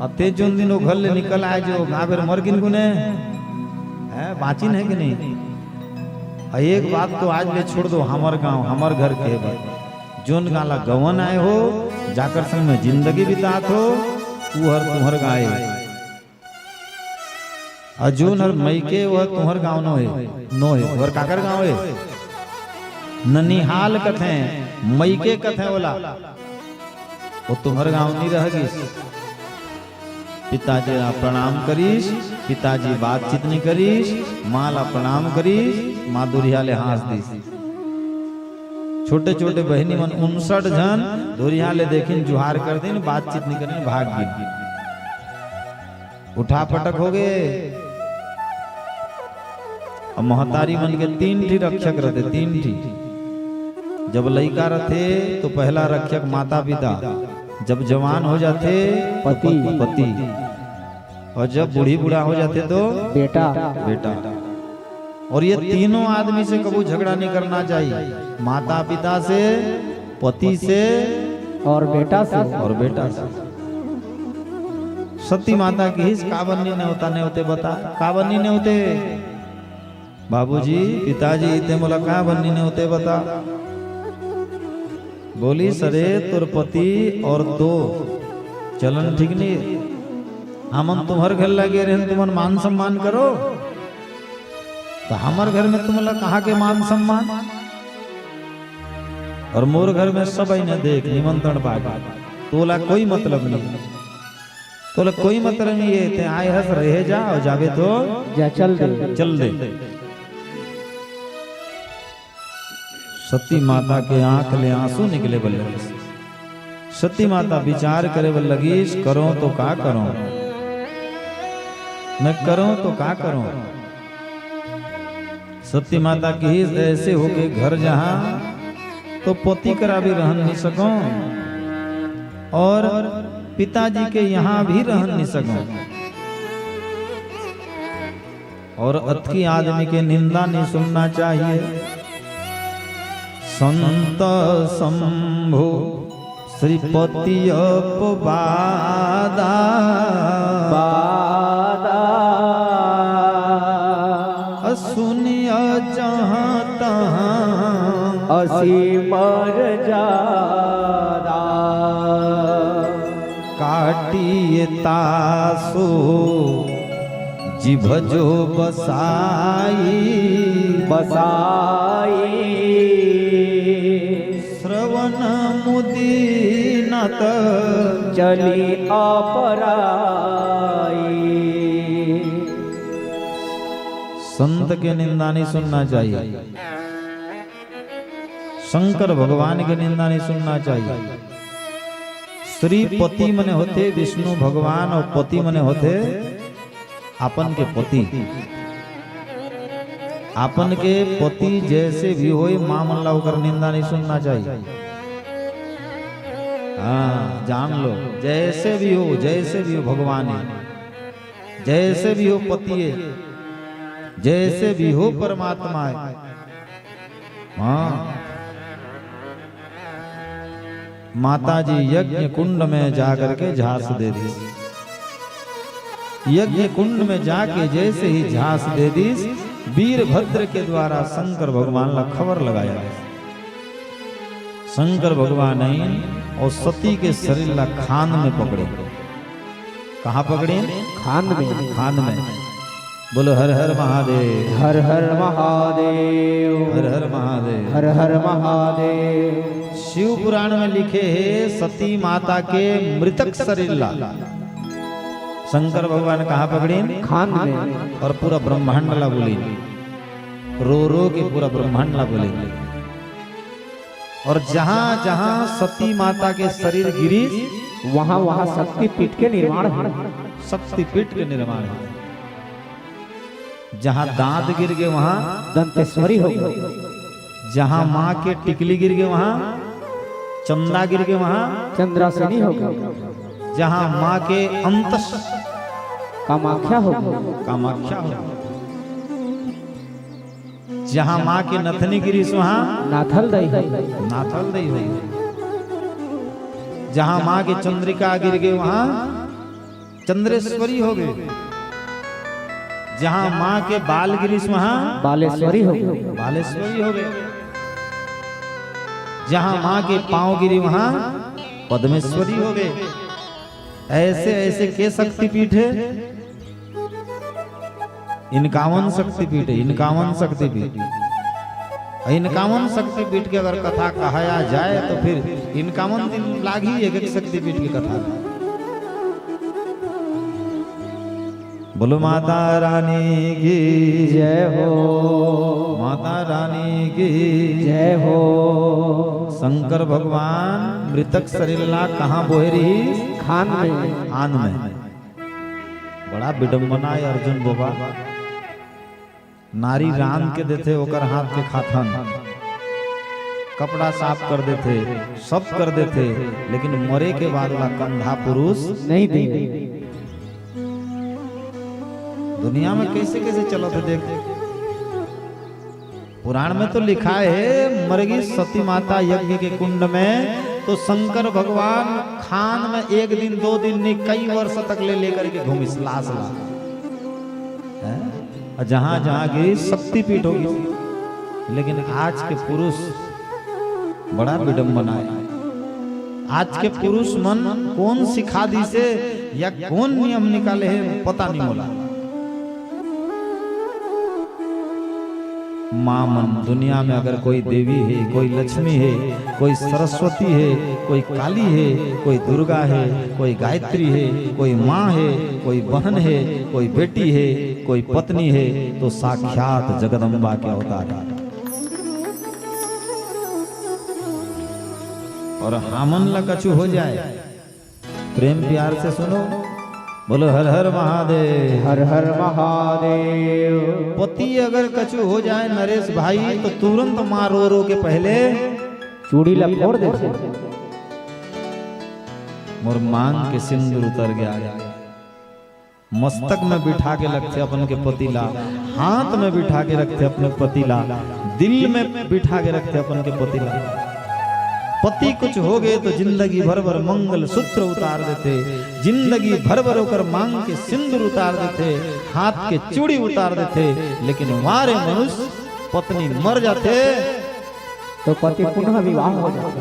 अते जोन दिन वो घर ले निकल आए, जो गाँव बेर मर गिन गुने, हैं? बाँचिन हे कि नहीं? अउ एक बात तो आज ले छोड़ दो, हमर गाँव, हमर घर के बा। जोन गाँव ला गवन आए हो, जाकर संग में जिंदगी बितात हो, वो हर तुम्हर गाँव हे। अउ जोन हर मइके, वो हर तुम्हर गाँव नो हे, नो हे, वो हर काकर गाँव हे? ननिहाल कथे, मइके कथे ओला। वो तुम्हर गाँव नहीं रह गिस। पिताजी ला प्रणाम करिस, पिताजी बातचीत नहीं करिस, माँ ला प्रणाम करिस, माँ दुरिहा ले हाँस दिस। छोटे-छोटे बहिनी मन उनसठ झन दुरिहा ले देखिन, जुहार कर दिन, बातचीत नहीं करिन, भाग गिन। उठा पटक हो गे। अब महतारी मन के तीन ठी रक्षक रथे, तीन ठी। जब लइका रथे तो पहला रक्षक माता पिता, जब जवान हो जाथे तो पति। पति, और जब बूढ़ी बूढ़ा हो जाथे तो बेटा। बेटा। और ये तीनों आदमी से कभू झगड़ा नहीं करना चाहिए, माता पिता से, पति से और बेटा से। और बेटा से। सती माता किहिस, "काबर नी नेवता, नेवते बता, काबर नी नेवते?" बाबूजी, पिताजी, ते मोला काबर नी नेवते बता? बोलिस, "अरे, तोर पति और तो चलन ठीक नहीं है। हमन तुम्हर घर ला गे रहेन, तुमन मान सम्मान करो, तो हमर घर में तुमला कहाँ के मान सम्मान? और मोर घर में सब आईने देख निमंत्रण पाके, तोला कोई मतलब नहीं।" तोला कोई मतलब नहीं है, ते आए हस रहे जा, और जाबे तो जा, चल दे। चल दे। सती माता के आंख ले आंसू निकले बर लगिस। सती माता विचार करे बर लगिस, "करो तो का करो, मैं करो तो का करो?" सती माता किहिस, "ऐसे होके घर जहां तो पति करा भी रहन नहीं सको और पिताजी के यहां भी रहन नहीं सको। और अतकी आदमी के निंदा नहीं सुनना चाहिए।" संत शंभु श्रीपति अपवादा। बादा। सुनिया जहाँ तहाँ असी मर जादा। काटिए तासो जिभ जो बसाई। बसाई। श्रवण मुदिनत चली अपराई। संत के निंदा नहीं सुनना चाहिए, शंकर भगवान के निंदा नहीं सुनना चाहिए। श्रीपति मने होथे विष्णु भगवान और पति मने होथे अपन के पति, अपन के पति जैसे भी होए, माँ मन ला ओकर निंदा नहीं सुनना चाहिए। हाँ, जान लो, जैसे भी हो, जैसे भी हो भगवान है, जैसे भी हो पति है, जैसे भी हो परमात्मा है। हाँ, माता जी यज्ञ कुंड में जाकर के झांस दे दी। यज्ञ कुंड में जाके जैसे ही झांस दे दी, वीरभद्र के द्वारा शंकर भगवान ला खबर लगाया। शंकर भगवान आइन और सती के शरीर ला खान में पकड़े। कहाँ पकड़े? खान में। खान में। बोलो हर हर महादेव। हर हर महादेव। हर हर महादेव। हर हर महादेव। शिव पुराण में लिखे हे, सती माता के मृतक शरीर ला शंकर भगवान कहाँ पकड़िन? खान में। और पूरा ब्रह्मांड ला बोलिन, रो रो के पूरा ब्रह्मांड ला बोलिन। और जहां जहां सती माता के शरीर गिरिस, वहां वहां शक्तिपीठ के निर्माण है। शक्तिपीठ के निर्माण है। जहां दांत गिर गए, वहां दंतेश्वरी हो गई। जहां मां के टिकली गिर गए, वहां चंदा गिर गए, वहां चंद्रासिनी हो गई। जहां मां के अंतस कामाख्या हो गई। कामाख्या हो गई। जहां मां के नथनी गिरिस, वहां नाथल दई हो गई। नाथल दई हो गई। जहां मां के चंद्रिका गिर गए, वहां चंद्रेश्वरी हो गए। जहां मां के बाल गिरिस, वहां बालेश्वरी हो गए। बालेश्वरी हो गए। जहां मां के पांव गिरी, वहां पद्मेश्वरी हो गए। ऐसे ऐसे के शक्तिपीठ है? इनकावन शक्तिपीठ है, इनकावन शक्तिपीठ। इनकावन शक्तिपीठ के अगर कथा कहाया जाए तो फिर इनकावन दिन लागी एक एक शक्तिपीठ की कथा। बोलो माता रानी की जय हो। माता रानी की जय हो। शंकर भगवान मृतक शरीर ला कहाँ बोहे रही? खान में। खान में। बड़ा विडम्बना है अर्जुन बाबा। नारी रांध के देथे, ओकर हाथ के खाथन, कपड़ा साफ कर देथे, सब कर देथे, लेकिन मरे के बाद ओला कंधा पुरुष नहीं दे। दुनिया में कैसे कैसे चलत हे देख। पुराण में तो लिखा हे, मर गिस सती माता यज्ञ के कुंड में, तो शंकर भगवान खान में एक दिन, दो दिन नहीं, कई वर्ष तक ले लेकर के घूमिस लाश ला। हैं? अउ जहां जहां गिस शक्तिपीठ हो गिस। लेकिन आज के पुरुष बड़ा विडंबना हे। आज के पुरुष मन कोन सिखा दिस हे या कोन नियम निकाले हे, पता नहीं मोला। माँ मन, दुनिया में अगर कोई देवी हे, कोई लक्ष्मी हे, कोई सरस्वती हे, कोई काली हे, कोई दुर्गा हे, कोई गायत्री हे, कोई माँ हे, कोई बहन हे, कोई बेटी हे, कोई पत्नी हे, तो साक्षात जगदम्बा के अवतार हे। अउ हमन ला कछु हो जाए, प्रेम प्यार से सुनो, बोलो हर हर महादेव। हर हर महादेव। पति अगर कछु हो जाए नरेश भाई, तो तुरंत माँ रो रो के पहले चूड़ी ला फोड़ देथे। मोर मांग के सिंदूर उतर गया। मस्तक में बिठा के रखथे अपन के पति ला, हाथ में बिठा के रखथे अपने पति ला, दिल में बिठा के रखथे अपन के पति ला। पति कुछ हो गए तो जिंदगी भर बर मंगल सूत्र उतार देथे, जिंदगी भर बर ओकर मांग के सिंदूर उतार देथे, हाथ के चूड़ी उतार देथे। लेकिन वारे मनुष्य, पत्नी मर जाथे तो पति पुनः विवाह हो जाथे।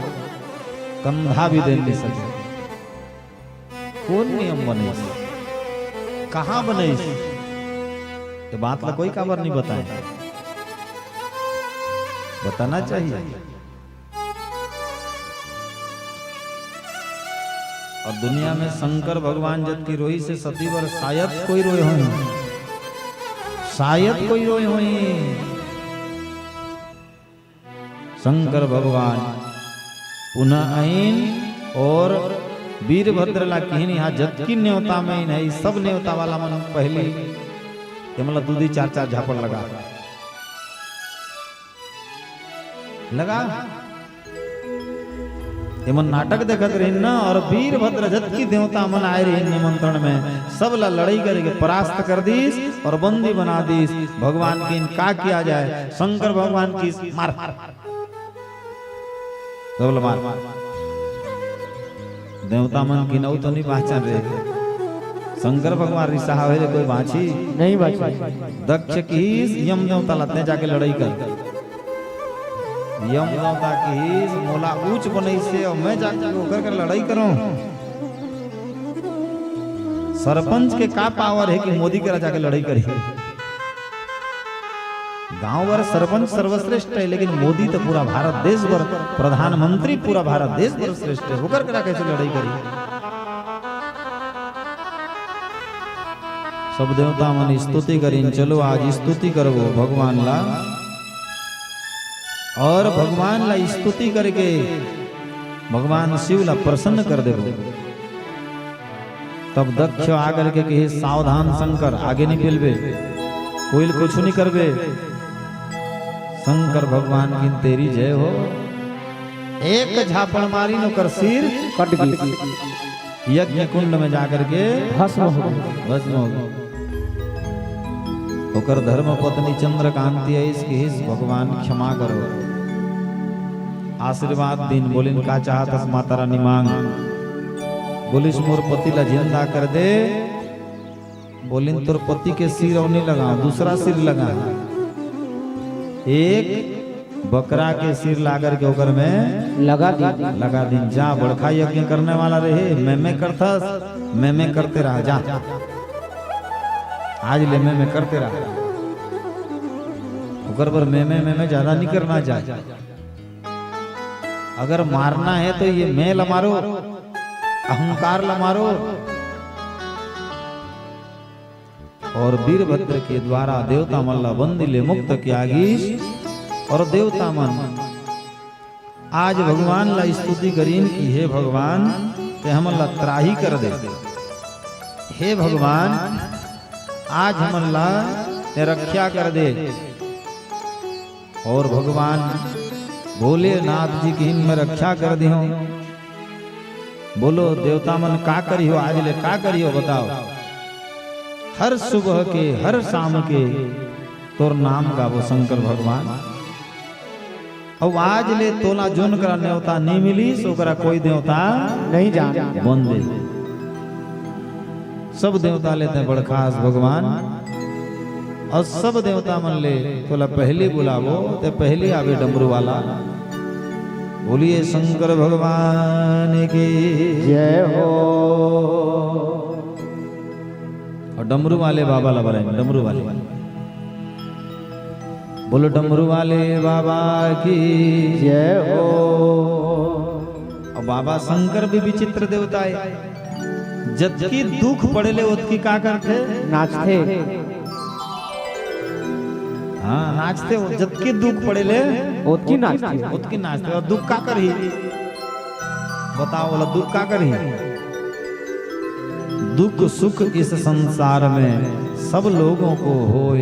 कंधा भी दे नहीं सके। कोन नियम बनिस? कहाँ बनिस? ये बात ला कोई काबर नहीं बताए? बताना चाहिए। अउ दुनिया में शंकर भगवान जतकी रोइस हे सती बर, शायद कोई रोए होही, शायद कोई रोए होही। शंकर भगवान पुनः आइन अउ वीरभद्र ला किहिन, "इहाँ जतकी नेवता में आइन हे, सब नेवता वाला मन पहली एमन ला दू दू चार चार झापड़ लगा, लगा।" एमन नाटक देखत रहिन ना, अउ वीरभद्र जतकी देवता मन आए रहिन निमंत्रण में, सब ला लड़ई करके परास्त कर दिस अउ बंदी बना दिस। भगवान किहिन का किया जाए, शंकर भगवान किहिस मार। डबल मार। देवता मन किहिन अउ तो नहीं बाँचन रे। शंकर भगवान रिसाहय रे, कोई बाँचही? नहीं बाँचही। दक्ष किहिस यम देवता ला, "तैं जाके लड़ई कर।" यम देवता किहिस, "मोला ऊंच बनइस हे अउ मैं जाके ओकर कर लड़ई करों?" सरपंच के का पावर हे कि मोदी करा जाके लड़ई करही? गांव बर सरपंच सर्वश्रेष्ठ हे, लेकिन मोदी तो पूरा भारत देश बर प्रधानमंत्री, पूरा भारत देश बर श्रेष्ठ हे, ओकर करा कैसे लड़ई करही? सब देवता मन स्तुति करिन, चलो आज स्तुति करबो भगवान ला। अउ भगवान ला स्तुति करके भगवान शिव ला प्रसन्न कर देबो। तब दक्ष आकर के कहिस, "सावधान शंकर, आगे नहीं पेलबे, कोई ल कुछ नहीं करबे।" शंकर भगवान किहिन, "तेरी जय हो।" एक झापड़ मारिन, ओकर सिर कट गिस। यज्ञ कुंड में जाकर के भस्म हो गए। भस्म हो गए। ओकर धर्म पत्नी चंद्रकांति आइस, किहिस, "भगवान क्षमा करो।" आशीर्वाद दिन, बोलिन, "का चाहत हस माता रानी मांग।" बोलिस, "मोर पति ला जिंदा कर दे।" बोलिन, "तोर पति के सिर अउ नहीं लगा, दूसरा सिर लगा।" एक बकरा के सिर ला करके ओकर में लगा दिन। लगा दिन। जा, बड़खा यज्ञ करने वाला रहे, मैं मैं करथस, मैं मैं करते रहा, जा। आज ले मैं मैं करते रहा। ओकर बर मैं मैं, मैं मैं ज्यादा नहीं करना चाहे। अगर मारना हे तो ये मैं ला मारो, अहंकार ला मारो। अउ वीरभद्र के द्वारा देवता मन ला बंदी ले मुक्त किया गिस। अउ देवता मन आज भगवान ला स्तुति करिन कि हे भगवान, तैं हमन ला त्राही कर दे। हे भगवान, आज हमन ला तैं रक्षा कर दे। अउ भगवान भोलेनाथ जी किहिन, "मैं रक्षा कर दिहों।" बोलो देवता मन, का करिहो आज ले, का करिहो बताओ। हर सुबह के, हर शाम के तोर नाम गाबो शंकर भगवान। अउ आज ले तोला जोन करा नेवता नी मिलिस, ओकरा कोई देवता नहीं जान। बंदे। सब देवता ले तैं बड़खास भगवान, अउ सब देवता मन ले तोला पहली बुलाबो, तैं पहली आबे डमरू वाला। बोलिए शंकर भगवान की जय हो। अउ डमरू वाले बाबा ला बलाएंगे, डमरू वाले। बोलो डमरू वाले बाबा की जय हो। अउ बाबा शंकर भी विचित्र देवता हे। जतकी दुख पड़े ले ओतकी का करथे? नाचथे। हाँ, नाचथे। जतकी दुख पड़े ले ओतकी नाचथे। ओतकी नाचथे। अउ दुख का करही? बताओ, बोला, दुख का करही? दुख सुख इस संसार में सब लोगों को होय,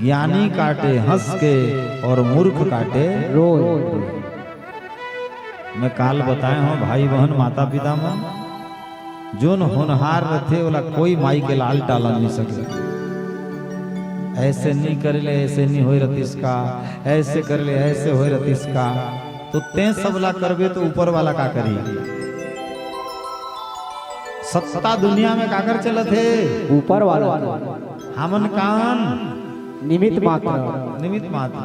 ज्ञानी काटे हंस के और मूर्ख काटे रोय। मैं काल बताए हंव, भाई बहन, माता पिता मन, जोन होनहार रथे, ओला कोई माई के लाल टाला नहीं सके। ऐसे नहीं कर ले, ऐसे नहीं होय रतिस का, ऐसे कर ले, ऐसे होय रतिस का। तो तैं सबला करबे तो ऊपर वाला का करही? सत्ता दुनिया में काकर चलत हे? ऊपर वाला। हमन कान निमित्त मात्र। निमित्त मात्र।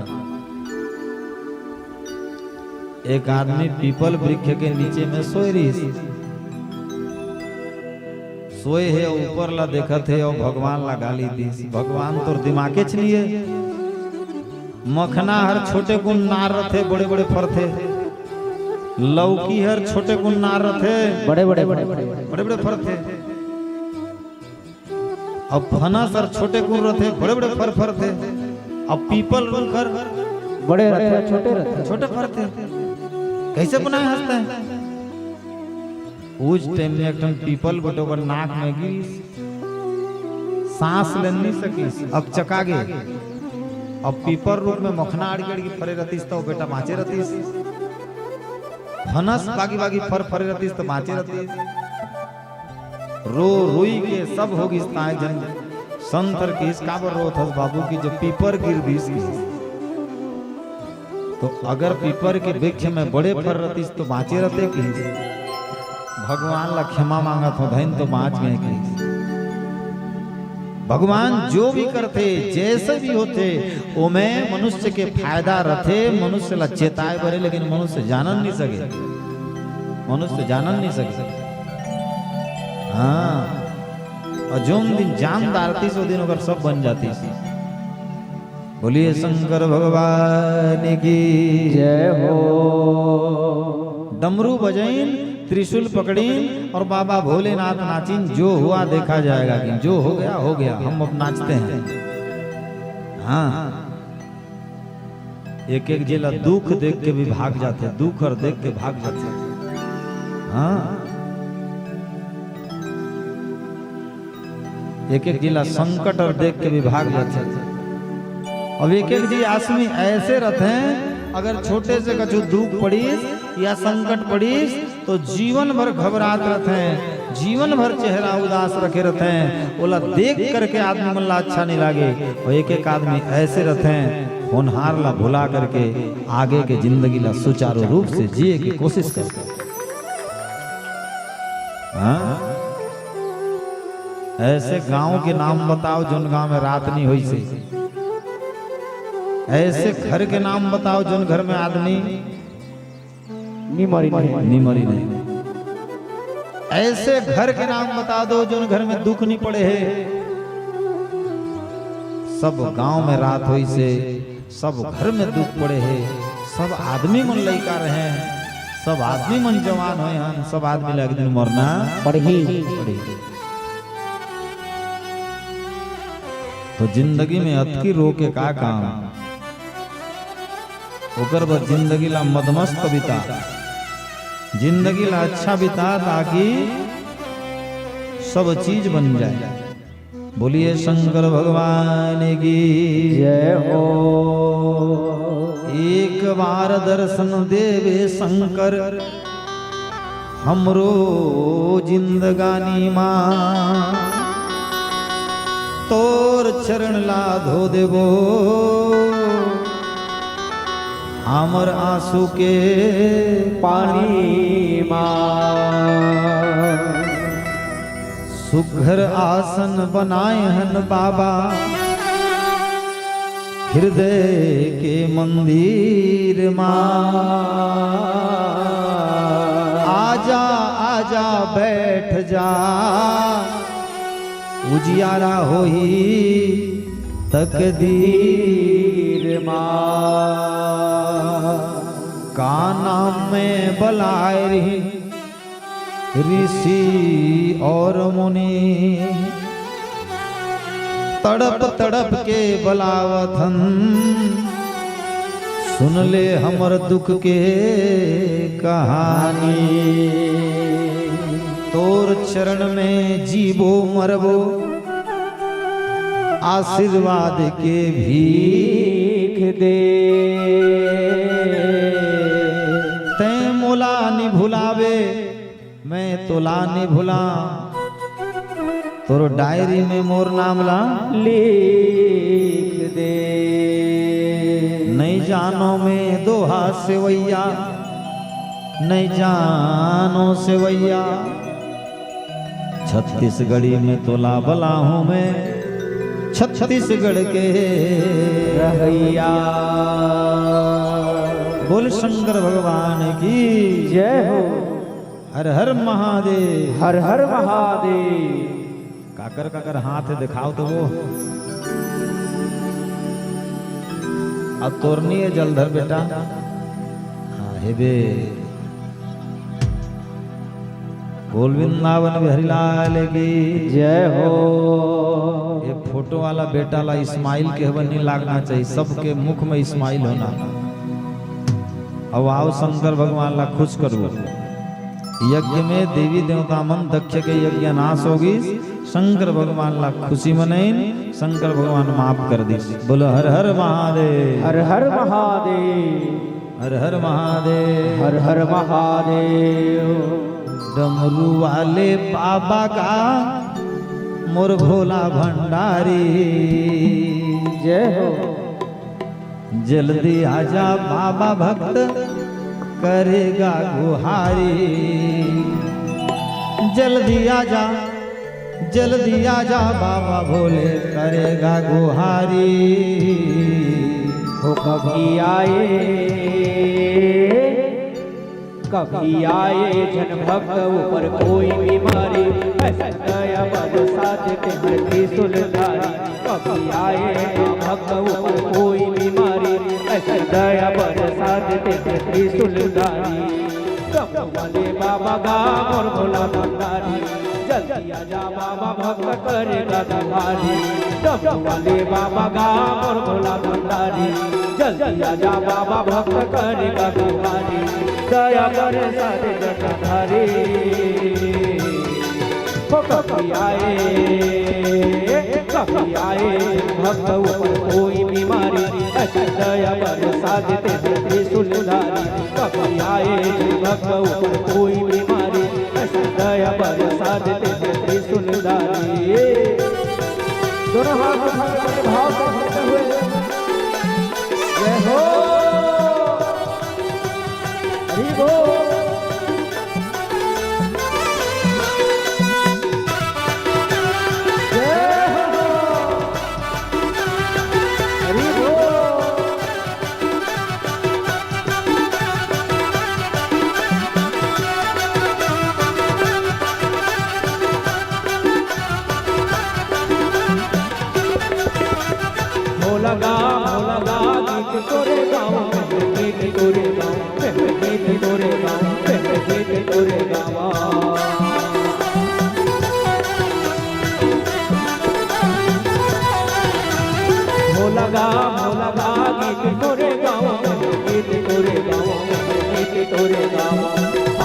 एक आदमी पीपल वृक्ष के नीचे में सोए रहिस। सोए हे, ऊपर ला देखत हे अउ भगवान ला गाली दिस, "भगवान, तोर दिमागेच नइये। मखना हर छोटे कुन नार रथे, बड़े-बड़े फरथे। लौकी हर छोटे कुन नार रथे, बड़े-बड़े फरथे। बड़े-बड़े फरथे। अउ फनस हर छोटे कुन रथे, बड़े-बड़े फर फरथे। अउ पीपल रूख हर बड़े रथे, छोटे रथे। छोटे फरथे। कइसे बनाए हंसता है?" उस टाइम में एक ठन पीपल गोटे ओकर नाक में गिरिस, सांस ले नइ सकिस, अकचका गे। अब पीपल रूख में मखना अड़के अड़के फरे रतिस, त ओ बेटा बांचे रतिस। फनस बागी बागी फर फरे रतिस, त बांचे रतिस। रो रोई के सब हो गिस, ताय जन संत हर किहिस, "काबर रोत हस बाबू?" कि जब पीपर गिर दिस किहिस। तो अगर पीपर के वृक्ष में बड़े फर रतिस तो बांचे रते किहिस। भगवान ला क्षमा मांगत हंव धइन तो बांच गए किहिस। भगवान जो भी करथे, जैसे भी होथे, ओमे मनुष्य के फायदा रथे, मनुष्य ला चेताए बरे, लेकिन मनुष्य जानन नहीं सके, मनुष्य जानन नहीं सके। हाँ, अउ जोन दिन जान डारतिस, ओ दिन ओकर सब बन जातिस। बोलिए शंकर भगवान की जय हो। डमरू बजाइन, त्रिशूल पकड़ीन अउ बाबा भोलेनाथ नाचिन, जो हुआ देखा जाएगा, कि जो हो गया, हो गया, हम अब नाचते हैं। हाँ, एक एक जिला दुख देख के भी भाग जाथे, दुख अउ देख के भाग जाथे। हाँ, एक एक जिला संकट अउ देख के भी भाग जाथे। अब एक एक जी आदमी ऐसे रथे, अगर छोटे से कछु दुख पड़ीस या संकट पड़ीस, तो जीवन भर घबरात रथे, जीवन भर चेहरा उदास रखे रथे। ओला देख करके आदमी मन ला अच्छा नहीं लागे। अउ एक एक आदमी ऐसे रथे, होनहार ला भुला करके आगे के जिंदगी ला सुचारू रूप से जिए के कोशिश करथे। हाँ? ऐसे गांव के नाम बताओ, जोन गांव में रात नहीं होइसे। ऐसे घर के नाम बताओ, जोन घर में आदमी नी मरिन हे। नी मरिन हे। ऐसे घर के नाम बता दो, जोन घर में दुख नहीं पड़े हे। सब गांव में रात होइसे, सब घर में दुख पड़े हे, सब आदमी मन लइका रहे हैं, सब आदमी मन जवान होए हन, सब आदमी ला एक दिन मरना पड़ही। पड़ही। तो जिंदगी में अतकी रो के का काम? ओकर बर जिंदगी ला मदमस्त बिता, जिंदगी ला अच्छा बिता, ताकि सब चीज बन जाए। बोलिए शंकर भगवान की जय हो। एक बार दर्शन देवे शंकर हमरो जिंदगानी मा। तोर चरण ला धो देबो, हमर आंसू के पानी मा। सुघर आसन बनाए हन बाबा, हृदय के मंदिर मा। आजा, आजा, बैठ जा, उजियारा होही तकदीर मा। का नाम में बलाए रही ऋषि और मुनि, तड़प तड़प के बलावत हन, सुन ले हमर दुख के कहानी। तोर चरण में जीबो मरबो, आशीर्वाद के भीख दे। तैं मोला नि भुलावे, मैं तोला नि भुला। तोर डायरी में मोर नाम ला लिख दे। नहीं जानो मैं दोहा सेवैया, नहीं जानो सेवैया, छत्तीसगढ़ी में तोला बलाहूँ मैं, छत्तीसगढ़ के रहैया। बोल शंकर भगवान की जय हो। हर हर महादेव। हर हर महादेव। काकर काकर हाथ हे, देखाव तो वो। अब तोर नी हे जलधर बेटा। हाँ, हे बे। बोल वृंदावन बिहारी लाल की जय हो। ये फोटो वाला बेटा ला smile के हवन नहीं लागना चाहिए, सबके मुख में smile होना। अब आओ शंकर भगवान ला खुश करू। यज्ञ में देवी देवता मन दक्ष के यज्ञ नाश होगिस, शंकर भगवान ला खुशी मनइन, शंकर भगवान माफ कर दिस। बोलो हर हर महादेव। हर हर महादेव। हर हर महादेव। हर हर महादेव। डमरू वाले बाबा का मोर भोला भंडारी। जय हो। जल्दी आजा बाबा, भक्त करेगा गुहारी। जल्दी आजा, जल्दी आजा बाबा भोले, करेगा गुहारी। हो कभी आए, कभी आए झन भक्त ऊपर कोई बीमारी, ऐसा दया बरसा दे तेहर त्रिशूलधारी। कभी आए ना भक्त ऊपर कोई बीमारी, ऐसा दया बरसा दे तेहर त्रिशूलधारी। डमरू वाले बाबा गा मोर भोला भंडारी, जल्दी आजा बाबा भक्त करेगा गुहारी। डमरू वाले बाबा गा मोर भोला भंडारी, जल्दी आजा बाबा भक्त करेगा गुहारी। दया बरसा दे जटाधारी। हो कभी आए, कभी आए भक्त ऊपर कोई बीमारी, ऐसी दया बरसा दे तेहर त्रिशूलधारी। कभी आए भक्त ऊपर कोई बीमारी, ऐसी दया बरसा दे तेहर त्रिशूलधारी। दोनों हाथ उठा के बड़े भाव से भरते हुए जय हो। हरि बोल। जय हो। हरि बोल। भोला गा, भोला गा, गीत तोरे गाँव में, गीत तोरे गाँव में, गीत तोरे गाँव में, गीत तोरे गाँव। भोला गा, भोला गा, गीत तोरे गाँव में, गीत तोरे गाँव में, गीत तोरे गाँव।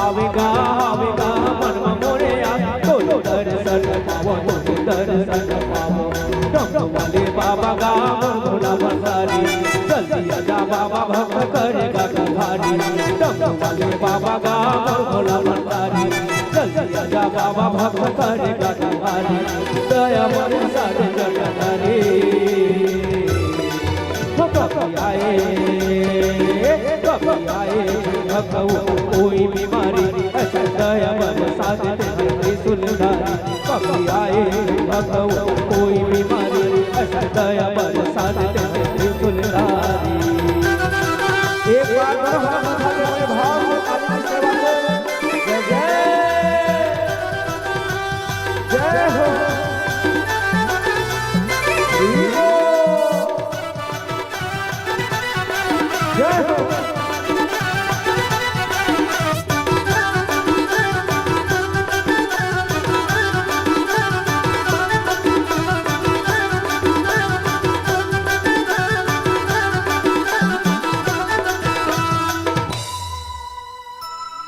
आवेगा, आवेगा, मन में मोरे आ, तोरो दर्शन पावो, तोरो दर्शन पावो। डमरू वाले बाबा गा मोर भोला भंडारी, जल्दी आजा बाबा भक्त करेगा गुहारी। डमरू वाले बाबा गा मोर भोला भंडारी, जल्दी आजा बाबा भक्त करेगा गुहारी। दया बरसा दे जटाधारी। कभी आए, कभी आए, भक्तों कोई बीमारी, ऐसा दया बरसात दे त्रिशूलधारी। कभी आए, भक्तों कोई बीमारी, ऐसा दया बरसात दे त्रिशूलधारी। एक बार और हम अपने भाव से काली की सेवा को जय जय, जय हो। जय हो।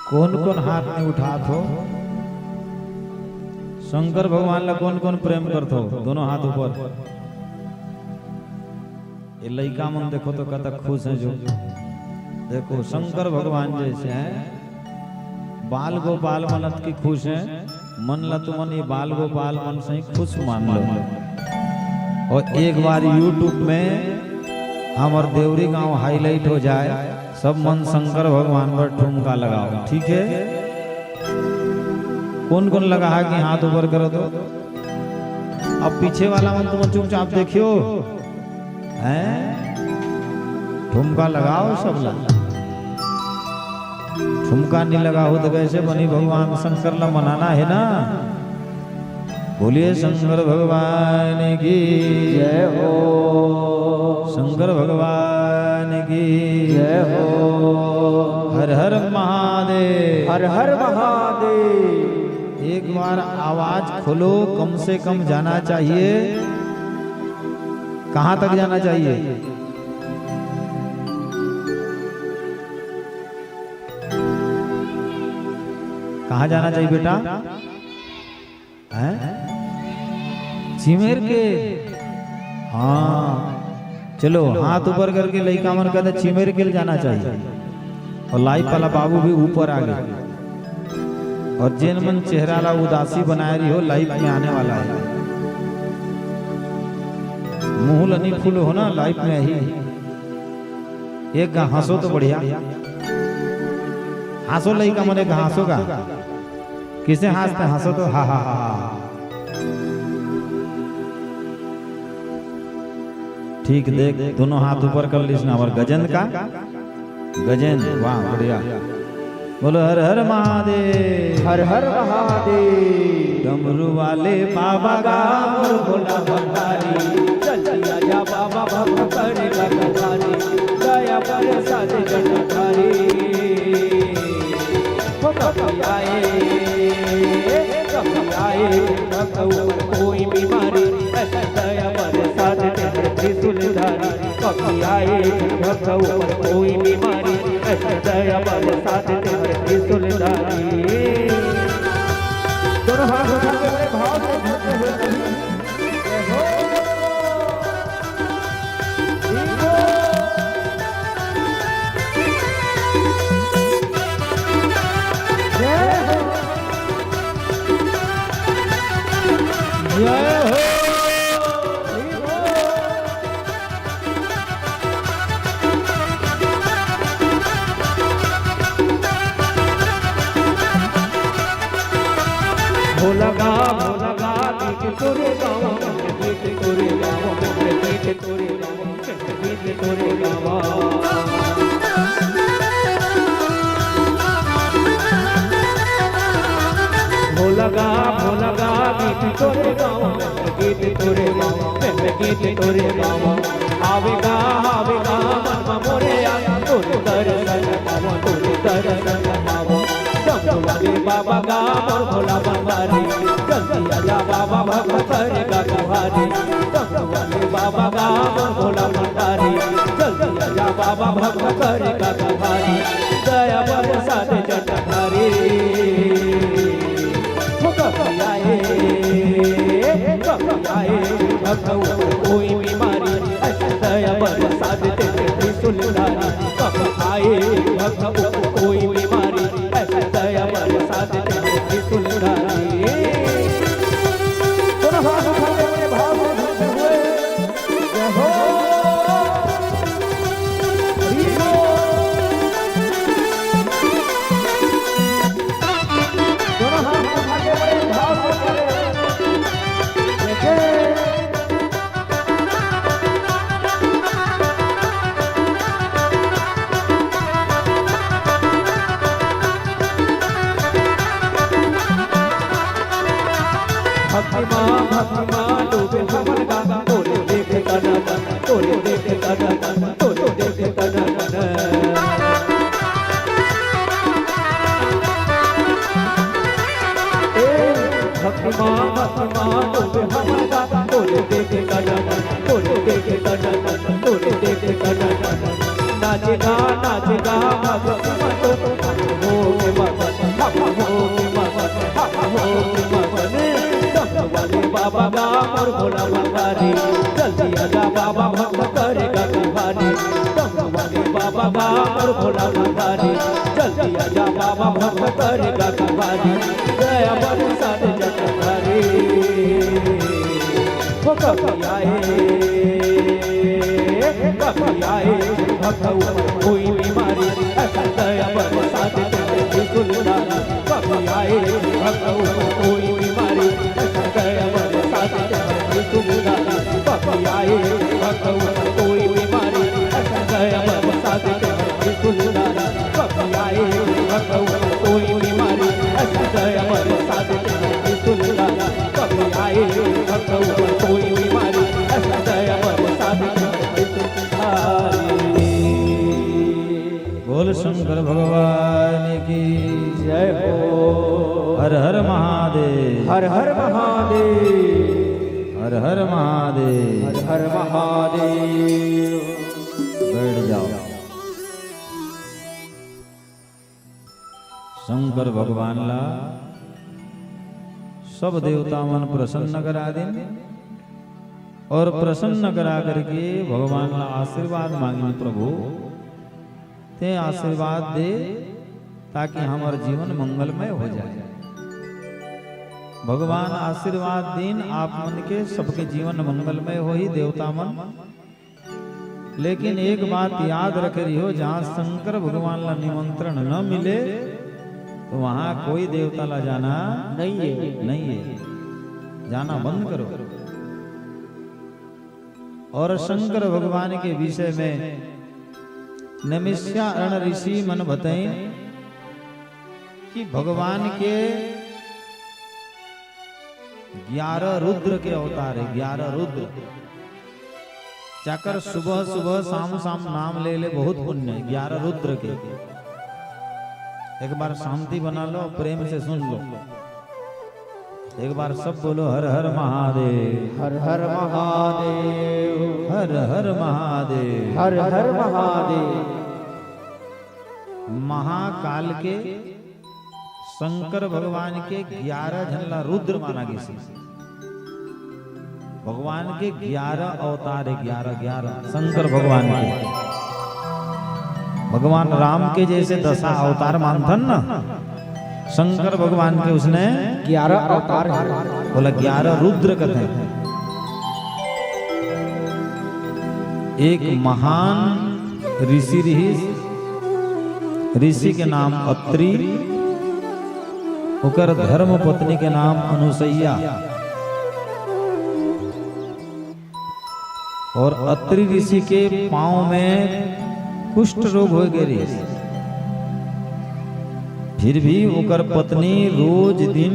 कोन कोन हाथ नइ उठात हो? शंकर भगवान ला कोन कोन प्रेम करथो? दोनों हाथ ऊपर। ये लइका मन देखो तो कतक खुश हे जो। देखो शंकर भगवान जैसे हैं, बाल गोपाल मन अतकी खुश हैं, मन ला तुमन ये बाल गोपाल मन से ही खुश मान लो। और एक बार YouTube में हमर देवरी गांव highlight हो जाए, सब मन शंकर भगवान बर ठुमका लगाओ, ठीक है? कोन कोन लगा है कि हाथ ऊपर करो तो। अब पीछे वाला मन तुम चुपचाप देखियो, हैं? ठुमका लगाओ सब ला। ठुमका नहीं लगा हो तो कैसे बनी? भगवान शंकर ला मनाना है ना। बोलिए शंकर भगवान की जय हो। शंकर भगवान की जय हो। हर हर महादेव। हर हर महादेव। एक बार आवाज खोलो, कम से कम जाना चाहिए। कहाँ तक जाना चाहिए? कहाँ जाना चाहिए बेटा? हैं? चिमेर के। हाँ, चलो, हाथ ऊपर करके लइका मन कहते, चिमेर के ले जाना चाहिए। और live वाला बाबू भी ऊपर आ गए। और जेन मन चेहरा ला उदासी बनाए रही हो, live में आने वाला है। मुंह ल नइ फूलो हो ना, live में ही। एक गा हंसो तो बढ़िया। हंसो लइका मन, एक गा हंसो गा। किसे हंसते? हंसो तो, हा, हा, हा, हा। ठीक देख, दोनों हाथ ऊपर कर लीस ना, और गजेंद्र का? गजेंद्र, वाह, बढ़िया। बोलो हर हर महादेव। हर हर महादेव। डमरू वाले बाबा का मोर भोला भंडारी, जल्दी आजा बाबा भक्त करेगा पुकारी, दया बरसात जटाधारी। हो कभी आए, कभी आए, भक्त ऊपर कोई बीमारी, ऐसा दया बरसात दे त्रिशूलधारी। कभी आए, भक्त ऊपर कोई बीमारी, ऐसा दया बरसात दे त्रिशूलधारी। दोनों हाथ उठा के बड़े भाव से झुकते हुए कहीं, जय हो। भोला गा, भोला गा, गीत तोरे गाँव, गीत तोरे गाँव, गीत तोरे गाँव। गीत तोरे गावा। भोला गा, भोला गा, गीत तोरे गावा, गीत तोरे गावा, गीत तोरे गावा। आवेगा, आवेगा, मन मा मोरे आ, तोरे दर्शन पावा, तोरे दर्शन पावा। डमरू वाले बाबा गा मोर भोला भंडारी, जल्दी आजा बाबा भक्त करेगा गुहारी। डमरू वाले बाबा गा मोर भोला भंडारी, जल्दी आजा बाबा भक्त करेगा गुहारी। दया बरसात जटाधारी। हो कभी आए, कभी आए, भक्त ऊपर कोई बीमारी, ऐसा दया बरसात दे त्रिशूलधारी। कभी आए, भक्त ऊपर कोई बीमारी, ऐसा दया बरसात दे त्रिशूलधारी। दोनों हाथ उठा के अपने भाव से झूमते हुए ए, भक्ति माँ, भक्ति माँ, बोल हमला, बोल देख सनम, बोल देख सनम, बोल देख सनम। नाचेगा, नाचेगा, भक्ति माँ तो हम हो के मगन, हम हो के मगन, हम हो के मगन। डमरू वाले बाबा का मोर भोला भंडारी, जल्दी आजा बाबा, भक्त करेगा तुम्हारी। डमरू वाले बाबा का मोर भोला भंडारी, जल्दी आजा बाबा, भक्त करेगा तुम्हारी। दया बरसात जटाधारी। हो कभी आए, कभी आए, भक्त ऊपर कोई बीमारी, ऐसा दया बरसात जटाधारी। कभी आए, भक्त ऊपर कोई बीमारी, ऐसा दया बरसात जटाधारी। कभी आए, भक्त ऊपर कोई बीमारी, ऐसा दया बरसात जटाधारी। कभी आए, भक्त ऊपर कोई बीमारी, ऐसा दया बरसात जटाधारी। कभी आए, भक्त ऊपर कोई बीमारी, ऐसा दया बरसात जटाधारी। बोल शंकर भगवान की जय हो। हर हर महादेव। हर हर महादेव। हर हर महादेव। हर हर महादेव। बैठ जाओ। शंकर भगवान ला सब देवता मन प्रसन्न करा दिन और प्रसन्न करा करके भगवान ला आशीर्वाद मांगिन, प्रभु, तें आशीर्वाद दे, ताकि हमर जीवन मंगलमय हो जाए। भगवान आशीर्वाद दीन आप मन के, सबके जीवन मंगलमय होही, देवता मन। लेकिन एक बात याद रखे रहियो, जहाँ शंकर भगवान ला निमंत्रण न मिले, तो वहाँ कोई देवता ला जाना नहीं है। नहीं है, जाना बंद करो। और शंकर भगवान के विषय में नैमिषारण्य ऋषि मन बताइन कि भगवान के ग्यारह रुद्र के अवतार है, ग्यारह रुद्र। जाकर सुबह सुबह, शाम शाम नाम ले ले, बहुत पुण्य है ग्यारह रुद्र के। एक बार शांति बना लो, प्रेम से सुन लो। एक बार सब बोलो, हर हर महादेव। हर हर महादेव। हर हर महादेव। हर हर महादेव। महाकाल के शंकर भगवान के ग्यारह झन ला रुद्र माना गिस। भगवान के ग्यारह अवतार है, ग्यारह, ग्यारह शंकर भगवान के। भगवान राम के जैसे दसा अवतार मानथन ना, शंकर भगवान के उसने ग्यारह अवतार है। बोला, ग्यारह रुद्र कथे। एक महान ऋषि रिहिस, ऋषि के नाम अत्रि, ओकर धर्म पत्नी के नाम अनुसैया। और अत्रि ऋषि के पाँव में कुष्ठ रोग हो गए रहिस, फिर भी ओकर पत्नी रोज दिन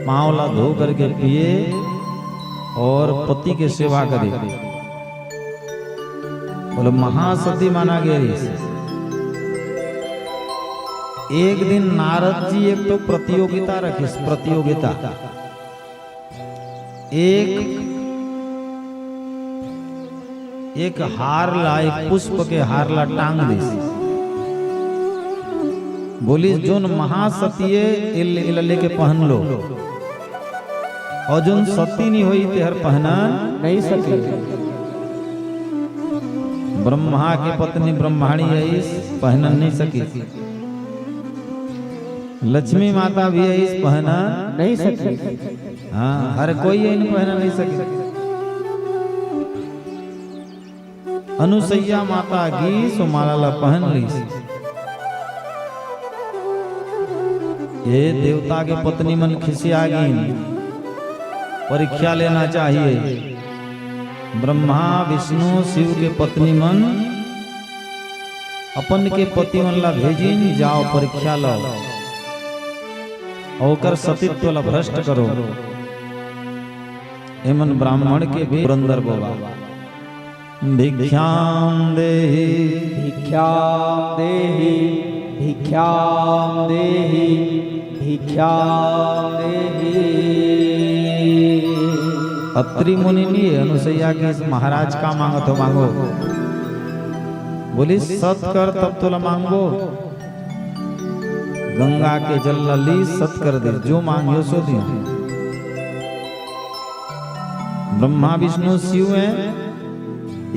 पाँव ला धो करके पिए और पति के सेवा करे। बोले, महासती माना गए रहिस। एक दिन नारद जी एक तो प्रतियोगिता रखिस, प्रतियोगिता। एक, एक हार ला, एक पुष्प के हार ला टांग दिस। बोलिस, जोन महासती ए, एल-, एला लेके पहन लो। और जोन सती नहीं होई, तेहर पहना नहीं सकी। ब्रह्मा के पत्नी ब्रह्माणी आइस, पहनन नहीं सकी। लक्ष्मी माता भी आइस, पहना नहीं सकी। हाँ, हर कोई एन पहना नहीं सके। अनुसैया माता गिस, ओ माला ला पहन लिस। ये देवता के पत्नी मन खिसिया गिन, परीक्षा लेना चाहिए। ब्रह्मा, विष्णु, शिव के पत्नी मन अपन के पति मन ला भेजिन, जाओ परीक्षा लो, अउ ओकर सतीत्व ला भ्रष्ट करो। एमन ब्राह्मण के भी पुरंदर बाबा। भिक्षां देहि। भिक्षां देहि। भिक्षां देहि। भिक्षां देहि। अत्रि मुनि ने अनुसैया के, महाराज का मांगत हो, मांगो। बोली, सत कर तब तोला मांगबो। गंगा के जल ला ली, सत कर दे, जो मांगियो सो दियो। ब्रह्मा विष्णु शिव हैं,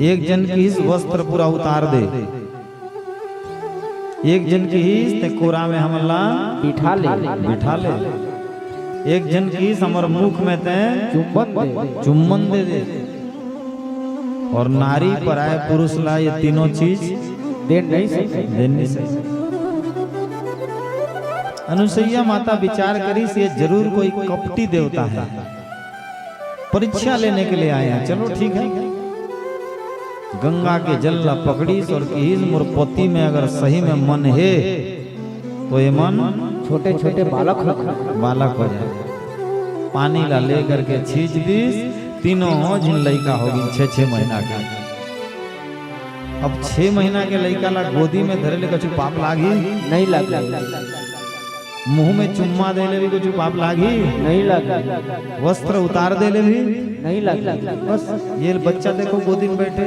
एक झन किहिस वस्त्र पूरा उतार दे, एक झन किहिस ते कोरा में हमन ला बिठा ले। बिठा ले। एक झन किहिस हमर मुख में ते चुंबन दे। चुंबन दे दे। और नारी पराय पुरुष ला ये तीनों चीज दे नहीं सके। दे नहीं सके। अनुसैया माता विचार करिस, ये जरूर कोई कपटी देवता है, परीक्षा लेने के लिए आए हैं। चलो ठीक है, गंगा के जल ला पकड़िस और किहिस, मोर पति में अगर सही में मन हे तो ये मन छोटे छोटे बालक हो जाए। बालक हो जाए। पानी ला लेकर के छींच दिस, तीनों झिन लइका हो गिन, छह छह महीना के। अब छह महीना के लइका ला गोदी में धरे ले कछु पाप लागही? नहीं लागही। मुंह में चुम्मा दे ले भी कछु पाप लागही? नहीं लागही। वस्त्र उतार दे ले भी? नहीं लागही। बस ये बच्चा देखो गोदी में बैठे,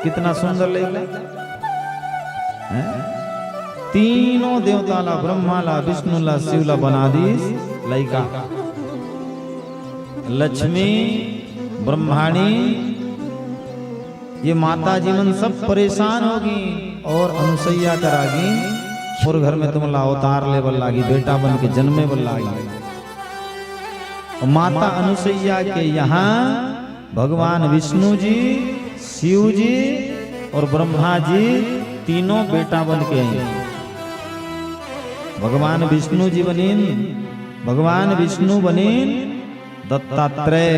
कितना सुंदर लइका। हैं? तीनों देवता ला, ब्रह्मा ला, विष्णु ला, शिव ला बना दिस लइका। लक्ष्मी, ब्रह्माणी, ये माता जी मन सब परेशान हो गिन और अनुसैया करा गिन, मोर घर में तुमन ला अवतार ले बर लागी, बेटा बन के जन्मे बर लागी। और माता अनुसैया के यहाँ भगवान विष्णु जी, शिव जी और ब्रह्मा जी तीनों बेटा बन के आइन। भगवान विष्णु जी बनिन, भगवान विष्णु बनिन दत्तात्रेय।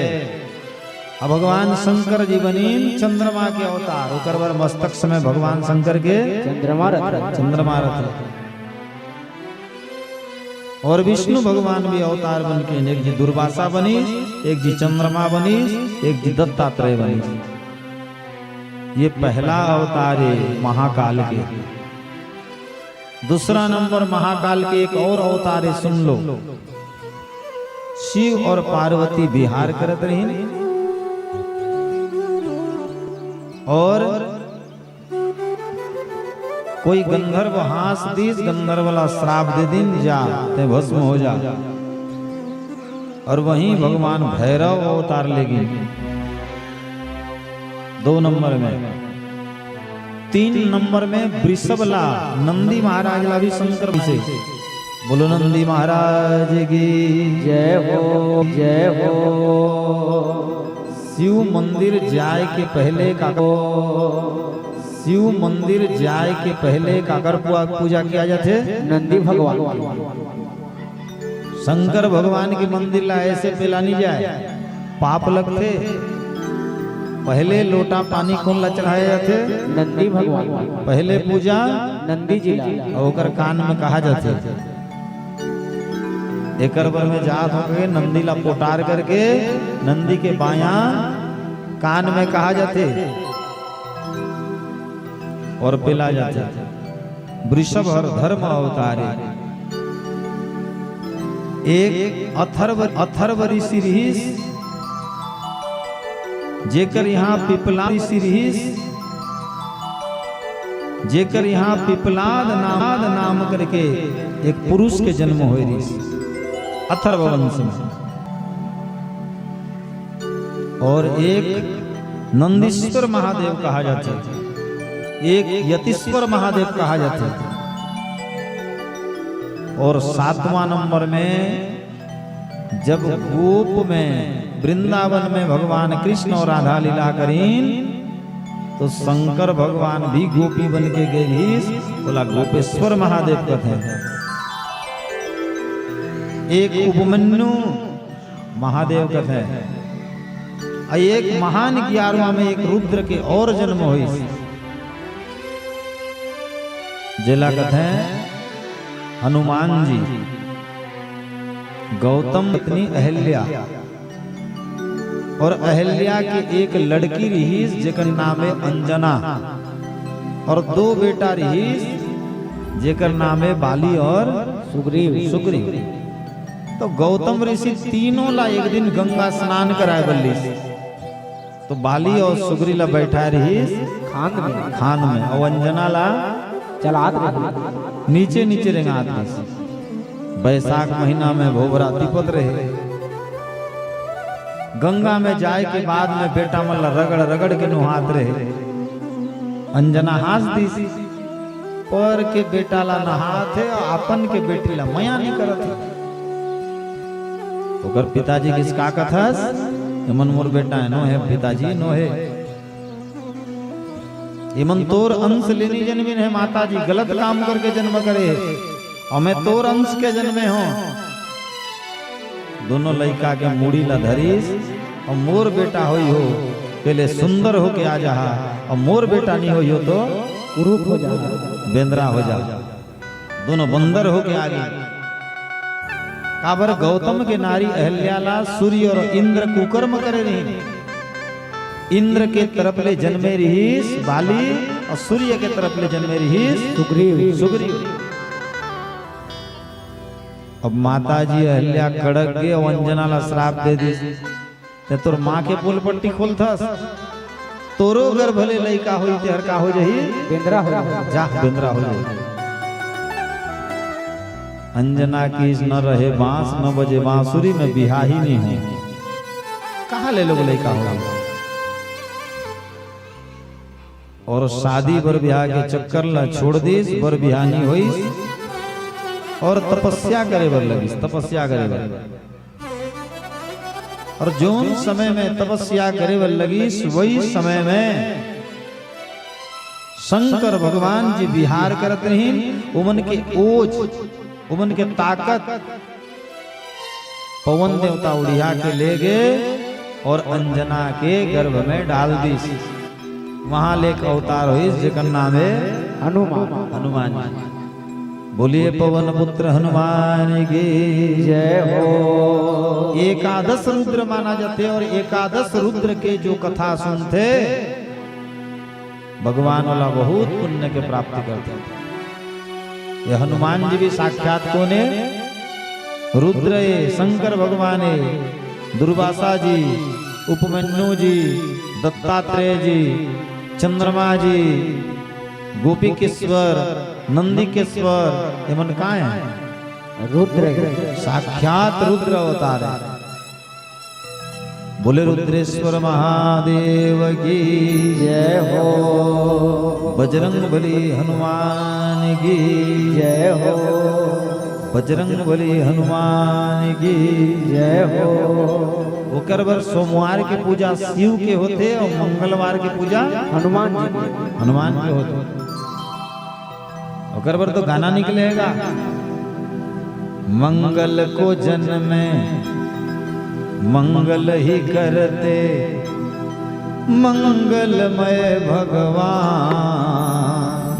अब भगवान शंकर जी बनिन चंद्रमा के अवतार, ओकर बर मस्तक समय भगवान शंकर के चंद्रमा रथे। चंद्रमा रथे। और विष्णु भगवान भी अवतार बन के, एक जी दुर्वासा बनिस, एक जी चंद्रमा बनिस, एक जी दत्तात्रेय बनिस। ये पहला अवतार है महाकाल के। दूसरा नंबर महाकाल के एक और अवतार है, सुन लो। शिव और पार्वती विहार करत रहिन और कोई गंधर्व हाँस दिस, गंधर्व ला श्राप दे दिन, जा, ते भस्म हो जा। और वहीं भगवान भैरव अवतार ले गिन। दो नंबर में। तीन नंबर में वृषभ ला, नंदी महाराज ला भी शंकर से। बोलो नंदी महाराज की जय हो, जय हो। शिव मंदिर जाए के पहले काकर, शिव मंदिर जाए के पहले काकर पुआ-, पूजा किया जाथे? नंदी भगवान। शंकर भगवान के मंदिर ला ऐसे पेला नहीं जाए, पाप लगथे। पहले लोटा पानी कोन ला चढ़ाया जाथे? नंदी भगवान। पहले पूजा नंदी जी ला। और ओकर कान में कहा जाथे। एकर बर में जात होके नंदी ला पोटार करके नंदी के बायां कान में कहा जाथे और पेला जाथे। वृषभ हर धर्म अवतारे। एक अथर्व, अथर्व ऋषि रिहिस, जेकर यहाँ पिपला ऋषि रिहिस, जेकर यहाँ पिपलाद नाम, नाम करके एक पुरुष के जन्म होय रिहिस अथर्व वंश में। और एक नंदीश्वर महादेव कहा जाथे, एक यतीश्वर महादेव कहा जाथे। और सातवां नंबर में जब गोप में, वृंदावन में भगवान कृष्ण और राधा लीला करीन, तो शंकर भगवान भी गोपी बन के गे रिहिस, ओला गोपेश्वर महादेव कथे। एक उपमन्यु महादेव कथे। अउ एक महान ग्यारहवां में एक रुद्र के और जन्म होइस, जेला कथे हनुमान जी। गौतम पत्नी अहल्या, और अहल्या के एक लड़की रिहिस, जेकर नाम हे अंजना, और दो बेटा रिहिस, जेकर नाम हे बाली और सुग्रीव। सुग्रीव। तो गौतम ऋषि तीनों ला एक दिन गंगा स्नान कराए बर लिस। तो बाली और सुग्रीव ला बैठाए रिहिस खान में। खान में, और अंजना ला चलात रहिस। नीचे नीचे रेंगात रहिस। बैसाख महीना में भोभरा तिपत रहे। गंगा में जाए के बाद में बेटा मन ला रगड़ रगड़ के नहात रहे। अंजना हाँस दिस, पर के बेटा ला नहात हे और अपन के बेटी ला मया नहीं करत हे। ओकर पिताजी कहिस, "का कथस? एमन मोर बेटा हे, नो हे पिताजी, नो हे।" एमन तोर अंश ले नी जनमिन हे माता जी, गलत काम करके जन्म करे हे, अउ मैं तोर अंश के जनमे हों। दोनों लइका के मुड़ी ला धरिस, अउ मोर बेटा होई हो, तेले सुंदर होके आ जाहा, अउ मोर बेटा नी होई हो तो कुरूप हो जाहा, बेंदरा हो जाहा। दोनों बंदर होके आ गे। काबर गौतम के नारी अहल्या ला सूर्य और इंद्र कुकर्म करे रहिन। इंद्र के तरफ ले जन्मे रिहिस बाली और सूर्य के तरफ ले जन्मे रिहिस सुग्रीव। सुग्रीव। अब माता जी अहल्या कड़क गे और अंजना ला श्राप दे दिस। ते तोर माँ के पोल पट्टी खोलथस, तोरो गर्भ ले लइका होई, तेहर का हो जाही? बेंदरा हो जाही। जा, बेंदरा हो जाही। अंजना कहिस, "न रहे बांस, न बजे बांसुरी, मैं बिहाही नहीं हूँ।" कहाँ ले लोग लइका हो? और शादी बर बिहाव के चक्कर ला छोड़ दिस, बर बिहाव नहीं होइस और तपस्या करे बर लगिस, तपस्या करे बर। और जोन समय में तपस्या करे बर लगिस, वही समय में शंकर भगवान जी बिहाव करत रहिन। उमन के ओज, उमन के ताकत पवन देवता उड़िया के ले गे और अंजना के गर्भ में डाल दिस। वहां ले एक अवतार होइस, जेकर नाम हे हनुमान। हनुमान जी। बोलिए पवन पुत्र हनुमान की जय हो। एकादश रुद्र माना जाथे और एकादश रुद्र के जो कथा सुनथे, भगवान वाला बहुत पुण्य के प्राप्ति करथे। ये हनुमान जी भी साक्षात कोन हे? रुद्र हे, शंकर भगवान हे, दुर्वासा जी, उपमन्यु जी, दत्तात्रेय जी, चंद्रमा जी, गोपिकेश्वर, नंदिकेश्वर, एमन काय हे? रुद्र हे। साक्षात रुद्र अवतार हे। बोले रुद्रेश्वर महादेव की जय हो। बजरंग बली हनुमान की जय हो। बजरंग बली हनुमान की जय हो। ओकर बर सोमवार के पूजा शिव के होथे और मंगलवार के पूजा हनुमान जी के। हनुमान के होथे। ओकर बर तो गाना निकलेगा, मंगल को जन्म मंगल ही करते, मंगलमय भगवान।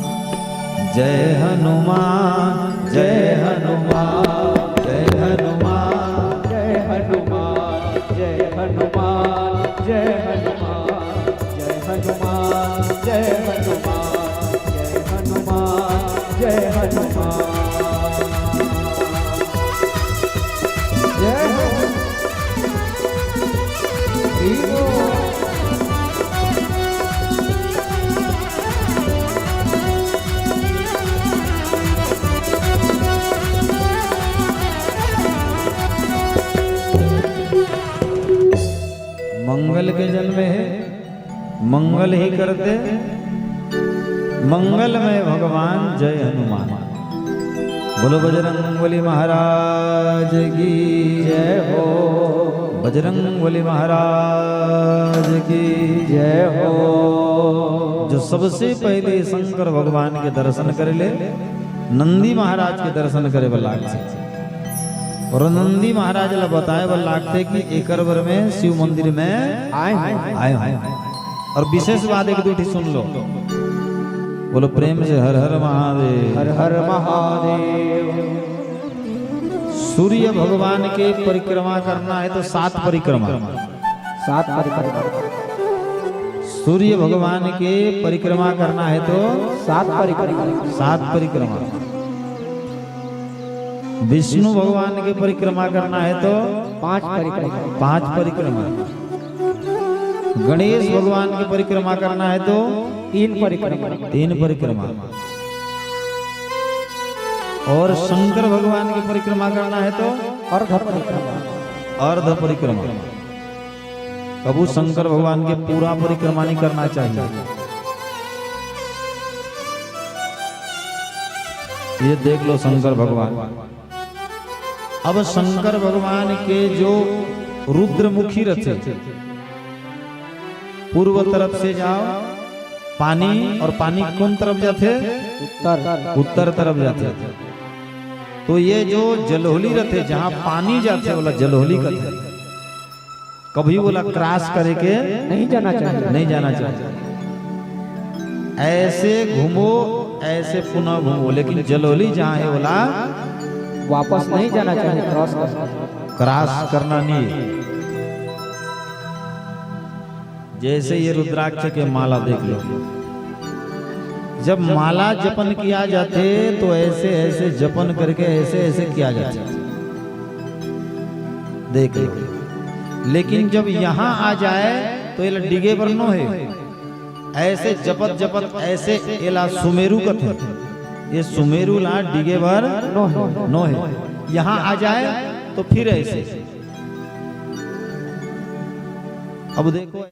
जय हनुमान, जय हनुमान, जय हनुमान, जय हनुमान, जय हनुमान, जय हनुमान, जय हनुमान, जय हनुमान, जय हनुमान, जय हनुमान। जय हो। मंगल के जन्म हे, मंगल ही करते, मंगलमय भगवान जय हनुमान। बोलो बजरंग बली महाराज की जय हो। बजरंग बली महाराज की जय हो। जो सबसे पहले शंकर भगवान के दर्शन करे ले नंदी महाराज के दर्शन करे बर लागथे। और नंदी महाराज ला बताए बर लागथे कि एकर बर में शिव मंदिर में आए हंव। आए हंव। और विशेष बात एक दो ठी सुन लो। बोलो प्रेम से हर हर महादेव। हर हर महादेव। सूर्य भगवान के परिक्रमा करना हे तो सात परिक्रमा। सात परिक्रमा। सूर्य भगवान के परिक्रमा करना है तो सात परिक्रमा। सात परिक्रमा। विष्णु भगवान के परिक्रमा करना है तो पांच परिक्रमा। पांच परिक्रमा। गणेश भगवान के परिक्रमा करना है तो तीन परिक्रमा। तीन परिक्रमा। और शंकर भगवान की परिक्रमा करना है तो अर्ध परिक्रमा। अर्ध परिक्रमा। कभू शंकर भगवान के पूरा परिक्रमा नहीं करना चाहिए। ये देख लो शंकर भगवान। अब शंकर भगवान के जो रुद्रमुखी रथे, पूर्व तरफ से जाओ, पानी, और पानी कौन तरफ जाथे? उत्तर। उत्तर तरफ जाथे। तो ये जो जलहोली रथे, जहाँ पानी जाथे, वाला जलहोली कथे। कभी वाला cross करे के नहीं जाना चाहिए। नहीं जाना चाहिए। ऐसे घूमो, ऐसे पुनः घूमो, लेकिन जलहोली जहाँ है, वाला वापस नहीं जाना चाहिए, cross करना। Cross करना नहीं है। जैसे ये रुद्राक्ष के माला देख लो, जब माला जपन किया जाथे तो ऐसे ऐसे जपन करके ऐसे ऐसे किया जाथे, देख लो। लेकिन जब यहाँ आ जाए तो ये डिगे बर नो हे, ऐसे जपत जपत ऐसे एला सुमेरु कथे, ये सुमेरु ला डिगे बर नो हे, नो हे। यहाँ आ जाए तो फिर ऐसे। अब देखो,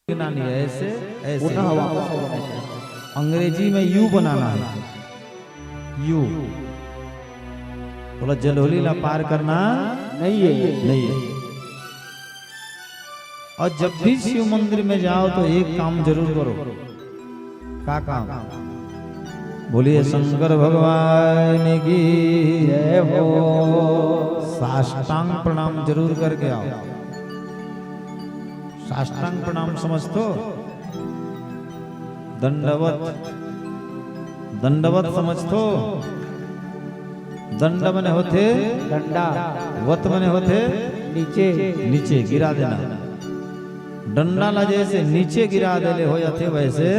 नानी, ऐसे, ऐसे। पुनः वापस आ जाना चाहिए। अंग्रेजी में यू बनाना है, यू। बोला, जलहोली ला पार करना नहीं है। नहीं है। और जब भी शिव मंदिर में जाओ तो एक काम जरूर करो। का काम? बोलिए शंकर भगवान की जय हो। साष्टांग प्रणाम जरूर करके आओ। साष्टांग प्रणाम समझथो? दंडवत, दंडवत समझथो? दंड मने होथे डंडा। वत मने होथे नीचे। नीचे गिरा देना। डंडा ला जैसे नीचे गिरा देले हो जाथे, वैसे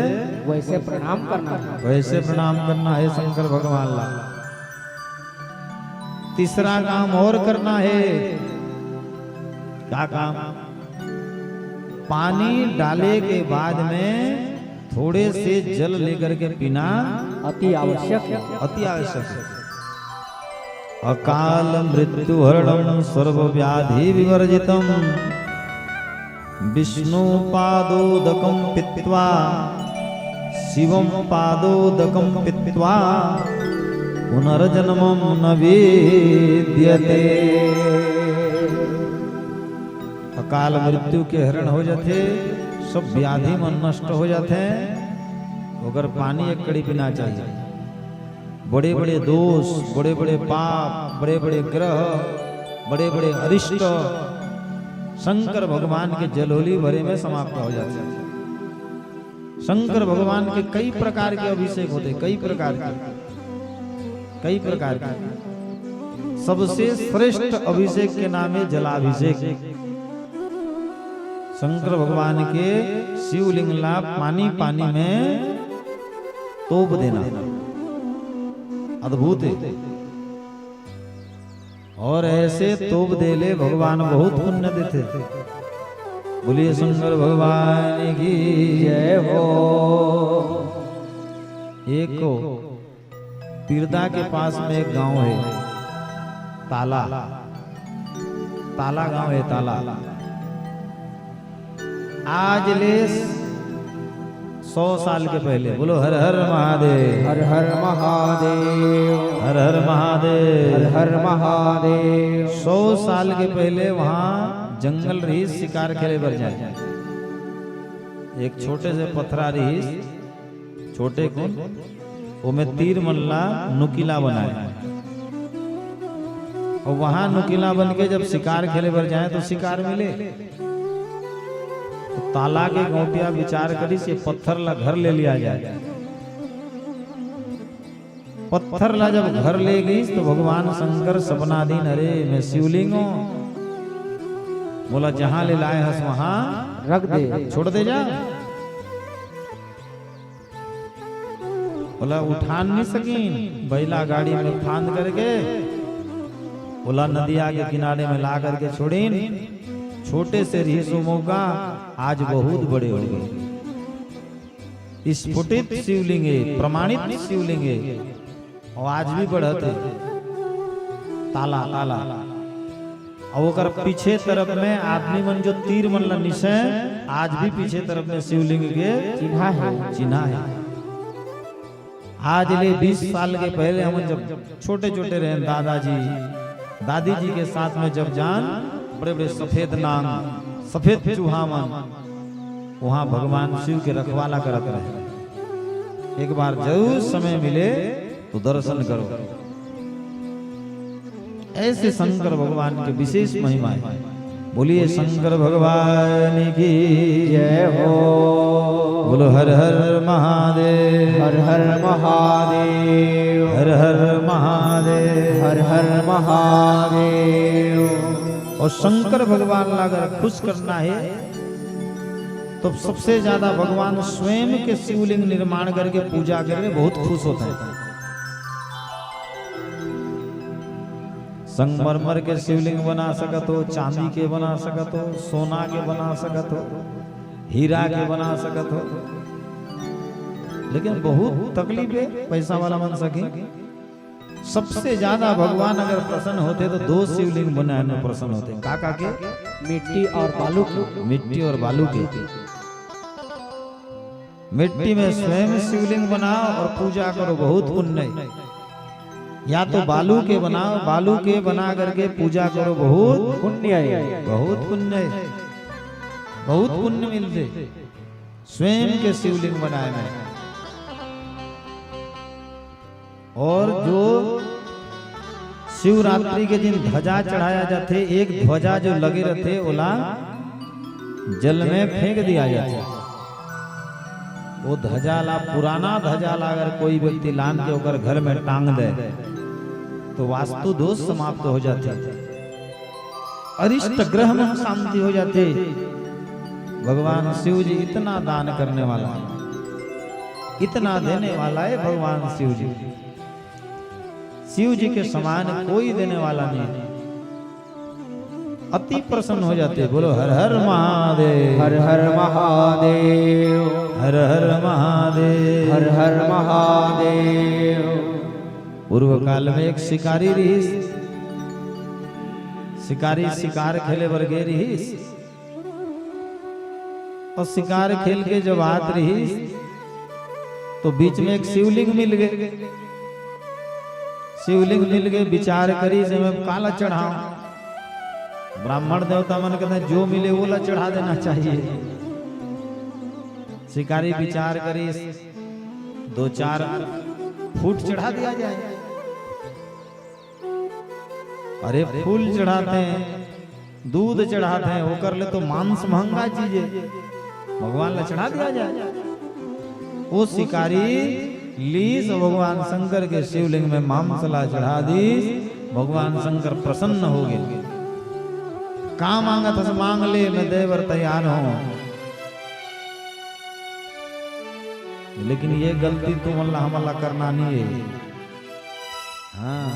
वैसे प्रणाम करना है। वैसे प्रणाम करना है शंकर भगवान ला। तीसरा काम और करना है। क्या काम? पानी डाले के बाद में थोड़े से जल लेकर के पीना अति आवश्यक है। अति आवश्यक है। अकाल मृत्यु हरणम सर्व व्याधि विवर्जितम विष्णु पादोदकम पीत्वा शिवम पादोदकम पीत्वा पुनर्जन्मम न विद्यते। अकाल मृत्यु के हरण हो जाथे, सब व्याधि मन नष्ट हो जाथे, ओकर पानी एक कड़ी पीना चाहिए। बड़े-बड़े दोष, बड़े-बड़े पाप, बड़े-बड़े ग्रह, बड़े-बड़े अरिष्ट शंकर भगवान के जलहोली भरे में समाप्त हो जाथे। शंकर भगवान के कई प्रकार के अभिषेक होथे, कई प्रकार के, कई प्रकार के। सबसे श्रेष्ठ अभिषेक के नाम है जलाभिषेक। शंकर भगवान के शिवलिंग ला पानी, पानी में तोप देना, अद्भुत है। और ऐसे तोप देले भगवान बहुत पुण्य देथे। बोलिए शंकर भगवान की जय हो। एक पिरदा के पास में एक गांव है, ताला, ताला गांव है, ताला। आज ले सौ साल के पहले, बोलो हर हर महादेव। हर हर महादेव। हर हर महादेव। हर हर महादेव। सौ साल के पहले वहाँ जंगल रहिस, शिकार खेले बर जाए। एक छोटे से पथरा रहिस, छोटे कुन, ओमे तीर मन ला नुकीला बनाए। अउ वहां नुकीला बन के जब शिकार खेले बर जाए तो शिकार मिले। तो ताला के गौंटिया विचार करिस, ये पत्थर ला घर ले लिया जाए। पत्थर ला जब घर ले गईस तो भगवान शंकर सपना दीन, "अरे मैं शिवलिंग हूं, मोला जहां ले लाए हस वहां रख दे, छोड़ दे जा।" ओला उठान नहीं सकिन, बैला गाड़ी में फांद करके ओला नदिया के किनारे में ला करके छोड़िन। छोटे से रिहिस ओ मउका, आज बहुत बड़े हो गए। स्फुटित शिवलिंग हे, प्रमाणित शिवलिंग हे, अउ आज भी बढ़त हे। ताला, ताला। अउ ओकर पीछे तरफ में आदमी मन जो तीर मन ला निसे, आज भी पीछे तरफ में शिवलिंग के चिन्हा हे। चिन्हा हे। आज ले बीस साल के पहले हमन जब छोटे-छोटे रहेन, दादाजी, दादी जी के साथ में जब जान, बड़े-बड़े सफेद नांग, सफेद चूहा मन, वहां भगवान शिव के रखवाला करत रहे। एक बार जरूर समय मिले तो दर्शन करो। ऐसे शंकर भगवान के विशेष महिमा है। बोलिए शंकर भगवान की जय हो। बोलो हर हर महादेव। हर हर महादेव। हर हर महादेव। हर हर महादेव। अउ शंकर भगवान ला अगर खुश करना हे तो सबसे ज्यादा भगवान स्वयं के शिवलिंग निर्माण करके पूजा करे, बहुत खुश होथे। संगमरमर के शिवलिंग बना सकत हो, चांदी के बना सकत हो, सोना के बना सकत हो, हीरा के बना सकत हो, लेकिन बहुत तकलीफ हे पैसा वाला मन सके। सबसे ज्यादा भगवान अगर प्रसन्न होथे तो दो शिवलिंग बनाए में प्रसन्न होथे। का, का के? मिट्टी और बालू के। मिट्टी और बालू के। मिट्टी में स्वयं शिवलिंग बनाओ और पूजा करो, बहुत पुण्य हे। या तो बालू के बनाओ, बालू के बना करके पूजा करो, बहुत पुण्य हे, बहुत पुण्य हे, बहुत पुण्य मिलथे स्वयं के शिवलिंग बनाए में। और जो शिवरात्रि के दिन ध्वजा चढ़ाया जाथे, एक ध्वजा जो लगे रथे, ओला जल में फेंक दिया जाथे। वो ध्वजा ला, पुराना ध्वजा ला अगर कोई व्यक्ति लान के ओकर घर में टांग दे, तो वास्तु दोष समाप्त हो जाथे। अरिष्ट ग्रह मन शांति हो जाथे। भगवान शिव जी इतना दान करने वाला हे, इतना देने वाला हे भगवान शिव जी। शिव जी के समान कोई देने वाला नहीं। अति प्रसन्न हो जाथे। बोलो हर हर महादेव। हर हर महादेव। हर हर महादेव। हर हर महादेव। पूर्व काल में एक शिकारी रिहिस। शिकारी शिकार खेले बर गे रिहिस। अउ शिकार खेल के जब आत रिहिस, तो बीच में एक शिवलिंग मिल गे। शिवलिंग मिल गे, विचार करिस, एमे काला चढ़ाव। ब्राह्मण देवता मन कहते हैं, जो मिले, वो ला चढ़ा देना चाहिए। शिकारी विचार करिस, दो चार फूट चढ़ा दिया जाए। अरे, फूल चढ़ाथे, दूध चढ़ाथे, ओकर ले तो मांस महंगा चीज हे, भगवान ला चढ़ा दिया जाए। वो शिकारी लीस भगवान शंकर के शिवलिंग में मांस ला चढ़ा दीस, भगवान शंकर प्रसन्न हो गे। का मांगत हस मांग ले, मैं दे बर तैयार हूं, लेकिन ये गलती तुमन ला हमन ला करना नहीं हे। हाँ,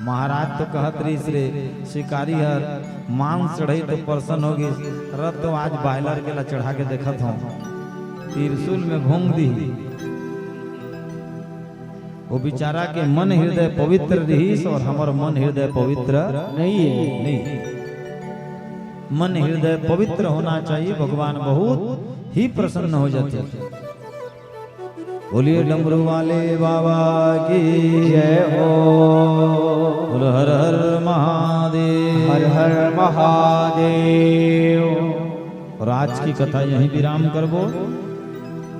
महाराज तो कहत रहिस रे, शिकारी हर मांस चढ़ई तो प्रसन्न हो गिस, रत तो आज बायलर के ला चढ़ा के देखत हूं, त्रिशूल में भोंग दी। वो बेचारा के मन हृदय पवित्र रहिस और हमर मन हृदय पवित्र नहीं हे। नहीं, मन हृदय पवित्र होना चाहिए, भगवान बहुत ही प्रसन्न हो जाते हैं। बोलिए डमरू वाले बाबा की जय हो। बोल हर हर महादेव। हर हर महादेव। और आज की कथा यहीं विराम करबो।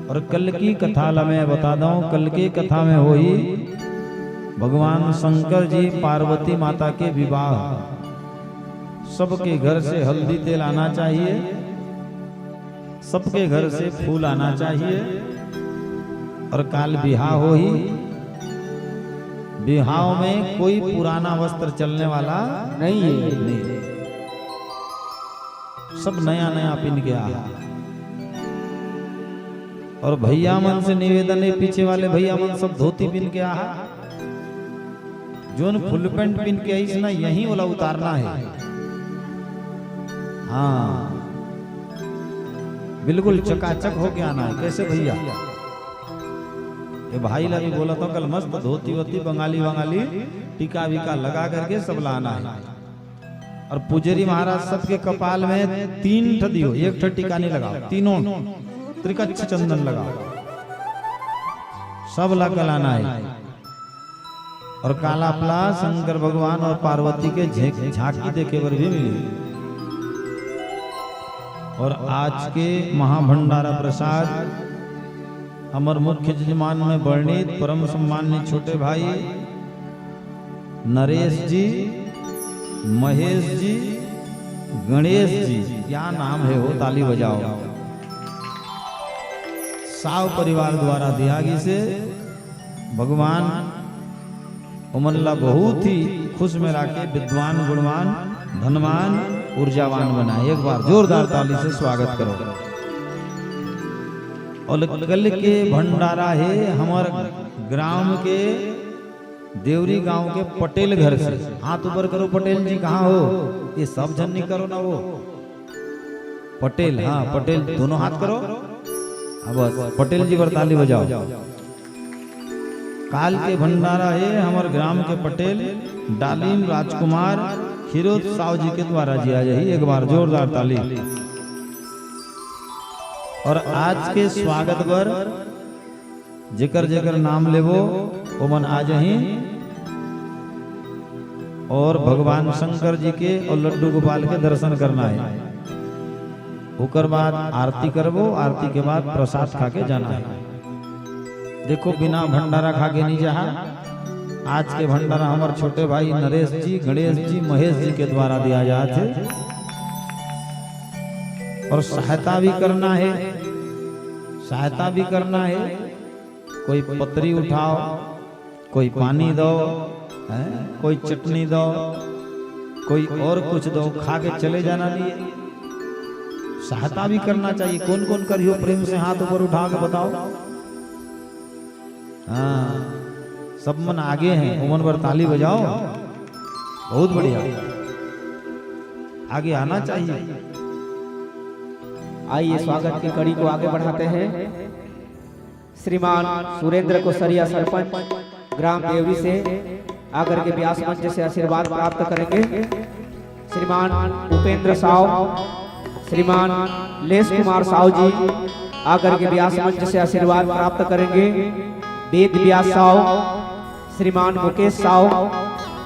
और कल की कथा ला मैं बता दूं, कल की कथा में होही भगवान शंकर जी पार्वती माता के विवाह, सबके घर से हल्दी तेल आना चाहिए, सबके घर से फूल आना चाहिए। और काल बिहाव होही, बिहाव में कोई पुराना वस्त्र चलने वाला नहीं है। नहीं। सब नया नया पिन के आहा। और भैया मन से निवेदन है, पीछे वाले भैया मन सब धोती पिन के आहा। जोन फुल पैंट पिन के आइस ना, यही वाला उतारना है। हाँ, बिल्कुल चकाचक होके आना है। कैसे भैया? ये भाई ला भी बोला था कल, मस्त धोती वोती बंगाली वंगाली टीका वीका लगा करके सब ला आना है। और पुजेरी महाराज सबके कपाल में तीन ठ दियो, एक ठ टीका नहीं लगाओ, तीनों त्रिकच्छ चंदन लगाओ, सब ला कल आना है। और काल आपला शंकर भगवान और पार्वती के झे-, झांकी देखे बर भी मिली। और आज के महाभंडारा प्रसाद हमर मुख्य जजमान में वर्णित परम सम्मान्य छोटे भाई नरेश जी, महेश जी, गणेश जी, क्या नाम है हो, ताली बजाओ। साव परिवार द्वारा दिया गिसे। भगवान ओमन ला बहुत ही खुश में राखे, विद्वान, गुणवान, धनवान, ऊर्जावान बनाए। एक बार जोरदार ताली से स्वागत करो। और कल के भंडारा है हमर ग्राम के देवरी गांव के पटेल घर से। हाथ ऊपर करो पटेल जी, कहाँ हो? ये सब झन नहीं करो ना वो। पटेल, हाँ, पटेल, दोनों हाथ करो। हाँ, बस, पटेल जी बर ताली बजाओ। काल के भंडारा है हमर ग्राम के पटेल डालिम राजकुमार खिरोद साव जी के द्वारा जिया जाही। एक बार जोरदार ताली। और आज के स्वागत बर जेकर जेकर नाम लेबो, ओमन आ जाही। और भगवान शंकर जी के और लड्डू गोपाल के दर्शन करना है। ओकर बाद आरती करबो, आरती के बाद प्रसाद खा के जाना है। देखो, बिना भंडारा खा के नहीं जाहा। आज के भंडारा हमर छोटे भाई नरेश जी, गणेश जी, महेश जी के द्वारा दिया जात है। और सहायता भी करना है, सहायता भी करना है। कोई पतरी उठाओ, कोई पानी दो, हैं? कोई चटनी दो, कोई और कुछ दो, खा के चले जाना नहीं है। सहायता भी करना चाहिए। कौन कौन करियो, प्रेम से हाथ ऊपर उठा के बताओ। हाँ, सब मन आगे हैं, ओमन बर ताली बजाओ। बहुत बढ़िया, आगे आना चाहिए। आइए, स्वागत की कड़ी को आगे बढ़ाते हैं। श्रीमान सुरेंद्र कोसरिया, सरपंच ग्राम देवरी से, आकर के व्यास मंच से आशीर्वाद प्राप्त करेंगे। श्रीमान उपेंद्र साव, श्रीमान लेस कुमार साव जी आकर के व्यास मंच से आशीर्वाद प्राप्त करेंगे। वेद व्यास साव, श्रीमान मुकेश साव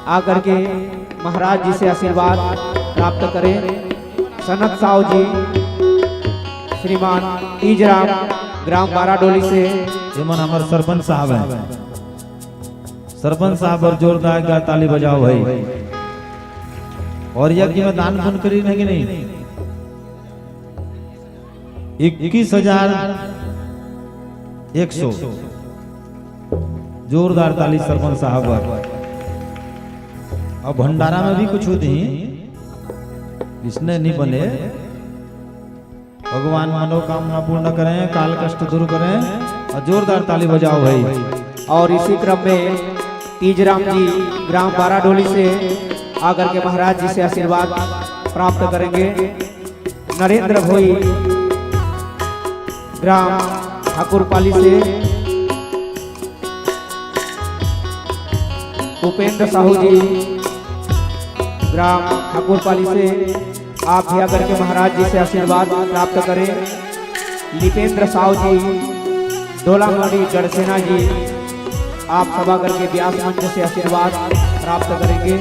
आकर के महाराज जी से आशीर्वाद प्राप्त करें। सनत साव जी, श्रीमान तीजराम, ग्राम बाराडोली से। ये मन हमर सरपंच साहब हैं। सरपंच साहब बर जोरदार का ताली बजाओ भाई। और यज्ञ में दान पुण्य करी है कि नहीं? इक्कीस हजार एक सौ। जोरदार ताली सरपंच साहब बर। अब भंडारा में भी कुछ होती, इसने नहीं बने। भगवान मनोकामना पूर्ण करें, काल कष्ट दूर करें। और जोरदार ताली बजाओ भाई। और इसी क्रम में तीजराम जी ग्राम बाराडोली से आकर के महाराज जी से आशीर्वाद प्राप्त करेंगे। नरेंद्र भोई ग्राम ठाकुरपाली से, उपेंद्र साहू जी ग्राम ठाकुरपाली से, आप भी आकर के महाराज जी से आशीर्वाद प्राप्त करें। लिपेंद्र साहू जी, डोलामणि गढ़सेना जी, आप सब आकर के व्यास मंच से आशीर्वाद प्राप्त करेंगे।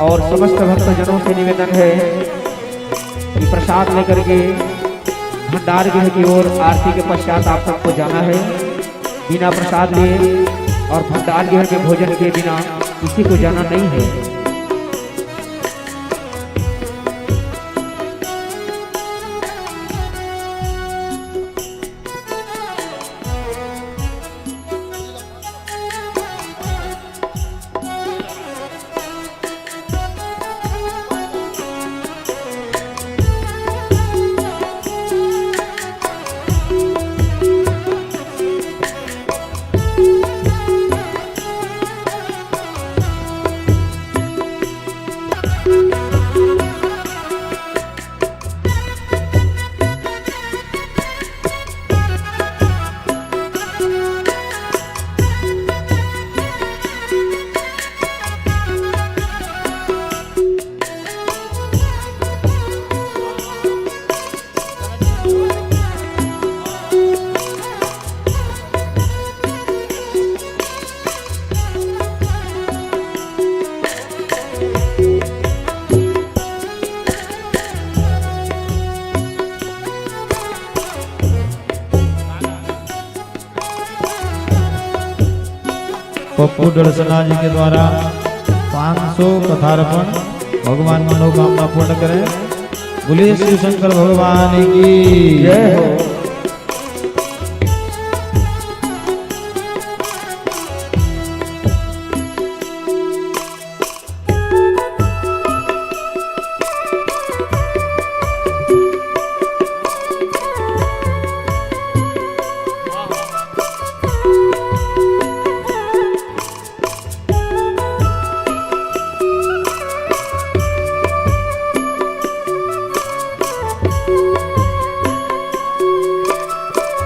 और समस्त भक्तजनों से निवेदन है कि प्रसाद लेकर के भंडार गृह की ओर आरती के पश्चात आप सबको जाना है। बिना प्रसाद लिए और भंडार गृह में भोजन के बिना किसी को जाना नहीं है। पप्पू डड़सना जी के द्वारा पाँच सौ कथार्पण भगवान मनोकामना पूर्ण करें। बोलिए शिव शंकर भगवान की जय हो।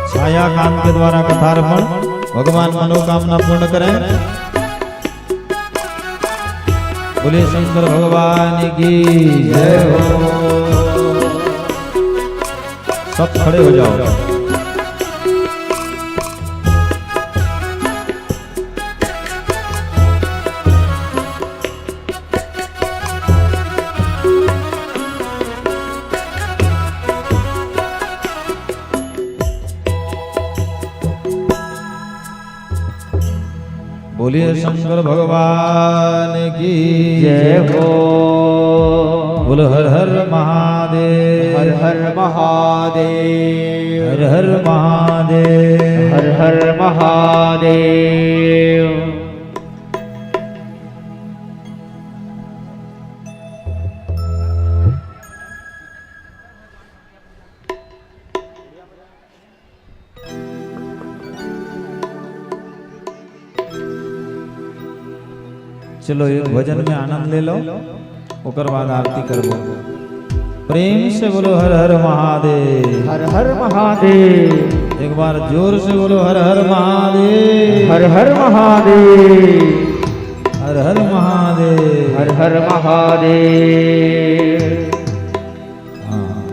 छायाकांत के द्वारा कथार्पण, भगवान मनोकामना पूर्ण करें। बोलिए शंकर भगवान की जय हो। सब खड़े हो जाओ। बोलिए शंकर भगवान की जय हो। बोलो हर हर महादेव। हर हर महादेव। हर हर महादेव। हर हर महादेव। चलो, एक भजन में आनंद ले लो, ओकर बाद आरती करबो। प्रेम से बोलो हर हर महादेव। हर हर महादेव। एक बार जोर से बोलो हर हर महादेव। हर हर महादेव। हर हर महादेव। हर हर महादेव। हाँ।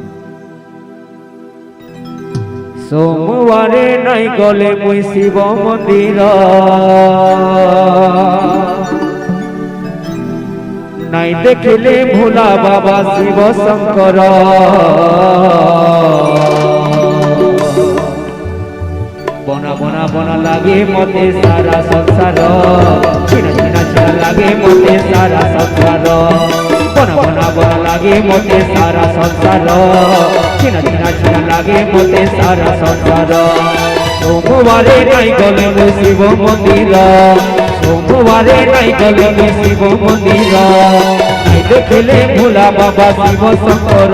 सोमवारे नाई गले मुई शिव मंदिर, नाई देखले भोला बाबा शिव शंकर। बना बना बना लागे मोते सारा संसार, छिना छिना छिना लागे मोते सारा संसार। बना बना बना लागे मोते सारा संसार, छिना छिना छिना लागे मोते सारा संसार। सोमवारे नाई गले मुई शिव मंदिर, सोमवारे नाई गले मुई शिव मंदिर, नाई देखले भोला बाबा शिव शंकर।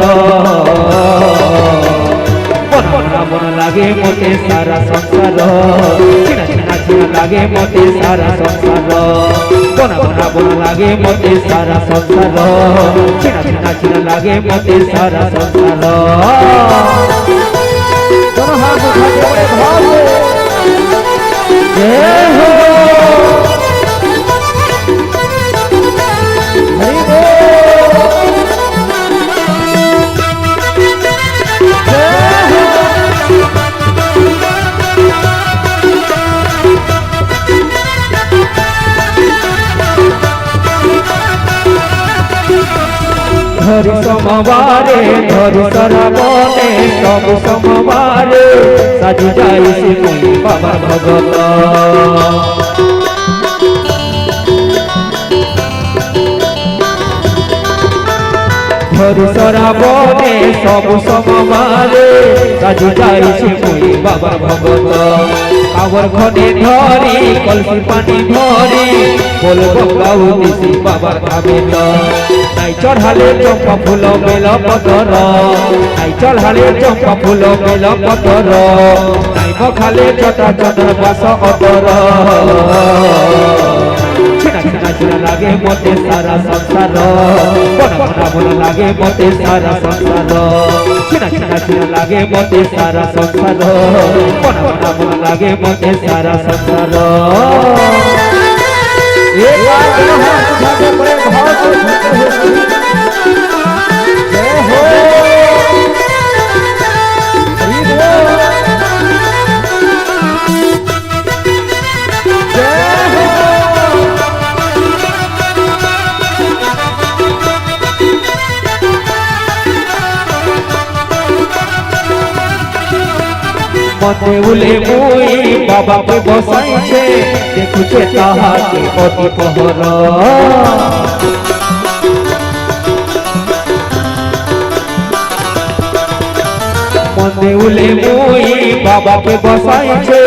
बना बना बना लागे मोते सारा संसार, छिना छिना छिना लागे मोते सारा संसार। बना बना बना लागे मोते सारा संसार, छिना छिना छिना लागे मोते सारा संसार। दोनों हाथ उठा के बड़े भाव से जय हो। हरि बोल। धरि सोमवारे, धरि सरबने, सब सोमवारे, साजि जाइसी मुई बाबा भगत। হরি সরাবনে সবু সমবারে, সাজি যাইছি মুই বাবার ভগত। কাবর খনি ধরি, কলসি পানি ধরি, বলবো গাউদিছি বাবার ধামে তো। নাই চড়ালে চম্পা ফুল বেল পতর, নাই চড়ালে চম্পা ফুল বেল পতর, নাই মখালে জটা চন্দন বাস অতর। ছিনা ছিনা ছিনা লাগে মতে সারা সংসার, বনা বনা বনা লাগে মতে সারা সংসার। ছিনা ছিনা ছিনা লাগে মতে সারা সংসার, বনা বনা বনা লাগে মতে সারা সংসার। एक बार दोनों हाथ उठा के बड़े भाव से झूमते हुए जय हो। हरि बोल। जय हो। मते उले मुई बाबा के बसाई छे, देखु छे ताहा के अति पहर। मते उले मुई बाबा के बसाई छे,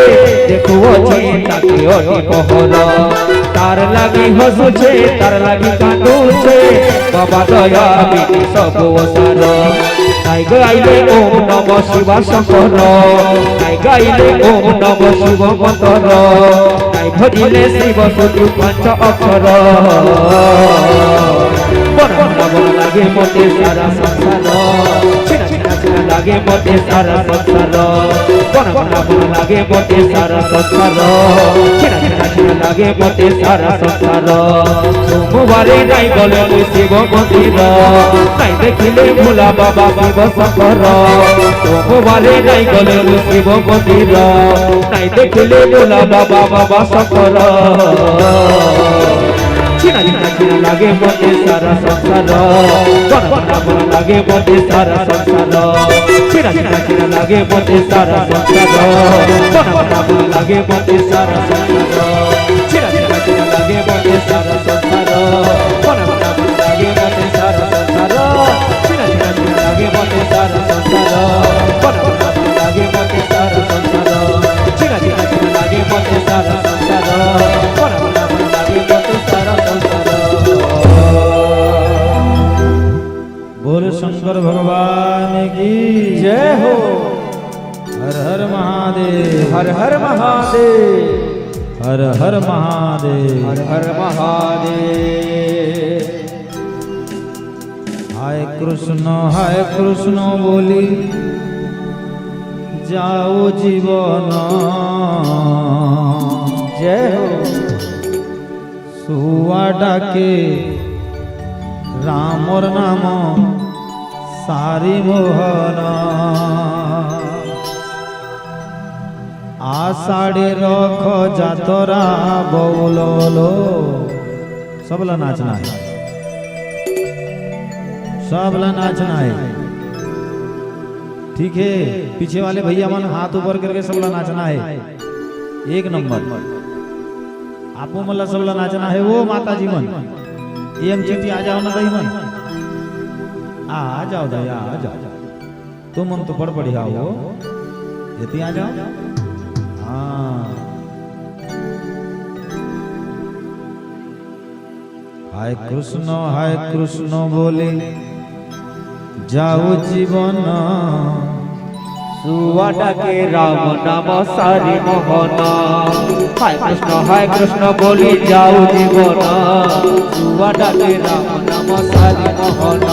देखु ओ चिंता के अति पहर। तार लागी हसु छे, तार लागी कांदु छे, बाबा दया बिनु सब ओसार। নাই গাইলে ওম নমঃ শিবায় শঙ্কর, নাই গাইলে ওম নমঃ শিবায় মন্ত্র, নাই ভজিলে শিব সতু পঞ্চ অক্ষর। বনা বনা বনা লাগে মতে সারা সংসার, ছিনা ছিনা ছিনা লাগে মতে সারা সংসার। বনা বনা বনা লাগে মতে সারা সংসার, ছিনা ছিনা ছিনা লাগে মতে সারা সংসার। সোমবারে নাই গলে মুই শিব মন্দির, নাই দেখিলে ভোলা বাবা শিব শঙ্কর। সোমবারে নাই গলে মুই শিব মন্দির, নাই দেখিলে ভোলা বাবা বাবা শঙ্কর। ছিনা ছিনা ছিনা লাগে মতে সারা সংসার, বনা বনা বনা লাগে মতে সারা সংসার। ছিনা ছিনা ছিনা লাগে মতে সারা সংসার, বনা বনা বনা লাগে মতে সারা সংসার। ছিনা ছিনা ছিনা লাগে মতে সারা সংসার, বনা বনা বনা লাগে মতে সারা সংসার। ছিনা ছিনা ছিনা লাগে মতে সারা সংসার, বনা বনা বনা লাগে মতে সারা সংসার। ছিনা ছিনা ছিনা লাগে মতে সারা সংসার, বনা বনা বনা লাগে মতে সারা সংসার। बोल शंकर भगवान की जय हो। हर हर महादेव। हर हर महादेव। हर हर महादेव। हर हर महादेव। हाय कृष्ण, हाय कृष्ण बोली जाओ जीवन। जय हो। सुआ डाके रामर नाम सारी मोहन। आषाढ़े रख जातरा बउललो। सबला नाचना है, सबला नाचना है। ठीक है, पीछे वाले भैया मन हाथ ऊपर करके सबला नाचना है। एक नंबर। आपो मन ला सबला नाचना है। वो माता जी मन, ये हम चीटी आ जाओ ना दाई मन, आ, आ जाओ दाई, आ, आ जाओ। तुम मन तो बड़ बढ़िया हो, जल्दी आ जाओ। हाँ। हाय कृष्ण, हाय कृष्ण बोले जाओ जीवन। सुआ डाके राम नाम सारी मोहन। हाय कृष्ण, हाय कृष्ण बोली जाओ जीवन। सुआ डाके राम नाम सारी मोहन।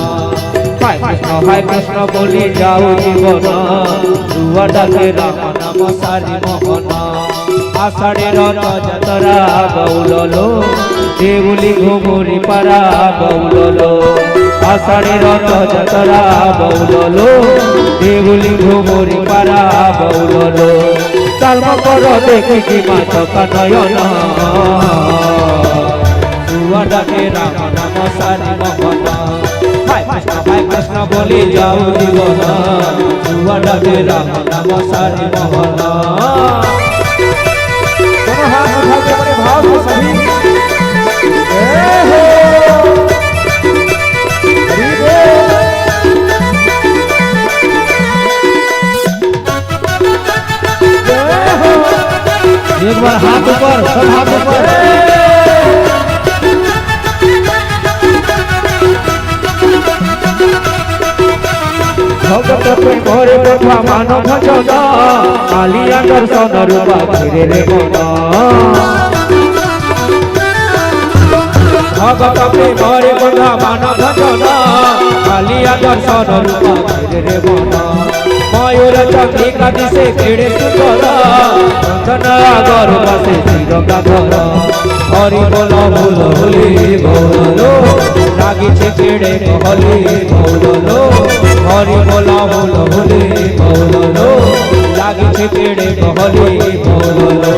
हाय कृष्ण, हाय कृष्ण बोली जाओ जीवन। सुआ डाके राम नाम सारी मोहन। आषाढ़े रथ जातरा बउललो, देउली घुमुरी पारा बउललो। आषाढ़े रथ जातरा बउललो, देउली घुमुरी पारा बउललो। साल मकर देखी की मातक नयन। सुआ डाके राम नाम सारी मोहन। हाय कृष्ण, हाय कृष्ण बोली जाओ जीवन। सुआ डाके राम नाम सारी मोहन। दोनों हाथ उठा के बड़े भाव से सभी। जय हो। हरि बोल। पर हाथ ऊपर, सब हाथ ऊपर। भगत प्रेम रे बंधा मान भजन, कालिया दर्शन रूपा घेरे रे मन। भगत प्रेम रे बंधा मान भजन, कालिया दर्शन रूपा घेरे रे मन। मयूर चंद्रिका दिसे केड़े सुंदर, चंदन आगर बासे चिरंगाधर। हरि बोल हुल हुली बोल लो, लागिछे केड़े कहली बोल लो। हरि बोल हुल हुली बोल लो, लागिछे केड़े कहली बोल लो।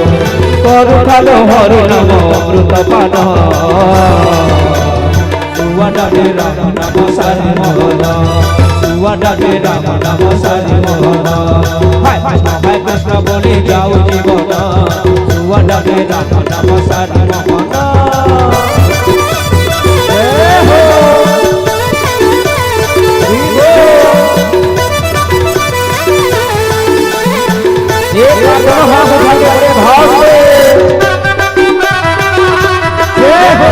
करुथालो हरि नाम अमृत पान। सुआ डाके राम नाम सारी मोहन, सुआ डाके राम नाम सारी मोहन। हाय कृष्ण, हाय कृष्ण बोली जाऊ जीवन, सुआ डाके राम नाम सारी मोहन। जय हो। एक बार दोनों हाथ उठा के बड़े भाव से। जय हो।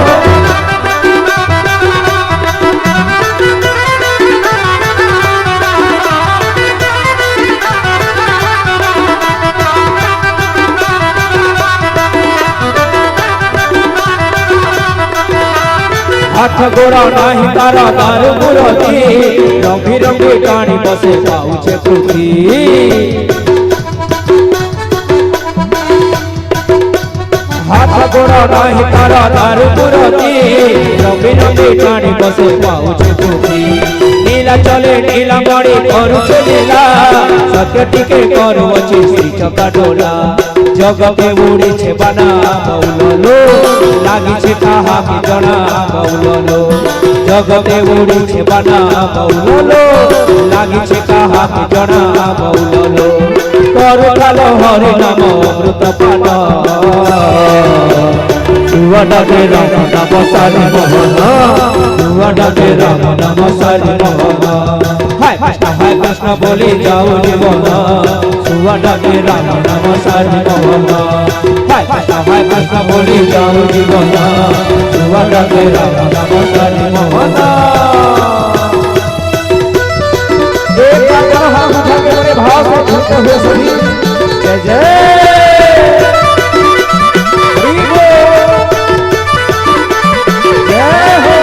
हाथ गोड़ नाही तारा दारू मुरती, रंगी रंगी कानी बसे पाउछे कुटी। हाथ गोड़ नाही तारा दारू मुरती, रंगी रंगी कानी बसे पाउछे कुटी। नीला चले नीला मणि करुछे लीला, सत्य टीके करुछे श्री चका डोला। जगते उड़िछे बाना बउललो, लागिछे काहाके जणा बउललो। जगते उड़िछे बाना बउललो, लागिछे काहाके जणा बउललो। करुथालो हरि नाम अमृत पान। सुआ डाके राम नाम सारी मोहन, सुआ डाके राम नाम सारी मोहन। हाय कृष्ण, हाय कृष्ण बोली जाऊ जीवन, सुआ डाके राम नाम सारी मोहन। हाय कृष्ण, हाय कृष्ण बोली जाऊ जीवन, सुआ डाके राम नाम सारी मोहन। एक बार दोनों हाथ उठा के बड़े भाव से झूमते हुए सभी जय जय हरि बोल। जय हो।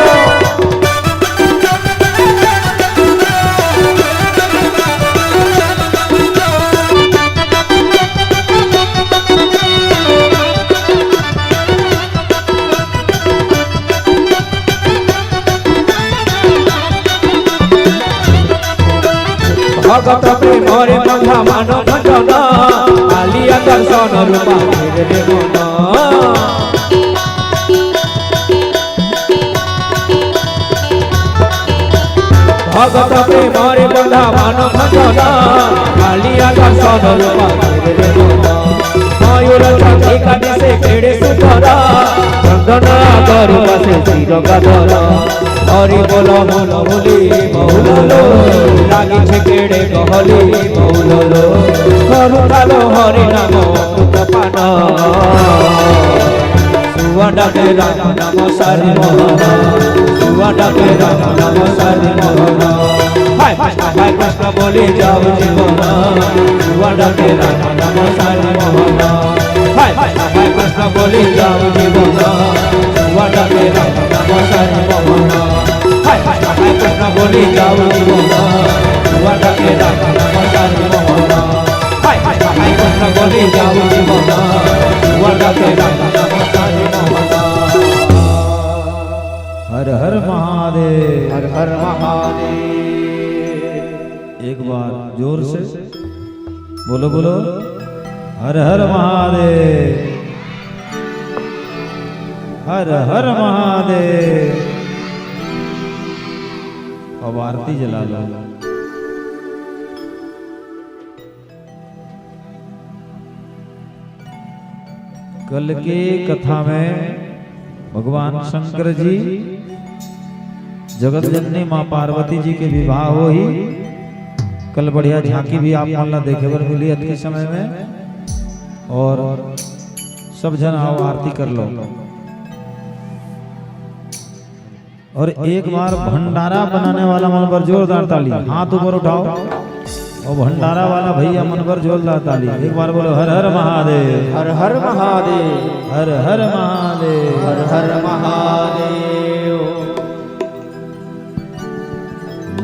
भगत प्रेम रे बंधा मान भजन, कालिया दर्शन रूपा घेरे रे मन। भगत प्रेम रे बंधा मान भजन, कालिया दर्शन रूपा घेरे रे मन। मयूर चंद्रिका दिसे केड़े सुंदर, चंदन आगर बासे श्री गंगाधर। हरि बोल हुल हुली बोललो, लागिछे केड़े कहली बोललो। करुथालो हरि नाम अमृत पान। सुआ डाके राम नाम सारी मोहन, सुआ डाके राम नाम सारी मोहन। हाय कृष्ण, हाय कृष्ण बोली जाऊ जीवन, सुआ डाके राम नाम सारी मोहन। हाय कृष्ण, हाय कृष्ण बोली जाऊ जीवन, सुआ डाके राम नाम सारी मोहन। हाय कृष्ण, हाय कृष्ण बोली जाऊ जीवन, सुआ डाके राम नाम सारी मोहन। हाय कृष्ण, हाय कृष्ण बोली जाऊ जीवन, सुआ डाके राम नाम सारी मोहन। हर हर महादेव। हर हर महादेव। एक बार जोर से बोलो, बोलो। हर हर महादेव, हर हर महादेव। अब आरती जला लो। कल के कथा में भगवान शंकर जी जगत जननी माँ पार्वती जी के विवाह होही। कल बढ़िया झांकी भी आप मन ला देखे बर मिली अतके समय में। और सब झन आओ, आरती कर लो। और एक बार भंडारा बनाने वाला मन बर जोरदार ताली, हाथ ऊपर उठाओ। और भंडारा वाला भैया मन बर जोरदार ताली। एक बार बोलो, हर हर महादेव। हर हर महादेव। हर हर महादेव। हर हर महादेव।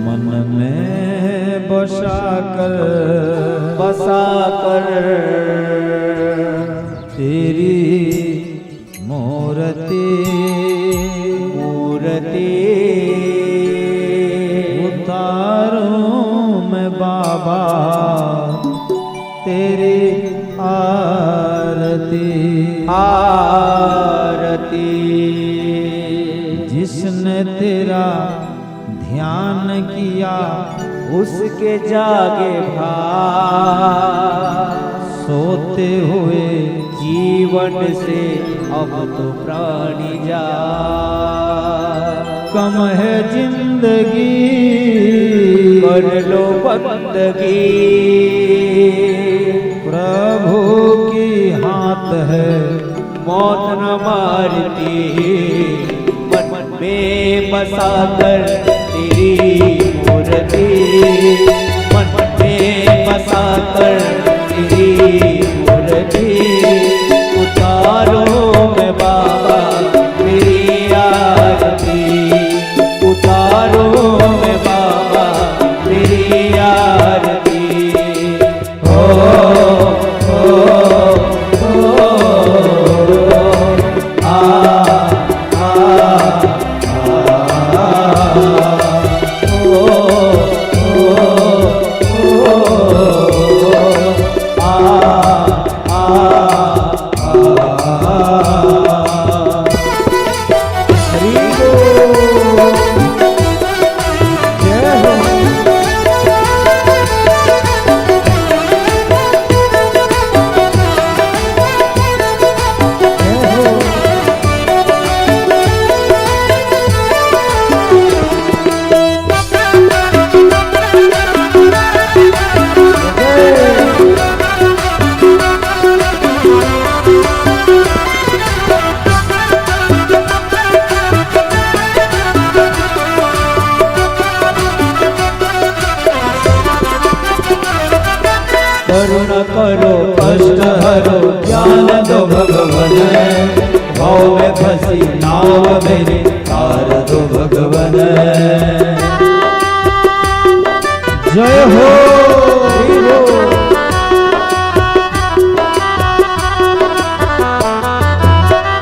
मन में बसा कर, बसा कर तेरी मूर्ति, मूर्ति उतारूं मैं बाबा, तेरी आरती, आरती। जिसने तेरा ध्यान किया, उसके जागे भाग। सोते हुए जीवन से अब तो प्राणी जा। कम है जिंदगी, कर लो बंदगी। प्रभु की हाथ है, मौत न मारती। मन में बसा कर तेरी मूर्ति, मन में बसा कर तेरी मूर्ति उतारो मैं बाबा तेरी आरती, उतारो मैं बाबा तेरी आरती। करुणा करो, कष्ट हरो, ज्ञान दो भगवन। भव में फंसी नाव मेरी, तार दो भगवन। जय हो।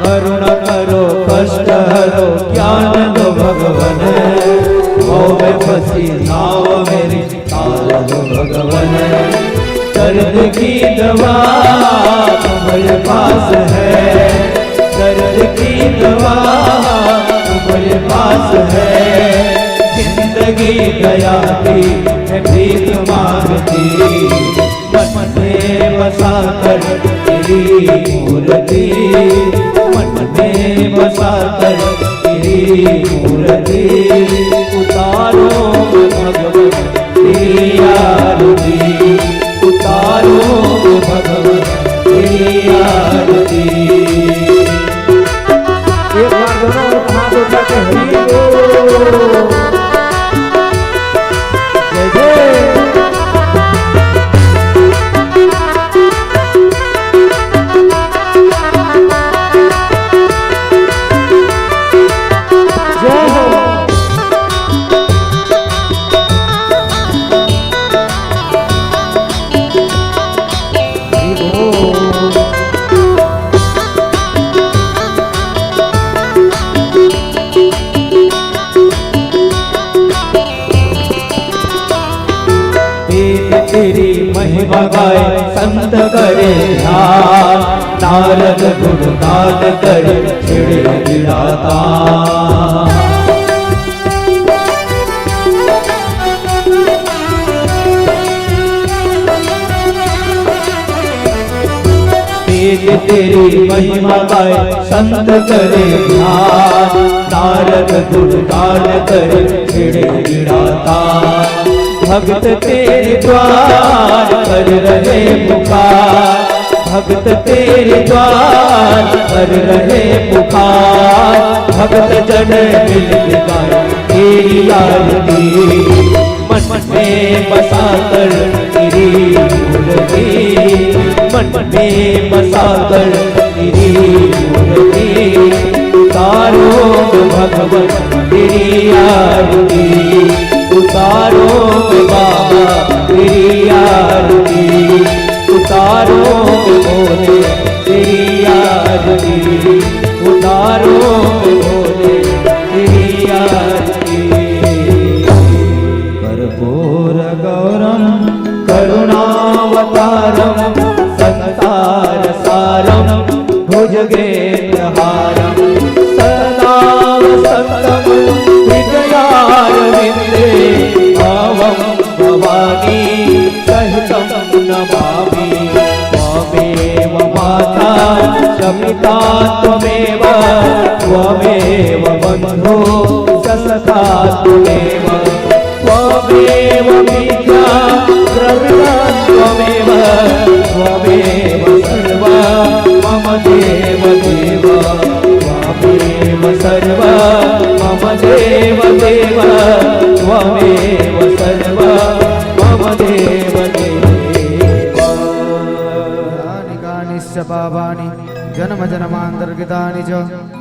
करुणा करो, कष्ट हरो, ज्ञान दो भगवन। भव में फंसी नाव मेरी, तार दो भगवन। दर्द की दवा तुम्हारे पास है, दर्द की दवा तुम्हारे पास है। जिंदगी दया की है भीख मांगती, मन में बसा कर तेरी मूर्ति, मन में बसा कर तेरी मूर्ति उतारो भगवन तेरी आरती, उतारो भगवन तेरी आरती। एक बार दोनों हाथ उठा के हरि बोल। जय जय। जय हो। तेरी महिमा गाए संत करे ध्यान, नारद गुणगान करे छिड़े गिड़ाता। तेज तेरी महिमा गाए संत करे ध्यान, नारद गुणगान करे छिड़े गिड़ाता। भक्त तेरे द्वार कर रहे पुकार, भक्त तेरे द्वार पर रहे पुकार, भक्त जन मिल के गाए तेरी आरती। मन में बसा कर तेरी मूर्ति, मन में बसा कर तेरी मूर्ति। उतारो भगवान तेरी आरती, उतारो बाबा तेरी आरती, उतारो भोले तेरी आरती, उतारो भोले तेरी आरती। कर्पूर गौरम करुणावतारम संसार सारम भुजगेन्द्रहारम सदा वसंतम हृदयारविंदे भावम भवानी सहितं नमामि। त्वमेव माता च पिता त्वमेव, त्वमेव बन्धु च सखा त्वमेव, त्वमेव विद्या द्रविणं त्वमेव, त्वमेव सर्व मम देव देव। त्वमेव सर्व मम देव देव, त्वमेव सर्व मम देव देव। यानि कानिश्च पापानि जन्म जन्मान्तरकृतानि च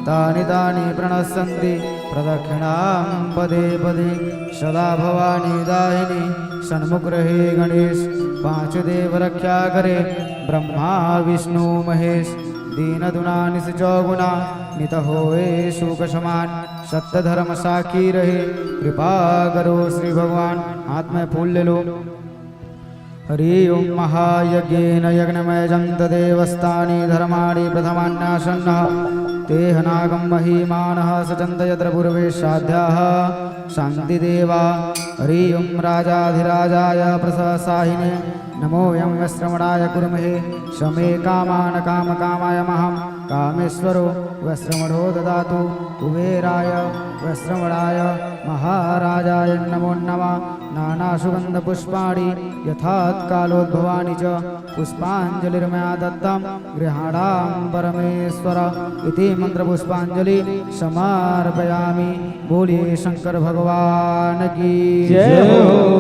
तानि तानि प्रणश्यन्ति प्रदक्षिणां पदे पदे। सदा भवानी दाहिनी सन्मुख रहे गणेश, पांच देव रक्षा करे ब्रह्मा विष्णु महेश। दीन दुना निस चौगुना नित होए सुख समान, सत्य धर्म साखी रहे कृपा करो श्री भगवान। हाथ में फूल ले लो। हरि ओम महायज्ञेन यज्ञमयजन्त देवस्तानि धर्माणि प्रथमान्यासन्नः। तेह नागं महीमानः सचन्त यत्र पूर्वे साध्याः सन्ति देवा। हरि ओम राजाधिराजाय प्रससाहिने नमो यं वैश्रवणाय कुर्महे। समे कामान काम कामाय महां कामेश्वरो वैश्रवणो ददातु। कुबेराय वैश्रवणाय महाराजाय नमो नमः। नानासुगन्धपुष्पाणि यथात्कालोद्भवानि च पुष्पाञ्जलिर्मया दत्तं गृहाणां परमेश्वर। इति मंत्र पुष्पांजलि समर्पयामि। बोलिए शंकर भगवान की जय हो।